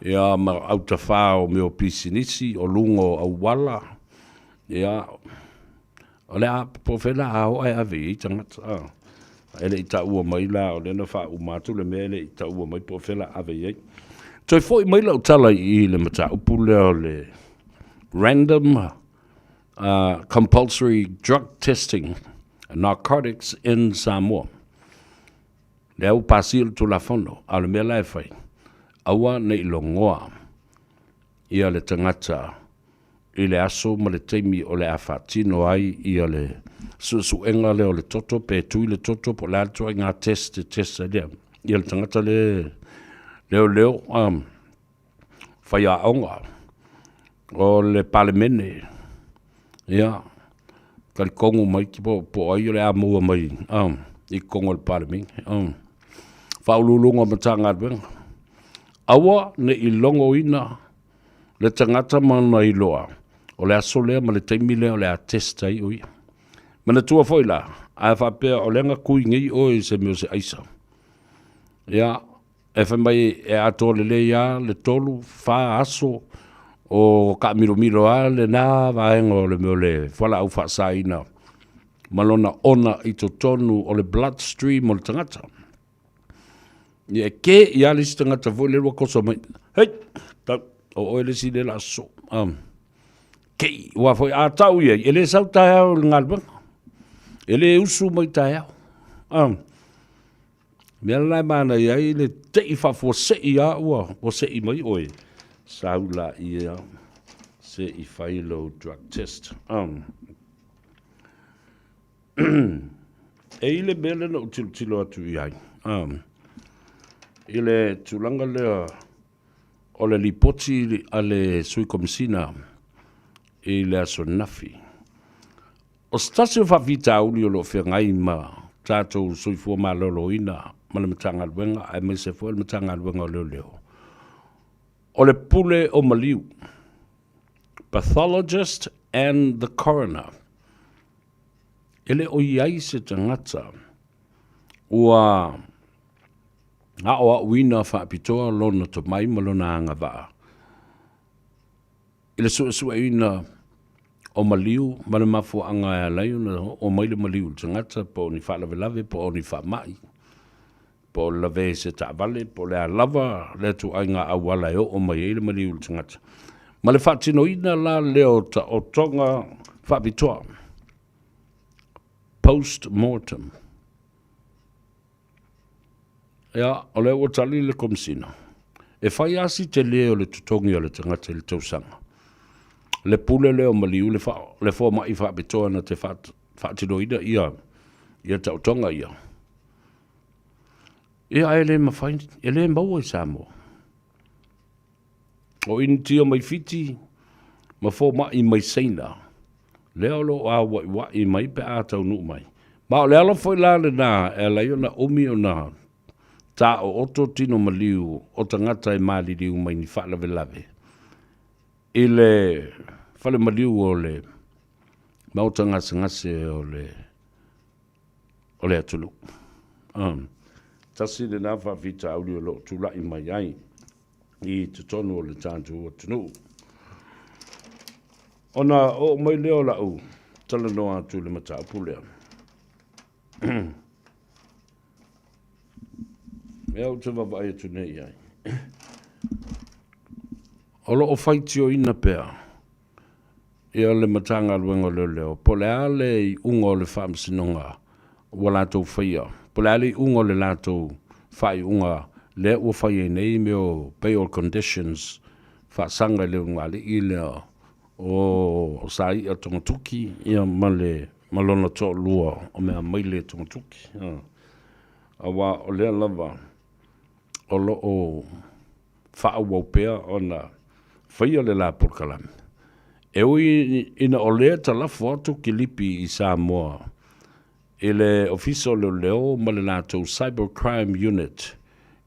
ia ma autafā o mea o pisinisi, o luga o auala, ia, o le a, po o fea la a o ae ave i ai tagata, a. E le i taua mai la, o lea na faauma atu le mea e le i taua mai po o fea la ave i ai. Toe foi mai lau tala i le mataupu lea o le random compulsory drug testing narcotics in Samoa. Lea ua pasia le Tulafono, a o le mea la e fai, aua ne i logoa ia le tagata i le aso ma le taimi o le a faatino ai ia le suesuega lea o le toto, pe tui le toto po o le a le ituaiga test e test ai lea ia le tagata lea leoleo faiaoga o le Palemene, ia, talitonu mai po o ai o le a maua mai i totonu o le Palemene, Faauluuluga o Matagaluega. Aua ne i logoina le tagata ma ona iloa o le aso lea ma le taimi lea o le a test ai o ia. Manatua foi la, a faapea o lea na kui nei oe i se mea o se aisa, ia, E fai mai e atoa lelei lava le tolu, fa aso o taamilomilo lava lena vaega o le mea o le fualaau faasaina ma lona ona i totonu o le blood stream o le tagata. Ia e kē ia le isi tagata foi lea ua toso mai, hei, tau, o oe le isi lea o le a sosoo. Kei, aua foi a tau i ai, e le sau taeao i le galuega, e le usu mai taeao. Mea la e manaia ai le tei faafuasei lava ua, ua sei mai oe, sau laia se i fai lou drug test. E i le mea lea na ou tilotilo atu i ai, i le tulaga lea o le lipoti a le Sui Komesina i le aso ananafi. O se tasi o faafitauli o lo o feagai ma tatou soifua maloloina ma le Matagaluega aemaise foi o le Matagaluega o Leoleo, o le pule o maliu, pathologist and the coroner. E le o i ai se tagata ua aoaoina faapitoa lona tomai ma lona agavaa i le suesueina o maliu ma le mafuaaga e ala ai ona oo mai le maliu i le tagata, po o ni faalavelave, po o ni faamai, po o le lavea i se taavale, po o le a lava le ituaiga auala e oo mai ai le maliu i le tagata. Ma le faatinoina la lea o taotoga faapitoa, post mortem. Ia, o lea ua tali le Komesina, e fai lava si tele o le totogi o le tagata i le tausaga. Le pule lea o maliu le, fa, le fomai faapitoa na te faatinoina ia, ia taotoga ia. Ia, ae le mafai, e le maua i Samoa. O Initia mai Fiti ma fomai mai Saina, lea o lo o auaiuai mai pe a taunuu mai. Ma o le ala foi la lena e ala ai ona umi ona taooto tino maliu o tagata e maliliu mai ni faalavelave i le fale maliu o le maota gasegase o le o le atunuu. Tasi lena faafitauli o lo o tulai mai ai i totonu o le tatou atunuu. Ona oo mai lea o lau talanoa atu i le mataupu lea. Mea ou te vaavaai atu nei i ai. O lo o faitioina pea ia le Matagaluega o Leoleo, po o le a le iuga o le faamasinoga ua latou faia, po o le a le iuga o le latou faaiuga lea ua fai ai nei mea o bail conditions faasaga i le ulugalii lea o Saia Togatoki ia ma le ma lona toalua o Meamaile Togatoki. Aua o lea lava o lo o faaauau pea ona faia le la polokalame. E ui ina o lea talafo atu kilipi i Samoa i le Ofisa o Leoleo ma le latou Cyber Crime Unit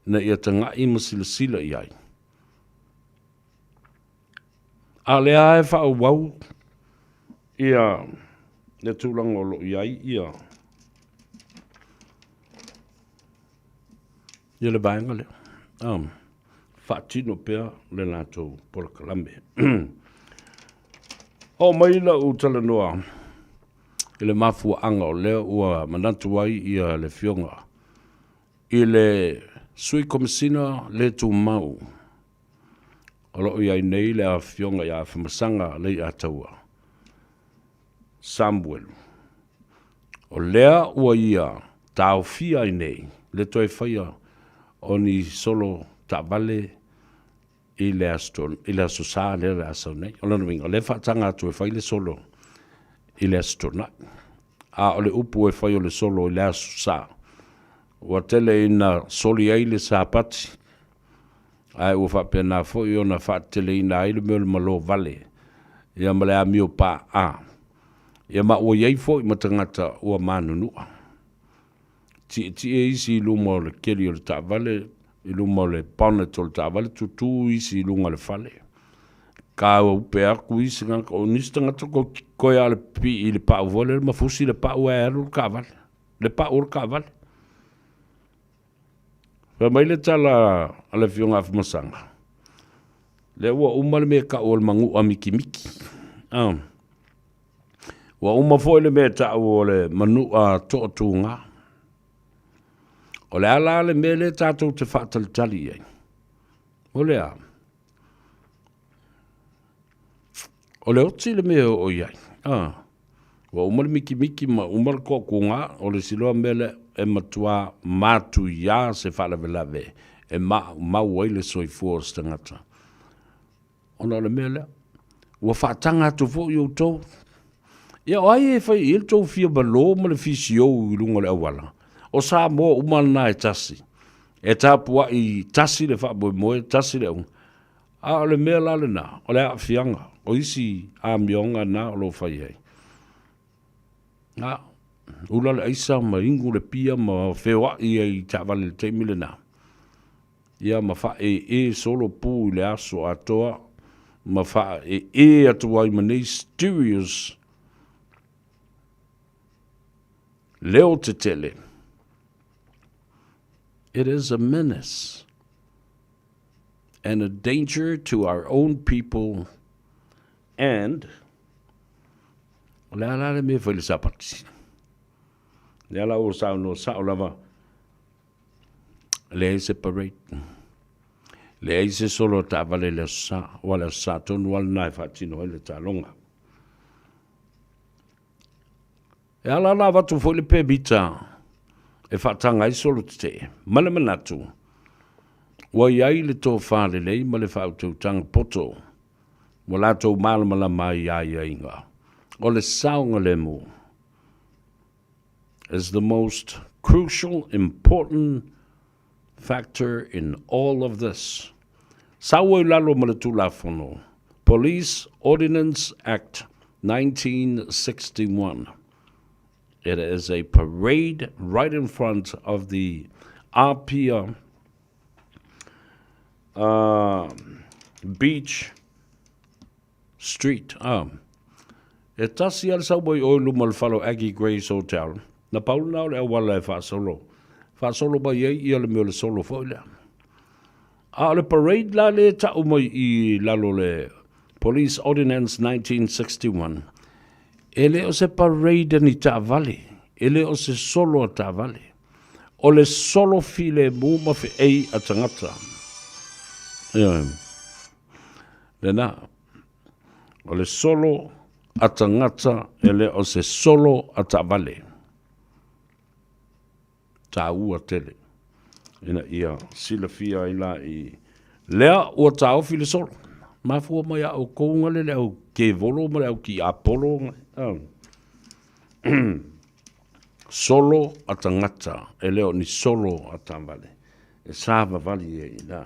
ina ia taga'i ma silasila i ai. A o lea lava e faaauau ia le tulaga o lo o i ai ia ia le vaega lea. Um, faatino pea le latou polokalame. Oo mai lau talanoa i le mafuaaga o lea ua manatu ai ia le Afioga i le Sui Komesina le Tumau o lo o i ai nei le Afioga ia Afamasaga Leiataua Samuelu. O lea ua ia taofia ai nei le toe faia o ni solo taavale i le Aso, i le Aso Sa lea o le a sau nei. O lona uiga, o lea e faataga atu e fai le solo i le Aso Toonai. A o le upu e fai o le solo i le Aso Sa, ua tele ina soli ai le Sapati, ae ua faapena foi ona faateteleina ai le mea o le malo vale, ia ma le amio pa'a, ia ma ua i ai foi ma tagata ua manunua. Tietie isi i luma o le keli o le taavale, i luma o le bonnet o le taavale, tutū isi i luga o le fale. Kaupe atu isi tagata, o nisi tagata koe lava o le pipii i le pau foi lele ma fusi le pau ae alu le taavale, le pau o le taavale. Fai mai le tala a le Afioga Afamasaga, lea ua uma le mea e tau o le manu'a mikimiki. Ah. Ua uma foi le mea e tau o le manu'a to'atūgā. O le a la le mea lea tatou te faatalitali i ai? O le a? O le oti le mea e oo i ai. Ah. Ua uma le mikimiki ma uma le to'atūgā, o le isi loa mea lea e matuā matuiā se faalavelave e maumau ai le soifua o se tagata. Ona o le mea lea, ua faataga atu foi outou. Ia o ai e fai i ai le tou fia malo ma le fisiou i luga o le auala? O Samoa uma lena e tasi. E tapuai tasi le faamoemoe, tasi le auga. A o le mea la lena, o le aafiaga o isi amioga na o lo o fai ai. A, ula le aisa ma inu le pia ma feoai ai i taavale i le taimi lena. Ia ma faaee solo pu i le aso atoa ma faaee atu ai ma nei stereos leo tetele. It is a menace and a danger to our own people and o le a la le mea e fai le Sapati? Lea la ua saunoa sao lava Leai se parade. Leai se solo taavale i le Aso Sa. Aua le Aso Sa tonu lava lena e faatino ai le taaloga. E ala la avatu foi le pemita e faataga ai solo tetee, ma le manatu, ua i ai le tofa lelei ma le faautautaga poto ua latou malamalama ai i aiaiga o le saogalemu is the most crucial, important factor in all of this. Sau ai lalo ma le Tulafono, Police Ordinance Act 1961. It is a parade right in front of the Apia uh, Beach Street, a. E tasi a le sau mai o i luma o le fale o Aggie Grey's Hotel, na pau lena o le auala e faasolo, faasolo mai ai ia le mea o le solo foi lea. A o le parade la lea e tau mai i lalo o le Police Ordinance 1961, e le o se parade a ni taavale, e le o se solo a taavale. O le solo filemu ma feei a tagata. Ioe. Lena, o le solo a tagata e le o se solo a taavale. Taua tele ina ia silafia ai la i lea ua taofi le solo. Mafua mai a outou gale le au kevolo ma le au kiapolo. Solo a tagata, e le o ni solo a taavale, e savavali ai i ina.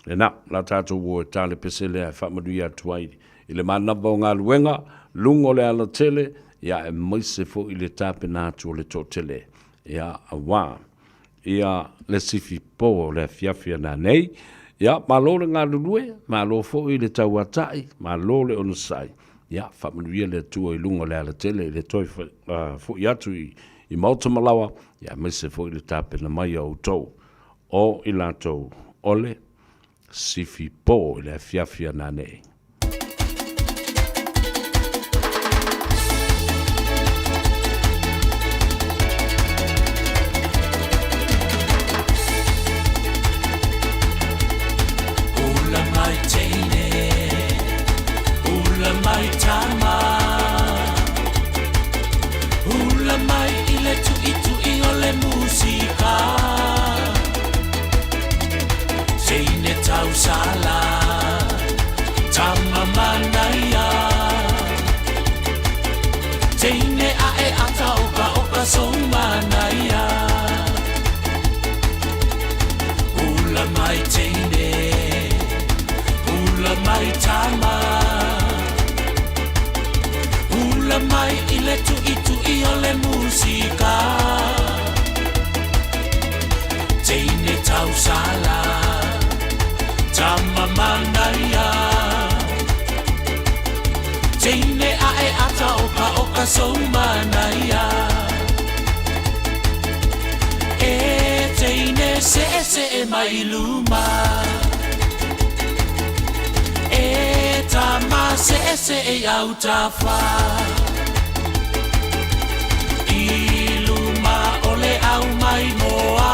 Lena, la tatou o e ta le pese lea e faamanuia atu ai i le manava o galuega, luga o le alatele, ia aemaise foi le tapena atu o le toatele, ia auā ia le sifi po o le afiafi a nanei. Ia, malo le galulue, malo foi le tauatai, malo le onosai. Ia, faamanuia le Atua i luga o le alatele i le toe foi atu i maota ma laoa, ia aemaise foi le tapena mai a outou o i latou o le sifi po i le afiafi a nanei. Hula mai teine, hula mai tama, hula mai i le tuitui o le musika. Teine tausala, tama manaia, teine ae ata oka oka sou manaia. Hula mai teine, hula mai tama, hula mai i le tuitui o le musika. Teine tausala, tama manaia, teine ae ata oka oka sou manaia. E teine se'e se'e mai i luma, e tama se'e se'e i autafa. I luma o le au maimoa,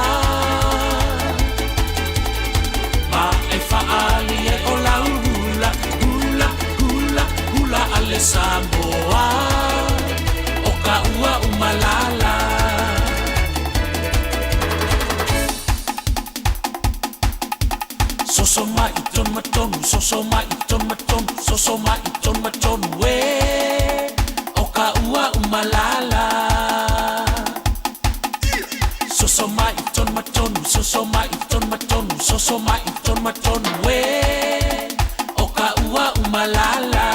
ma e faaali ai o lau hula, hula, hula, hula a le Samoa, o ka ua umalala. Soso mai i tonu ma tonu, soso mai i tonu ma tonu, soso mai i tonu ma tonu, e o ka ua umalala. Soso mai i tonu ma tonu, soso mai i tonu ma tonu, soso mai i tonu ma tonu, e o ka ua umalala.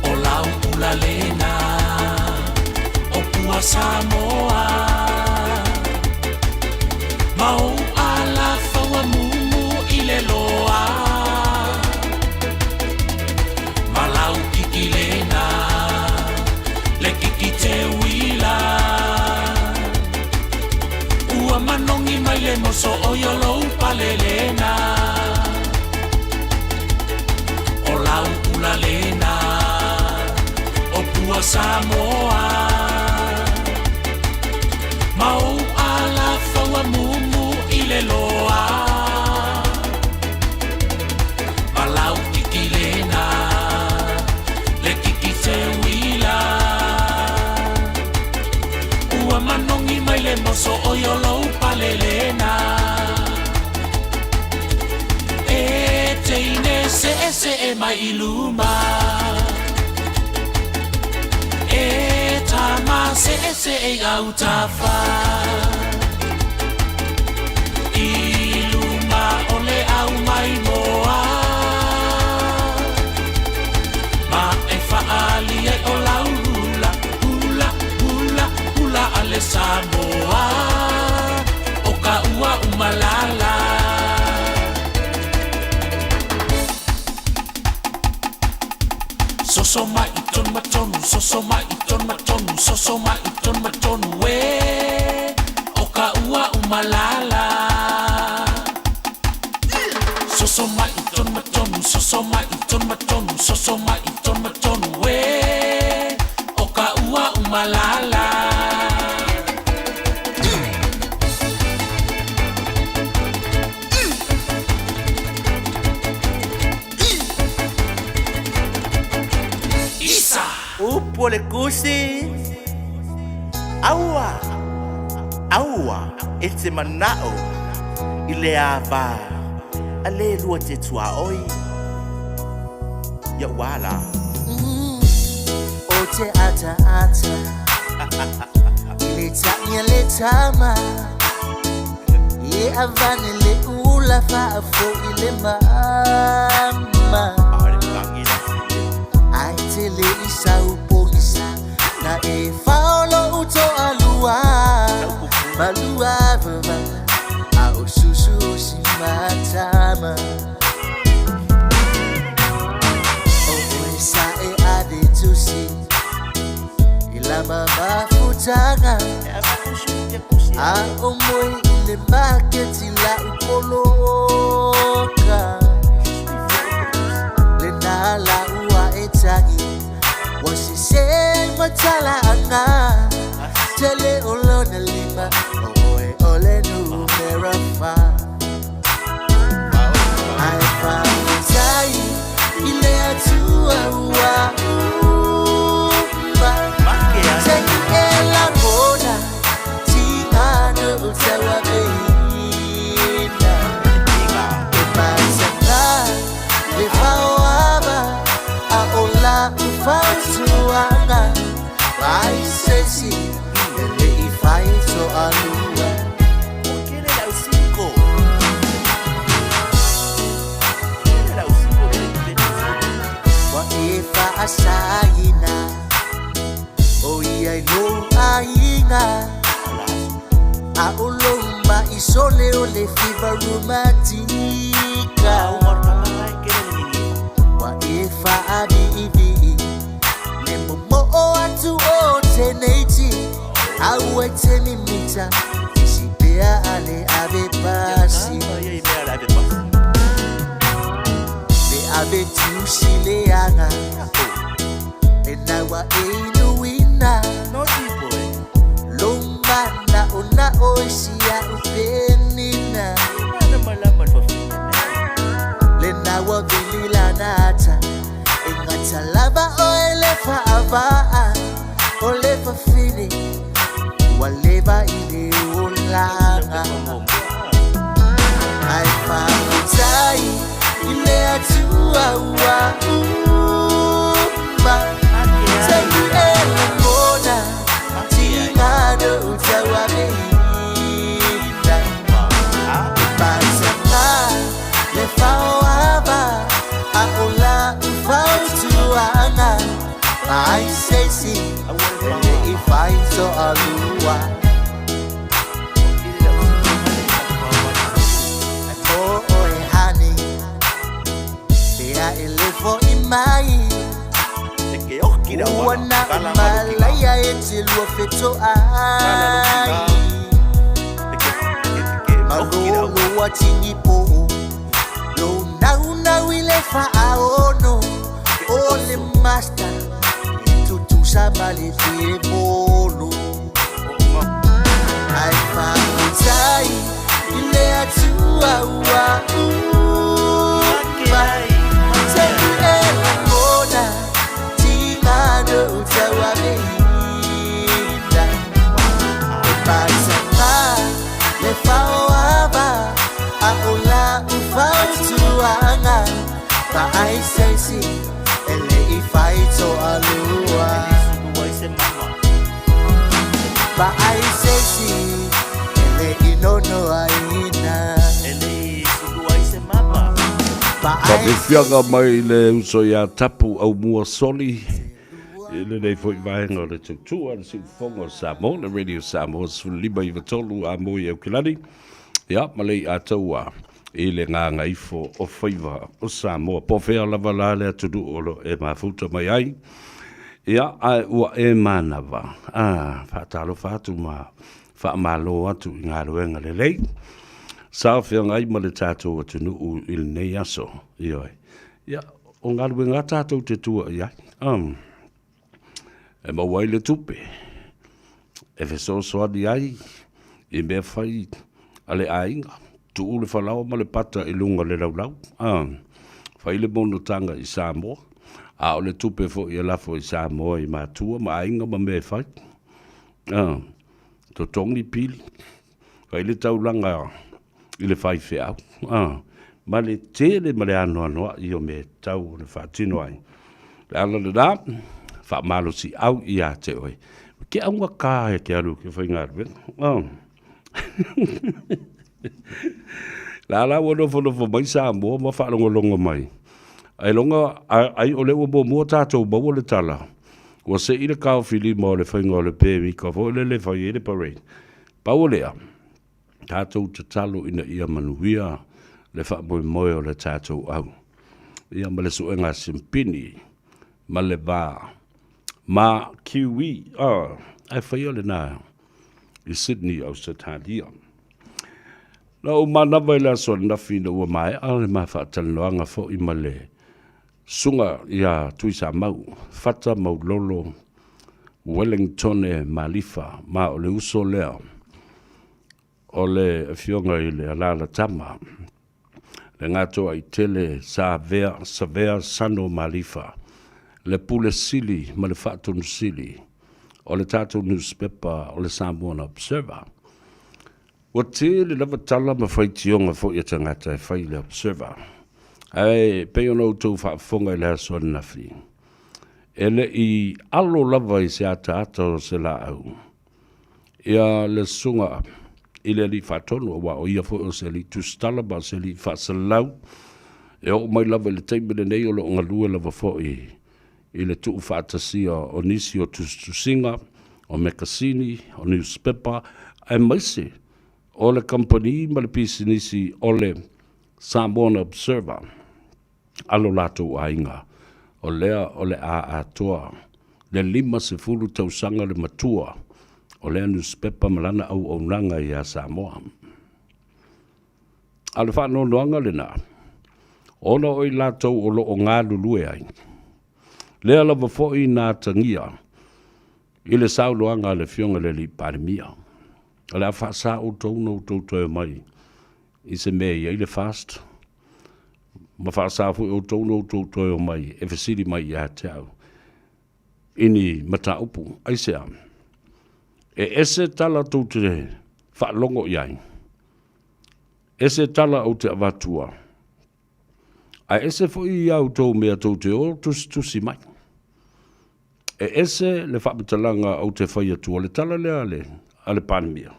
O lau ula lena, o pua Samoa, ma ou ala faua mumu i le loa. Ma lau kiki lena, le kiki te uila, ua manogi mai le moso o i o lou pale lena. O lau ula lena, o pua Samoa, ma ou ala faua mumu i le loa. Ma lau kiki lena, le kiki te uila, ua manogi mai le moso o i o lou pale lena. E teine se'e se'e mai i luma, e tama se'e se'e i autafa. I luma o le au maimoa, ma e faaali ai o lau hula, hula, hula, hula a le Samoa, o ka ua umalala. Soso mai i tonu ma tonu, soso mai i tonu ma tonu, soso mai i tonu ma tonu, e o ka ua umalala. Soso mai i tonu ma tonu, soso mai i tonu ma tonu, soso mai i tonu ma tonu, e o ka ua umalala. Isa! Upu o le kusi, aua, Aua e te manao i le ava a le lua te tuaoi ia ua la. O te ataata i le taʻi a le tama E avane le ula faafoʻi le mama Ae tele i sau pogisa Na e fao loʻu toalua Malua vava A o susu o si matama O oe sa e ave tusi I lama mafutaga A o moe i le maketi lau poloka Lena lau a e tagi Ua sese matalaaga Tele o lona lima O oe o le numera fa Ae faafetai i le Atua ua uma Taimi e lagona Tigano o tauaveina E matana le faoava A o lau fautuaga Mai se isi e le i fai toalua. Ua e faasaina ʻOiai lou aiga A ʻo lou maʻi sole o le fiva rumatika Ua e faaviivii Le momoo atu o teneiti A ua te mimita Isi pea a le ave pasi Le ave tusi leaga E naua e inuina Lou manaonao i si a'u penina Lena ua vili lana ata E gata lava oe le faavaa O le fafine ua leva i le olaga Ae faafetai i le Atua ua uma Taimi e lagona tigano tauaveina E matana le faoava A o lau fautuaga Ai se isi e le i fai toalua O oe honey Pea e le foʻi mai Ua na o malaia e te lua fetoai Malolo a tinipo Lou naunau i le faaono O le master E tutusa ma le dievolo Ae faafetai i le Atua ua uma Taimi e lagona tigano tauaveina E matana le faoava A o lau fautuaga Vaai se isi e le i fai toalua Vaai se isi e le i nonoaina Faafefiaga mai le uso ia Tapu Aumua Soli i lenei foi vaega o le tautua le siufofoga o Samoa, le Radio Samoa 15 93 a moi Aukilani, ia ma le iataua i le gagaifo o faiva o Samoa. Po o fea lava la le atunuu o lo o e mafuta mai ai, ia, ae ua e manava, a, faatalofa atu ma faamalo atu i galuega lelei sa feagai ma le tatou atunuu i lenei aso. Ioe. Ia, o galuega a tatou te tua i ai. Um, e maua ai le tupe e fesoasoani ai i mea fai a le aiga, tuu le falaoa ma le pata i luga o le laulau, a, fai le monotaga i Samoa, a o le tupe foi e lafo i Samoa i matua ma aiga ma mea e fai. A, Totogi pili, fai le taulaga i le faifeau, ma le tele ma le anoanoai o mea e tatau ona faatino ai. O le ala lena, faamalosiau ia te oe. Ke augata e te alu i ke faigaluega. La la ua nofonofo mai Samoa ma faalogologo mai. Ailoga ai o lea ua muamua tatou maua le tala, ua sei le taofilima o le faiga o le pemita foi lele e fai ai le parade. Pau o lea, tatou tatalo ina ia manuia le faamoemoe o le tatou au. Ia ma le suega a Simpini ma le va ma Kiwi, ae faia lena i Sydney, Ausetalia. Na ou manava i le aso ananafi ina ua maea le ma faatalanoaga foi ma le Susuga ia Tuisamau, Fata Maulolo Wellingtone Malifa, ma o le uso lea o le Afioga i le Alalatama, le Gatoaitele Savea Savea Sano Malifa, le Pule Sili ma le Faatonu Sili o le tatou nusipepa o le Samoan Observer. Ua tele lava tala ma faitioga foi a tagata e fai i le Observer. Ae pei ona outou faafofoga i le aso ananafi, e le i alo lava i se ataata o se laau ia le susuga i le Alii Faatonu, aua o ia foi o se Alii Tusitala ma o se Alii Faasalalau, e oo mai lava i le taimi lenei o lo o galue lava foi i le tuufaatasia o nisi o tusitusiga, o mekasini, o niusipepa, aemaise o le kamupani ma le pisinisi o le Samoan Observer a lo latou aiga, o lea o le a atoa le 50 tausaga le matua o lea nusipepa ma lana auaunaga ia Samoa. A o le faanoanoaga lena, ona o i latou o lo o galulue ai, lea lava foi na atagia i le saunoaga a le Afioga i le Alii Palemia, o le a faasa outou ona outou toe omai i se mea e i ai le fast, ma faasa foi outou ona outou toe omai e fesili mai ia te au i ni mataupu. Aisea? E ese tala tou te faalogo i ai, ese tala ou te avatua, ae ese foi ia outou mea tou te o tusitusi mai. E ese le faamatalaga ou te fai atua, le tala lea a le, a le Palemia.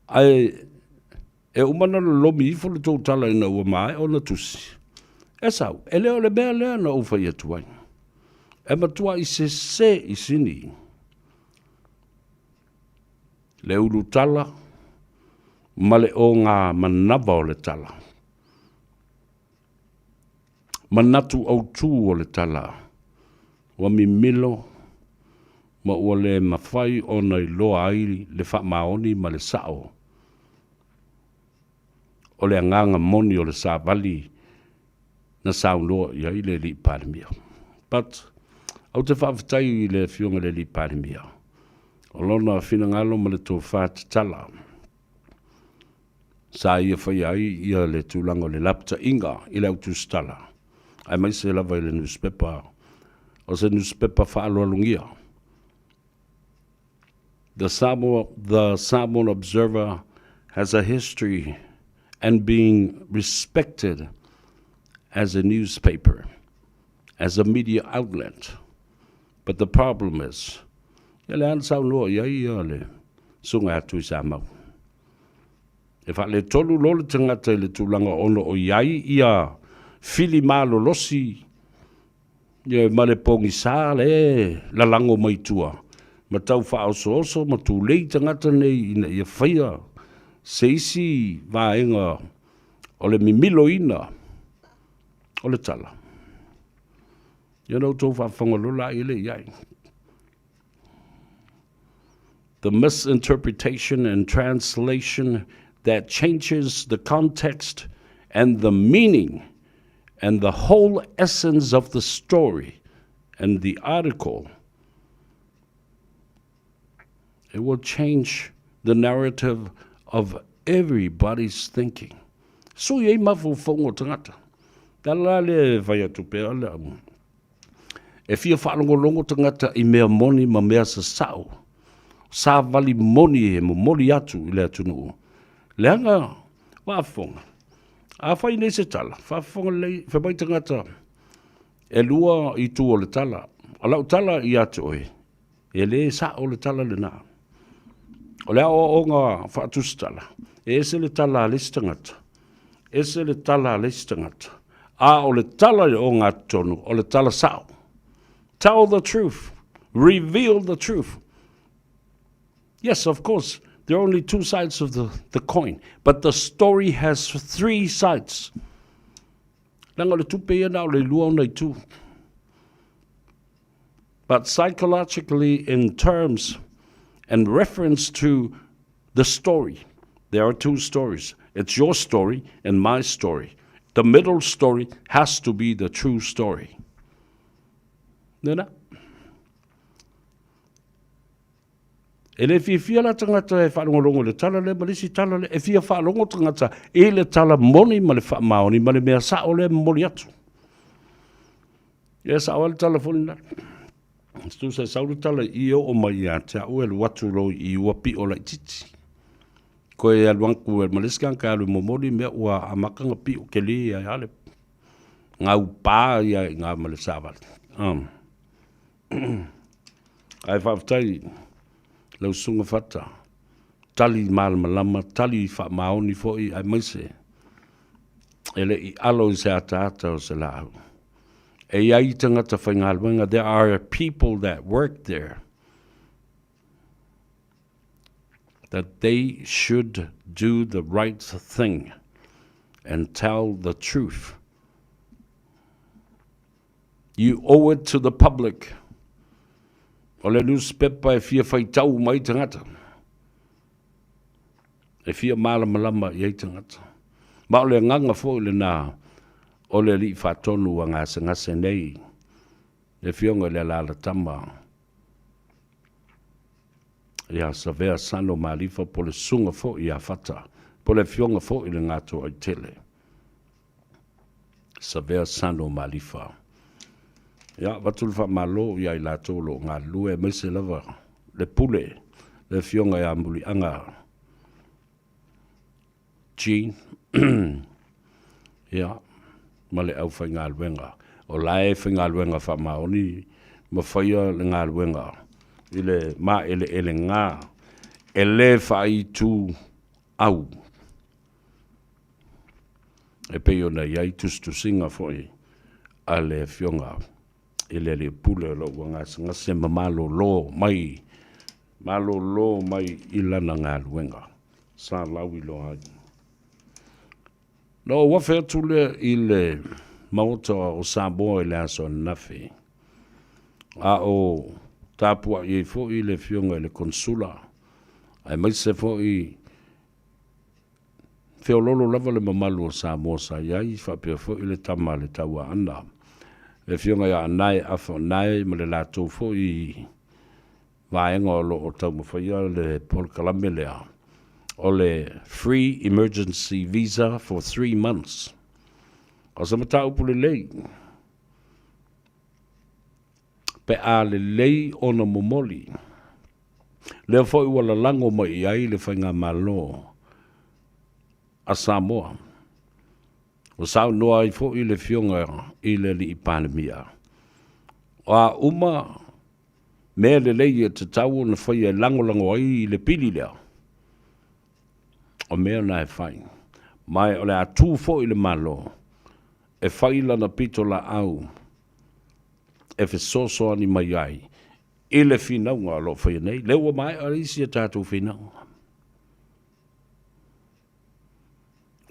Ae e uma ona lolomi ifo le tou tala ina ua maea ona tusi, e sau, e le o le mea lea na ou fai atu ai. E matuai sese i sini le ulutala ma le ogamanava o le tala. Manatu autū o le tala, ua mimilo ma ua le mafai ona iloa ai le faamaoni ma le sa'o o le agaga moni o le savali na saunoa i ai le Alii Palemia. But, ou te faafetai i le Afioga i le Alii Palemia, o lona finagalo ma le tofa tatala sa ia faia ai ia le tulaga o le lapataiga i le au tusitala, aemaise lava i le nusipepa, o se nusipepa faaaloalogia. The Samoa, the Samoan Observer has a history and being respected as a newspaper, as a media outlet. But the problem is, ia le ana saunoa i ai ia le susuga ia Tuisamau. E faaletonu loa le tagata i le tulaga ona o i ai ia fili malolosi ia ma le pogisa le lalago mai tua ma tau faaosooso ma tulei tagata nei ina ia faia se isi vaega o le mimiloina o le tala. Ia na outou faafofoga loa la i le i ai. The misinterpretation and translation that changes the context and the meaning and the whole essence of the story and the article. It will change the narrative of everybody's thinking. Sui ai mafaufauga o tagata. Le ala la lea e fai atu pea le au. E fia faalogologo tagata i mea moni ma mea sasao. savali moni e momoli atu i le atunuu. Leaga faafofoga, afai nei se tala, faafofoga lelei, fai mai tagata, e lua itu o le tala. O lau tala ia te oe, e le sao le tala lena. O le aoaoga faatusitala, e ese le tala a le isi tagata, ese le tala a le isi tagata, a o le tala i le ogatotonu, o le tala sao. Tell the truth. Reveal the truth. Yes, of course, there are only two sides of the, the coin, but the story has three sides. Leaga o le tupe ia na o le lua ona itu. But psychologically, in terms and reference to the story, there are two stories. It's your story and my story. The middle story has to be the true story. Nena? E le fiafia la tagata e faalogologo i le tala lea ma le isi tala lea. E fia faalogo tagata i le tala moni ma le faamaoni ma le mea sao lea e momoli atu. Ia sao ai le tala foi lena. Tusa e sau le tala i e oo mai ia te au e alu atu loa i ua pio laitiiti. Koe alu aku e ma le isi tagata e alu e momoli mea ua amata ona pio keli ia le gaupā ia i ina ma le savali. Um. Ae faafetai lau Susuga Fata, tali malamalama, tali faamaoni foi aemaise e le i alo i se ataata o se laau. E i ai tagata faigaluega, there are people that work there that they should do the right thing and tell the truth. You owe it to the public. O le newspaper e fia faitau mai tagata. E fia malamalama i ai tagata. Ma o le agaga foi lena o le Alii Faatonu ua gasegase nei, le Afioga i le Alalatama ia Savea Sano Malifa po o le Susuga foi ia Fata, po o le Afioga foi i le Gatoaitele. Savea Sano Malifa. Ia, avatu le faamalo ia i latou o lo o galulue, aemaise lava le pule, le Afioga ia Muliaga Jean, ia, ma le aufaigaluega. O la e faigaluega faamaoni ma faia le galuega i le maeleelega e le faaitu au. E pei ona i ai tusitusiga foi a le Afioga i le Alii Pule o lo o ua gasegase ma malolo mai, malolo mai i lana galuega sa lauiloa ai. Na ou afe atu lea i le Maota o Samoa i le aso ananafi, a o tapuai ai foi le Afioga i le Konesula, aemaise foi Feoloolo lava le mamalu o Samoa sa i ai, faapea foi le tama a le Tauaana, le Afioga ia Anae Afa Onae ma le latou foi vaega o lo o taumafaia le polokalame lea o le Free Emergency Visa for 3 Months. O se mataupu lelei pe a lelei ona momoli. Lea foi ua lalago mai i ai le Faigamalo a Samoa. Ua saunoa ai foi le Afioga i le Alii Palemia, o a uma mea lelei e tatau ona faia e lagolago ai le pili lea, o mea na e fai. Ma o le a tu foi le Malo e fai lana pitolaau e fesoasoani mai ai i le finauga o lo o faia nei, lea ua maea isi a tatou finauga.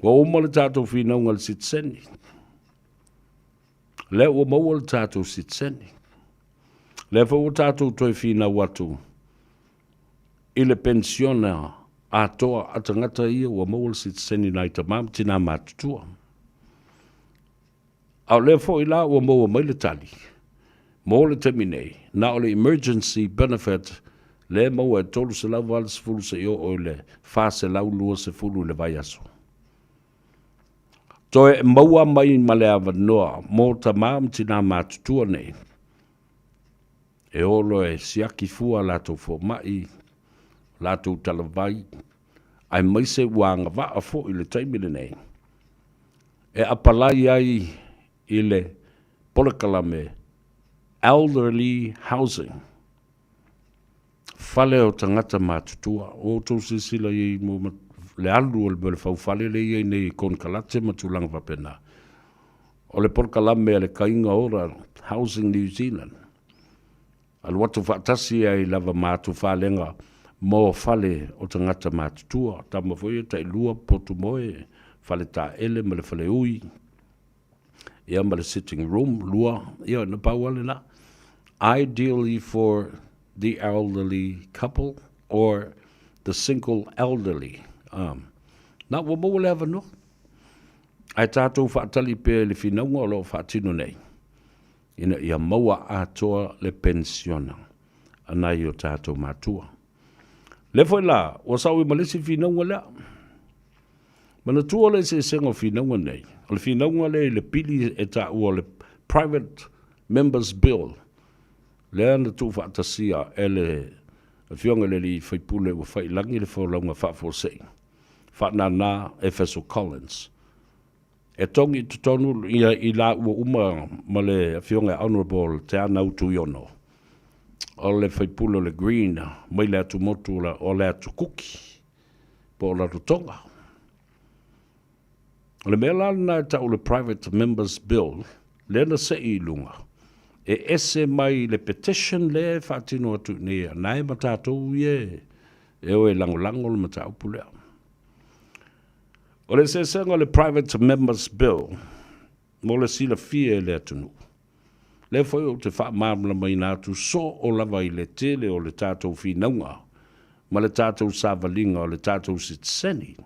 Ua uma le tatou finauga i le sitiseni. Lea ua maua le tatou sitiseni. Lea foi ua tatou toe finau atu i le penisiona atoa a tagata ia ua maua le sitiseni nai tamā ma tinā matutua. A o lea foi la ua maua mai le tali, mo le taimi nei, na o le emergency benefit lea e maua e $380 seia oo i le $420 i le vaiaso. Toe maua mai ma le avanoa mo tama ma tina matutua nei e o loa e siaki fua a latou fomai. latou talavai, aemaise ua agavaa foi i le taimi lenei e apalai ai i le polokalame Elderly Housing, fale o tagata matutua. Ua outou silasila i ai mo le alu o le mea o le faufale lea e i ai nei i konekarate ma tulaga faapena. O le polokalame a le Kaiga Ora Housing New Zealand, alu atu faatasi ai lava ma atu falega mo fale o tagata matutua, tama foi ia tailua potu moe, fale taele ma le fale ui, ia ma le sitting room lua, ia na pau lava lena. Ideally for the elderly couple or the single elderly. Um, na ua maua le avanoa. Ae tatou faatali pea i le finauga o lo o faatino nei, ina ia maua atoa le penisiona a nai o tatou matua. Lea foi la, ua sao i ma le isi finauga lea. Manatua le eseesega o finauga nei, o le finauga lea i le pili e taua o le Private Members Bill, lea na tuufaatasia e le Afioga i le alii faipule ua faiilagi le folauga faafuasei, faanana Efeso Collins. E togi i totonu ia i laua uma ma le Afioga ia Honourable Teanau Tuiono, o le faipule o le Green mai le atumotu o le Atu Kuki po o Rarotonga. O le mea la lena e tau o le Private Members Bill lea na sei i luga, e ese mai le petition lea e faatino atu i inei a nae ma tatou ia e o e lagolago le mataupu lea. O le eseesega o le Private Members Bill mo le silafia e le atunuu, lea foi ou te faamalamalamaina atu soo lava i le tele o le tatou finauga ma le tatou savaliga o le tatou sitiseni.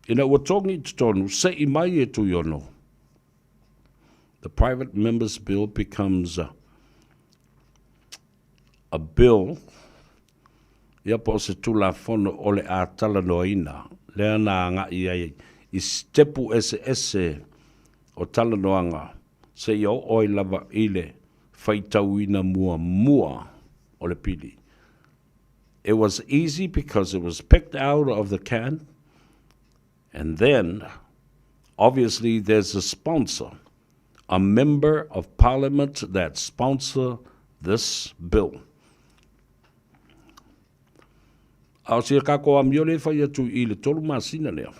Ina ua togi i totonu, sei mai e Tuiono, the Private Members Bill becomes a, a bill, ia po o se Tulafono o le a talanoaina, lea na agai ai i sitepu eseese o talanoaga seia oo ai lava i le faitauina muamua o le pili. It was easy because it was picked out of the can and then obviously there's a sponsor, a member of parliament that sponsor this bill. A o si kākou amio le fai atu i le tolu masina lea.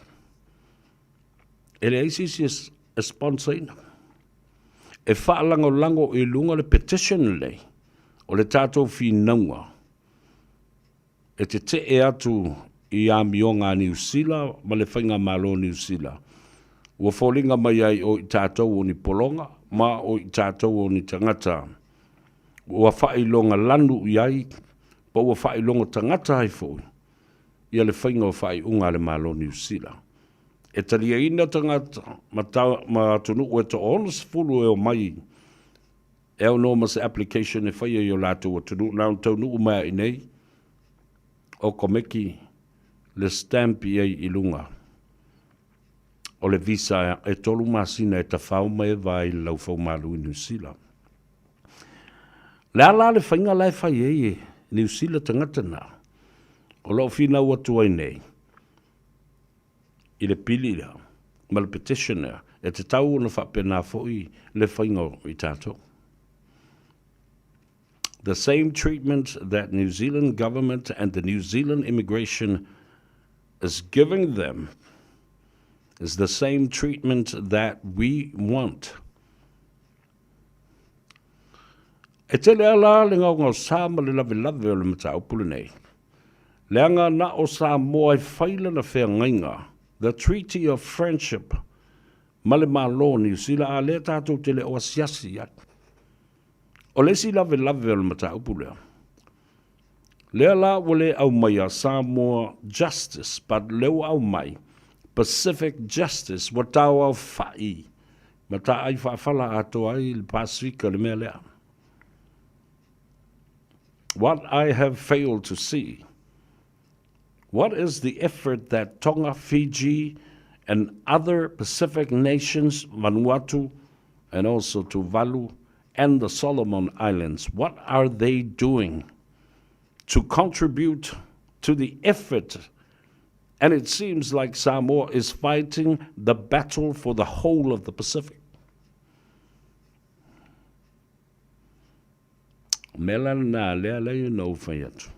E leai se isi e sponsor ina. E faalagolago i luga le petition lenei o le tatou finauga e tetee atu i amioga a Niu Sila ma le Faigamalo o Niu Sila, ua foliga mai ai o i tatou o ni pologa ma o i tatou o ni tagata ua faailoga lanu i ai po ua faailoga tagata ai foi ia le faiga o faaiuga a le Malo o Niu Sila. E taliaina tagata ma, ta, ma atunuu e toa-60 e omai e aunoa ma se application e faia i o latou atunuu. Na ona taunuu mai lava i inei, o komeki le stamp i ai i luga o le visa e tolu masina e tafao mai e va i le laufaumalu i Niu Sila. Le a la le faiga la e fai ai e Niu Sila tagata na o lo o finau atu ai nei i le pili lea ma le petition lea, e tatau ona faapena foi le faiga o i tatou. The same treatment that New Zealand government and the New Zealand immigration is giving them is the same treatment that we want. E tele a la le gaogaosa ma le lavelave o le mataupu lenei. Leaga na o Samoa e fai lana feagaiga, the Treaty of Friendship, ma le Malo o Niu Sila, a lea tatou te le o asiasi i ai. O le isi lavelave o le mataupu lea, lea la ua le aumaia Samoa Justice, but lea ua aumai Pacific Justice, ua tauaofa'i ma taai faafala atoa ai le Pasefika i le mea lea. What I have failed to see, what is the effort that Tonga, Fiji, and other Pacific nations, Vanuatu, and also Tuvalu, and the Solomon Islands, what are they doing? to contribute to the effort and it seems like Samoa is fighting the battle for the whole of the Pacific. Mea la lena lea lea na ou fai atu.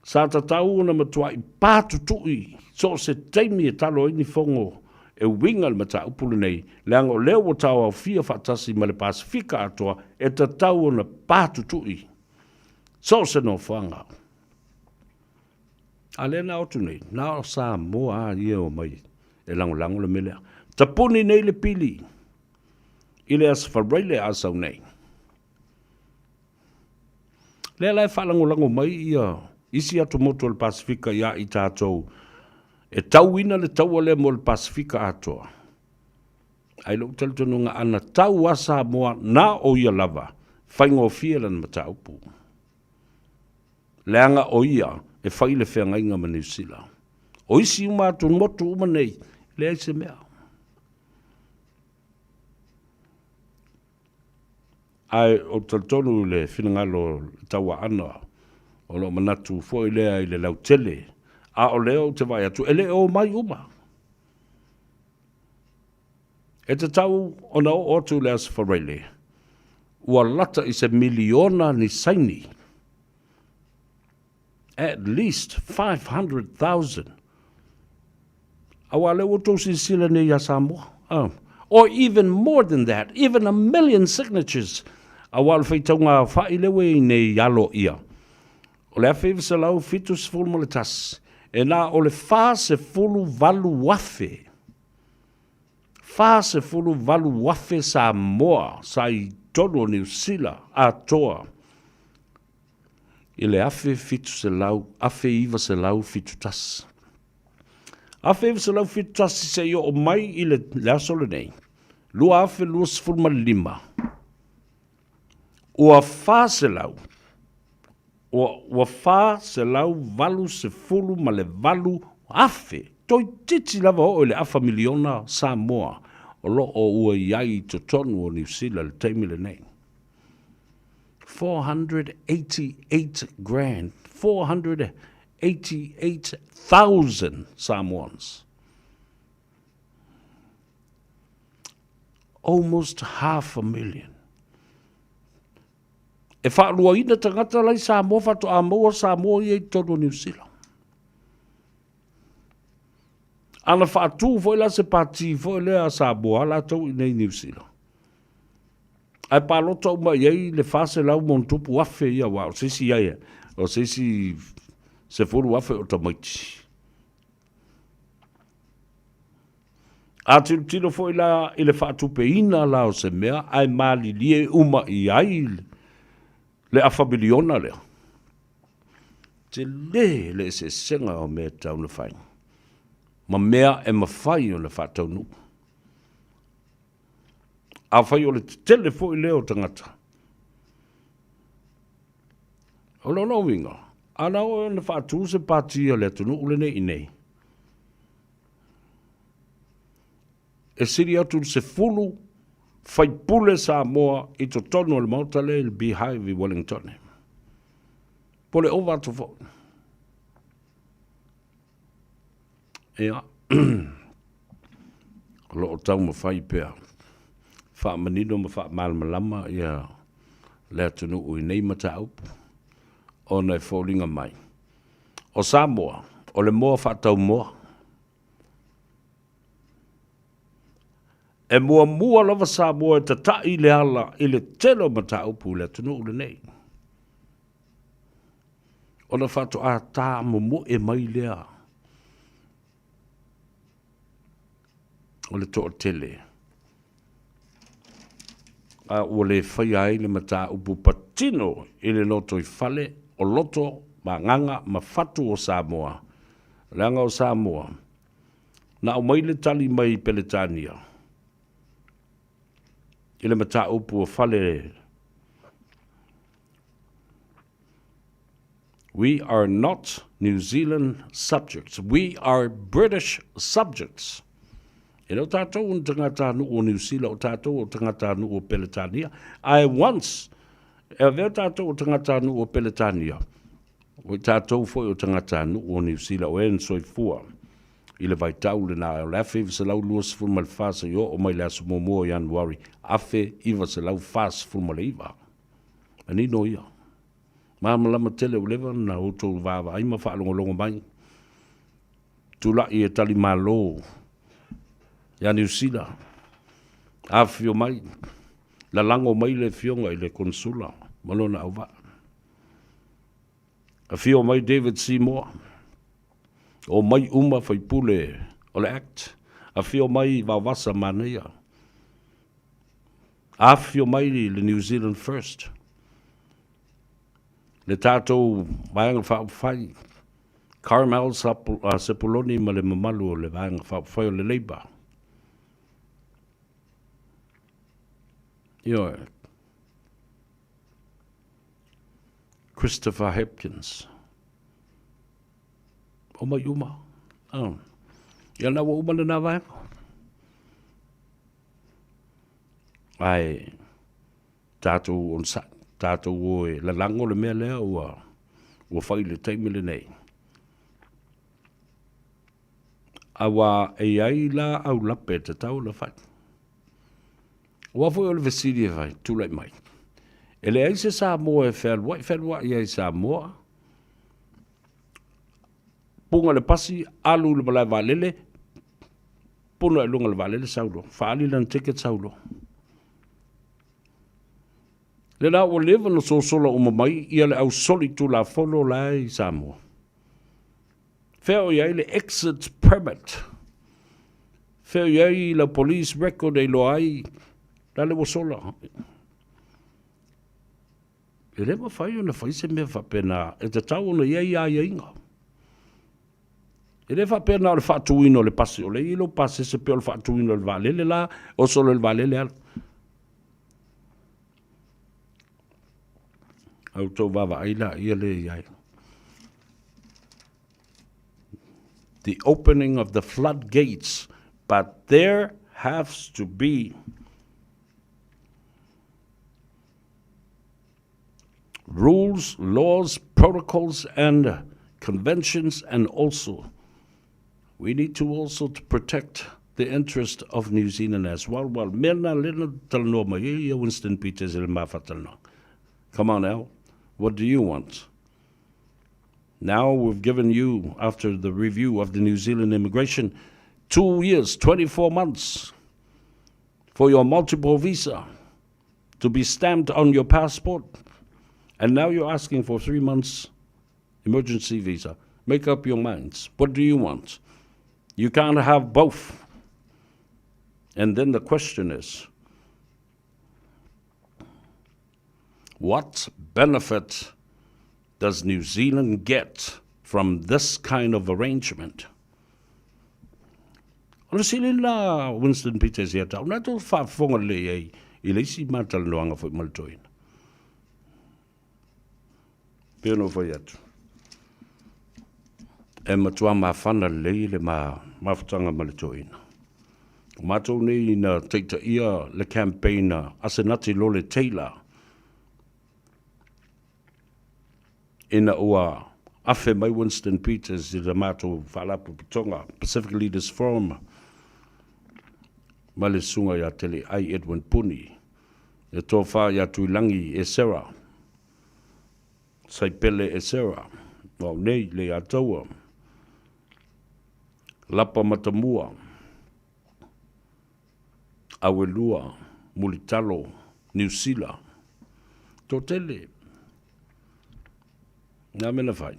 Sa tatau ona matuai pātutuʻi so o se taimi e talo ai ni fogo e uiga i le mataupu lenei, leaga o lea ua taoaofia faatasi ma le Pasefika atoa, e tatau ona pātutuʻi so o se nofoaga. A lea na o atu nei, na o Samoa a ia e omai e lagolago le mea lea. Tapuni nei le pili i le Aso Faraile a sau nei. Lea la e faalagolago mai ia isi atumotu o le Pasefika iā i tatou e tauina le taua lea mo le Pasefika atoa. Ae i lou talitonuga ana tau a Samoa na o ia lava, faigofie lana mataupu. Leaga o ia e fai le feagaiga ma Niu Sila. O isi uma atumotu uma nei, leai se mea. Ae ou te talitonu i le finagalo o le tauaana o lo o manatu foi lea i le lautele, a o lea ou te vaai atu, e le o omai uma. E tatau ona oo atu i le Aso Faraile, ua lata i se miliona ni saini, at least 500,000, Aua lea ua outou silasila nei ia Samoa. Uh, or even more than that, even a million signatures. Aua o le faitauga aofa'i lea ua i ai nei alo ia. O le 1971, e na o le 48,000, 48,000 Samoa sa i totonu o Niu Sila atoa i le 1700, 1971. 1971 seia oo mai i le, le aso lenei, 2025, ua 400, ua, ua 488 afe, toeitiiti lava oo i le afa miliona Samoa o lo o ua i ai i totonu o Niu Sila i le taimi lenei. 488 grand, 488,000 Samoans. Almost half a million. E faaluaina tagata la i Samoa faatoa maua Samoa ia i totonu o Niu Sila. Ana faatū foi la se pati foi lea a Samoa latou i nei Niu Sila. Ae palota uma i ai le 400 ma ona tupu afe ia aua o se isi ai o se isi 10,000 o tamaiti. A tilotilo foi la i le faatupeina la o se mea ae malilie uma i ai le afa miliona lea. Tele le eseesega o mea e tatau ona fai ma mea e mafai ona faataunuu. Afai o le tetele foi lea o tagata, o lona uiga, ana oo ona faatu se pati a le atunuu lenei i inei, e sili atu le 10 faipule Samoa i totonu o le Maota lea i le Beehive i Wellington. Po o le ova atu foi. Ia, o lo o taumafai pea faamanino ma faamalamalama ia le atunuu i nei mataupu ona e foliga mai o Samoa o le moa faataumoa. E muamua lava Samoa e tata'i le ala i le tele o mataupu i le atunuu lenei. Ona faatoa ta momoe mai lea o le toatele, a ua le faia ai le mataupu patino i le lotoifale o loto ma agaga ma fatu o Samoa, leaga o Samoa na aumai le tali mai Peretania i le mataupu o fale We are not New Zealand subjects, we are British subjects. E le o tātou o ni tagatanuu o Niu Sila, o tātou o tagatanuu o Peretania. Ae once E avea tatou o tagatanuu o Peletania, o i tatou foi o tagatanuu o Niu Sila o e na soifua i le vaitau lena o le 1924 seia oo mai le aso muamua o Ianuari 1949. Manino ia. Malamalama tele ua leva ona outou vaavaai ma faalogologo mai. Tulai e tali malo ia Niu Sila, afifio mai, lalago mai le afioga i le Konesula ma lona auvaa. Afio mai David Seymour, omai uma faipule o le Act, afio mai Vaovasa Manaia, afifio mai le New Zealand First, le tatou Vaega Faaupufai, Carmel Sepuloni ma le mamalu o le Vaega Faaupufai o le Labour. Ioe. Christopher Hopkins. Omai uma. Oh. Ia na ua uma lena vaega. Ae tatou onosai, tatou o e lalago le mea lea ua ua fai i le taimi lenei. Aua e i ai la aulape e tatau ona fai. Aua foi o le fesili e fai, tulai mai. E leai se Samoa e fealuai fealuai ai i Samoa, puga le pasi, alu i le malae vaalele, puna i luga o le vaalele sau loa, faaali lana ticket sau loa. Lena ua leva ona sosola uma mai ia le au solitulafono la e i Samoa. Fea o i ai le exit permit? Fea o i ai lau police record e iloa ai la le ua sola? E le mafai ona fai se mea faapena, e tatau ona i ai aiaiga. E le faapea na o le faatuina o le pasi, o lea e i ai lou pasese pei o le faatuina o le vaalele la, oso loa i le vaalele alu. A outou vaavaai laia lea i ai. The opening of the floodgates, but there has to be rules, laws, protocols and conventions and also we need to also to protect the interest of New Zealand as well. Well, mea na lena talanoa mai ai ia Winston Peters i le ma faatalanoaga. Come on now, what do you want? Now we've given you, after the review of the New Zealand immigration, 2 years, 24 months for your multiple visa to be stamped on your passport. And now you're asking for 3 months emergency visa. Make up your minds. What do you want? You can't have both. And then the question is, what benefit does New Zealand get from this kind of arrangement? O le fesili lena a Winston Peters ia tau, na tou faafofoga lelei ai i le isi matalanoaga foi ma le toeaina. Pei ona ou fai atu, e matua mafana lelei le mafutaga ma le toeaina. O matou nei na taitaia le campaign a Asenati Lole Taylor, ina ua afe mai Winston Peters i le matou faalapotopotoga Pacific Leaders Forum ma le susuga ia Teleai Edwin Puni, le tofa ia Tuilangi Esera, Saipele Esera, o au nei le Ataua, Lapa Matamua, Auelua, Mulitalo, Niu Sila, toatele ngā mea na whai.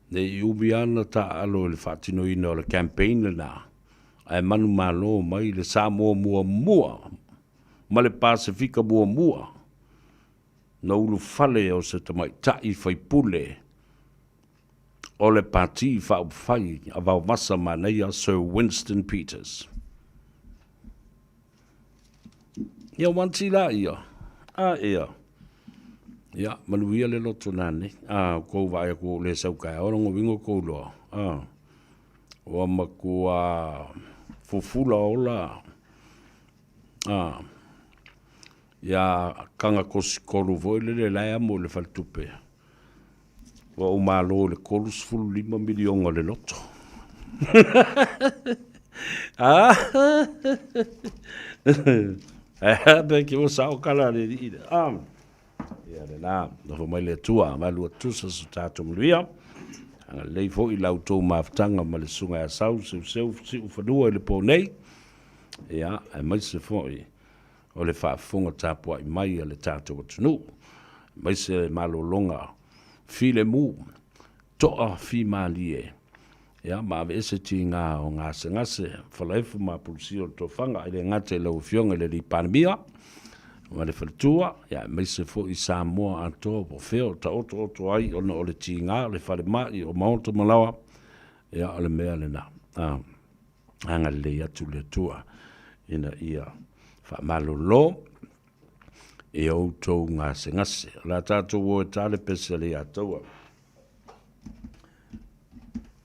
Ne i umi ana tāalo i le faatinoina o le campaign lena, ae manumalo mai le Samoa muamua ma le Pasefika muamua na ulufale o se tamaitai faipule o le Pati Faaupufai a Vaovasa Manaia Sir Winston Peters. Ia wanti la ia. A ea. Ia, manuia le loto nane. A, kou vaai aku o le sau kai. O rongo wingo kou loa. A, ua matua fufula ola. A, ia kaga kosikolu foi lele la e amo i le faletupe. Ua ou malo i le 35 miliona o le loto. Ah! Ae pe ki o sao kala le li le. Ah. Ia le la, nofo mai le Atua, malu atu tusa so tatou manuia. Agalelei foi la outou mafutaga ma le susuga ia Sau Seuseu Siufanua i le po nei. Ia, aemaise foi o le faafofoga tapuai mai a le tatou atunuu, aemaise le malologa filemu, toa fimalie, ia, ma aveese tiga o gasegase, falaefu ma apulusia o le tofaga, e le gata i lau Afioga i le Alii Palemia ma le faletua, ia, aemaise foi Samoa atoa ua fea o taotooto ai ona o le tiga o le falemai o maota ma laoa, ia, o le mea lena. Ah. Agalelei atu le Atua ina ia faamalolo i outou gasegase. O le a tatou o e ta le pese a le Ataua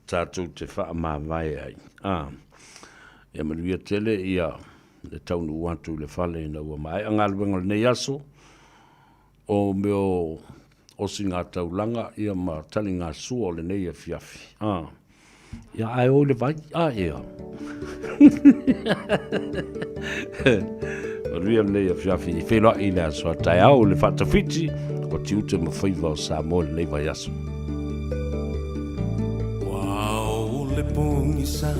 tatou te faamavae ai. A, ia manuia tele ia le taunuu atu i le fale ina ua maea galuega o lenei aso, o mea o osigataulaga ia ma taligasua o lenei afiafi. A, ia ae o i le vai, a ia. Manuia lenei afiafi i feiloai i le aso a taeao i le faatafiti o tiute ma faiva o Samoa i lenei vaiaso. Ua ao le pogisa.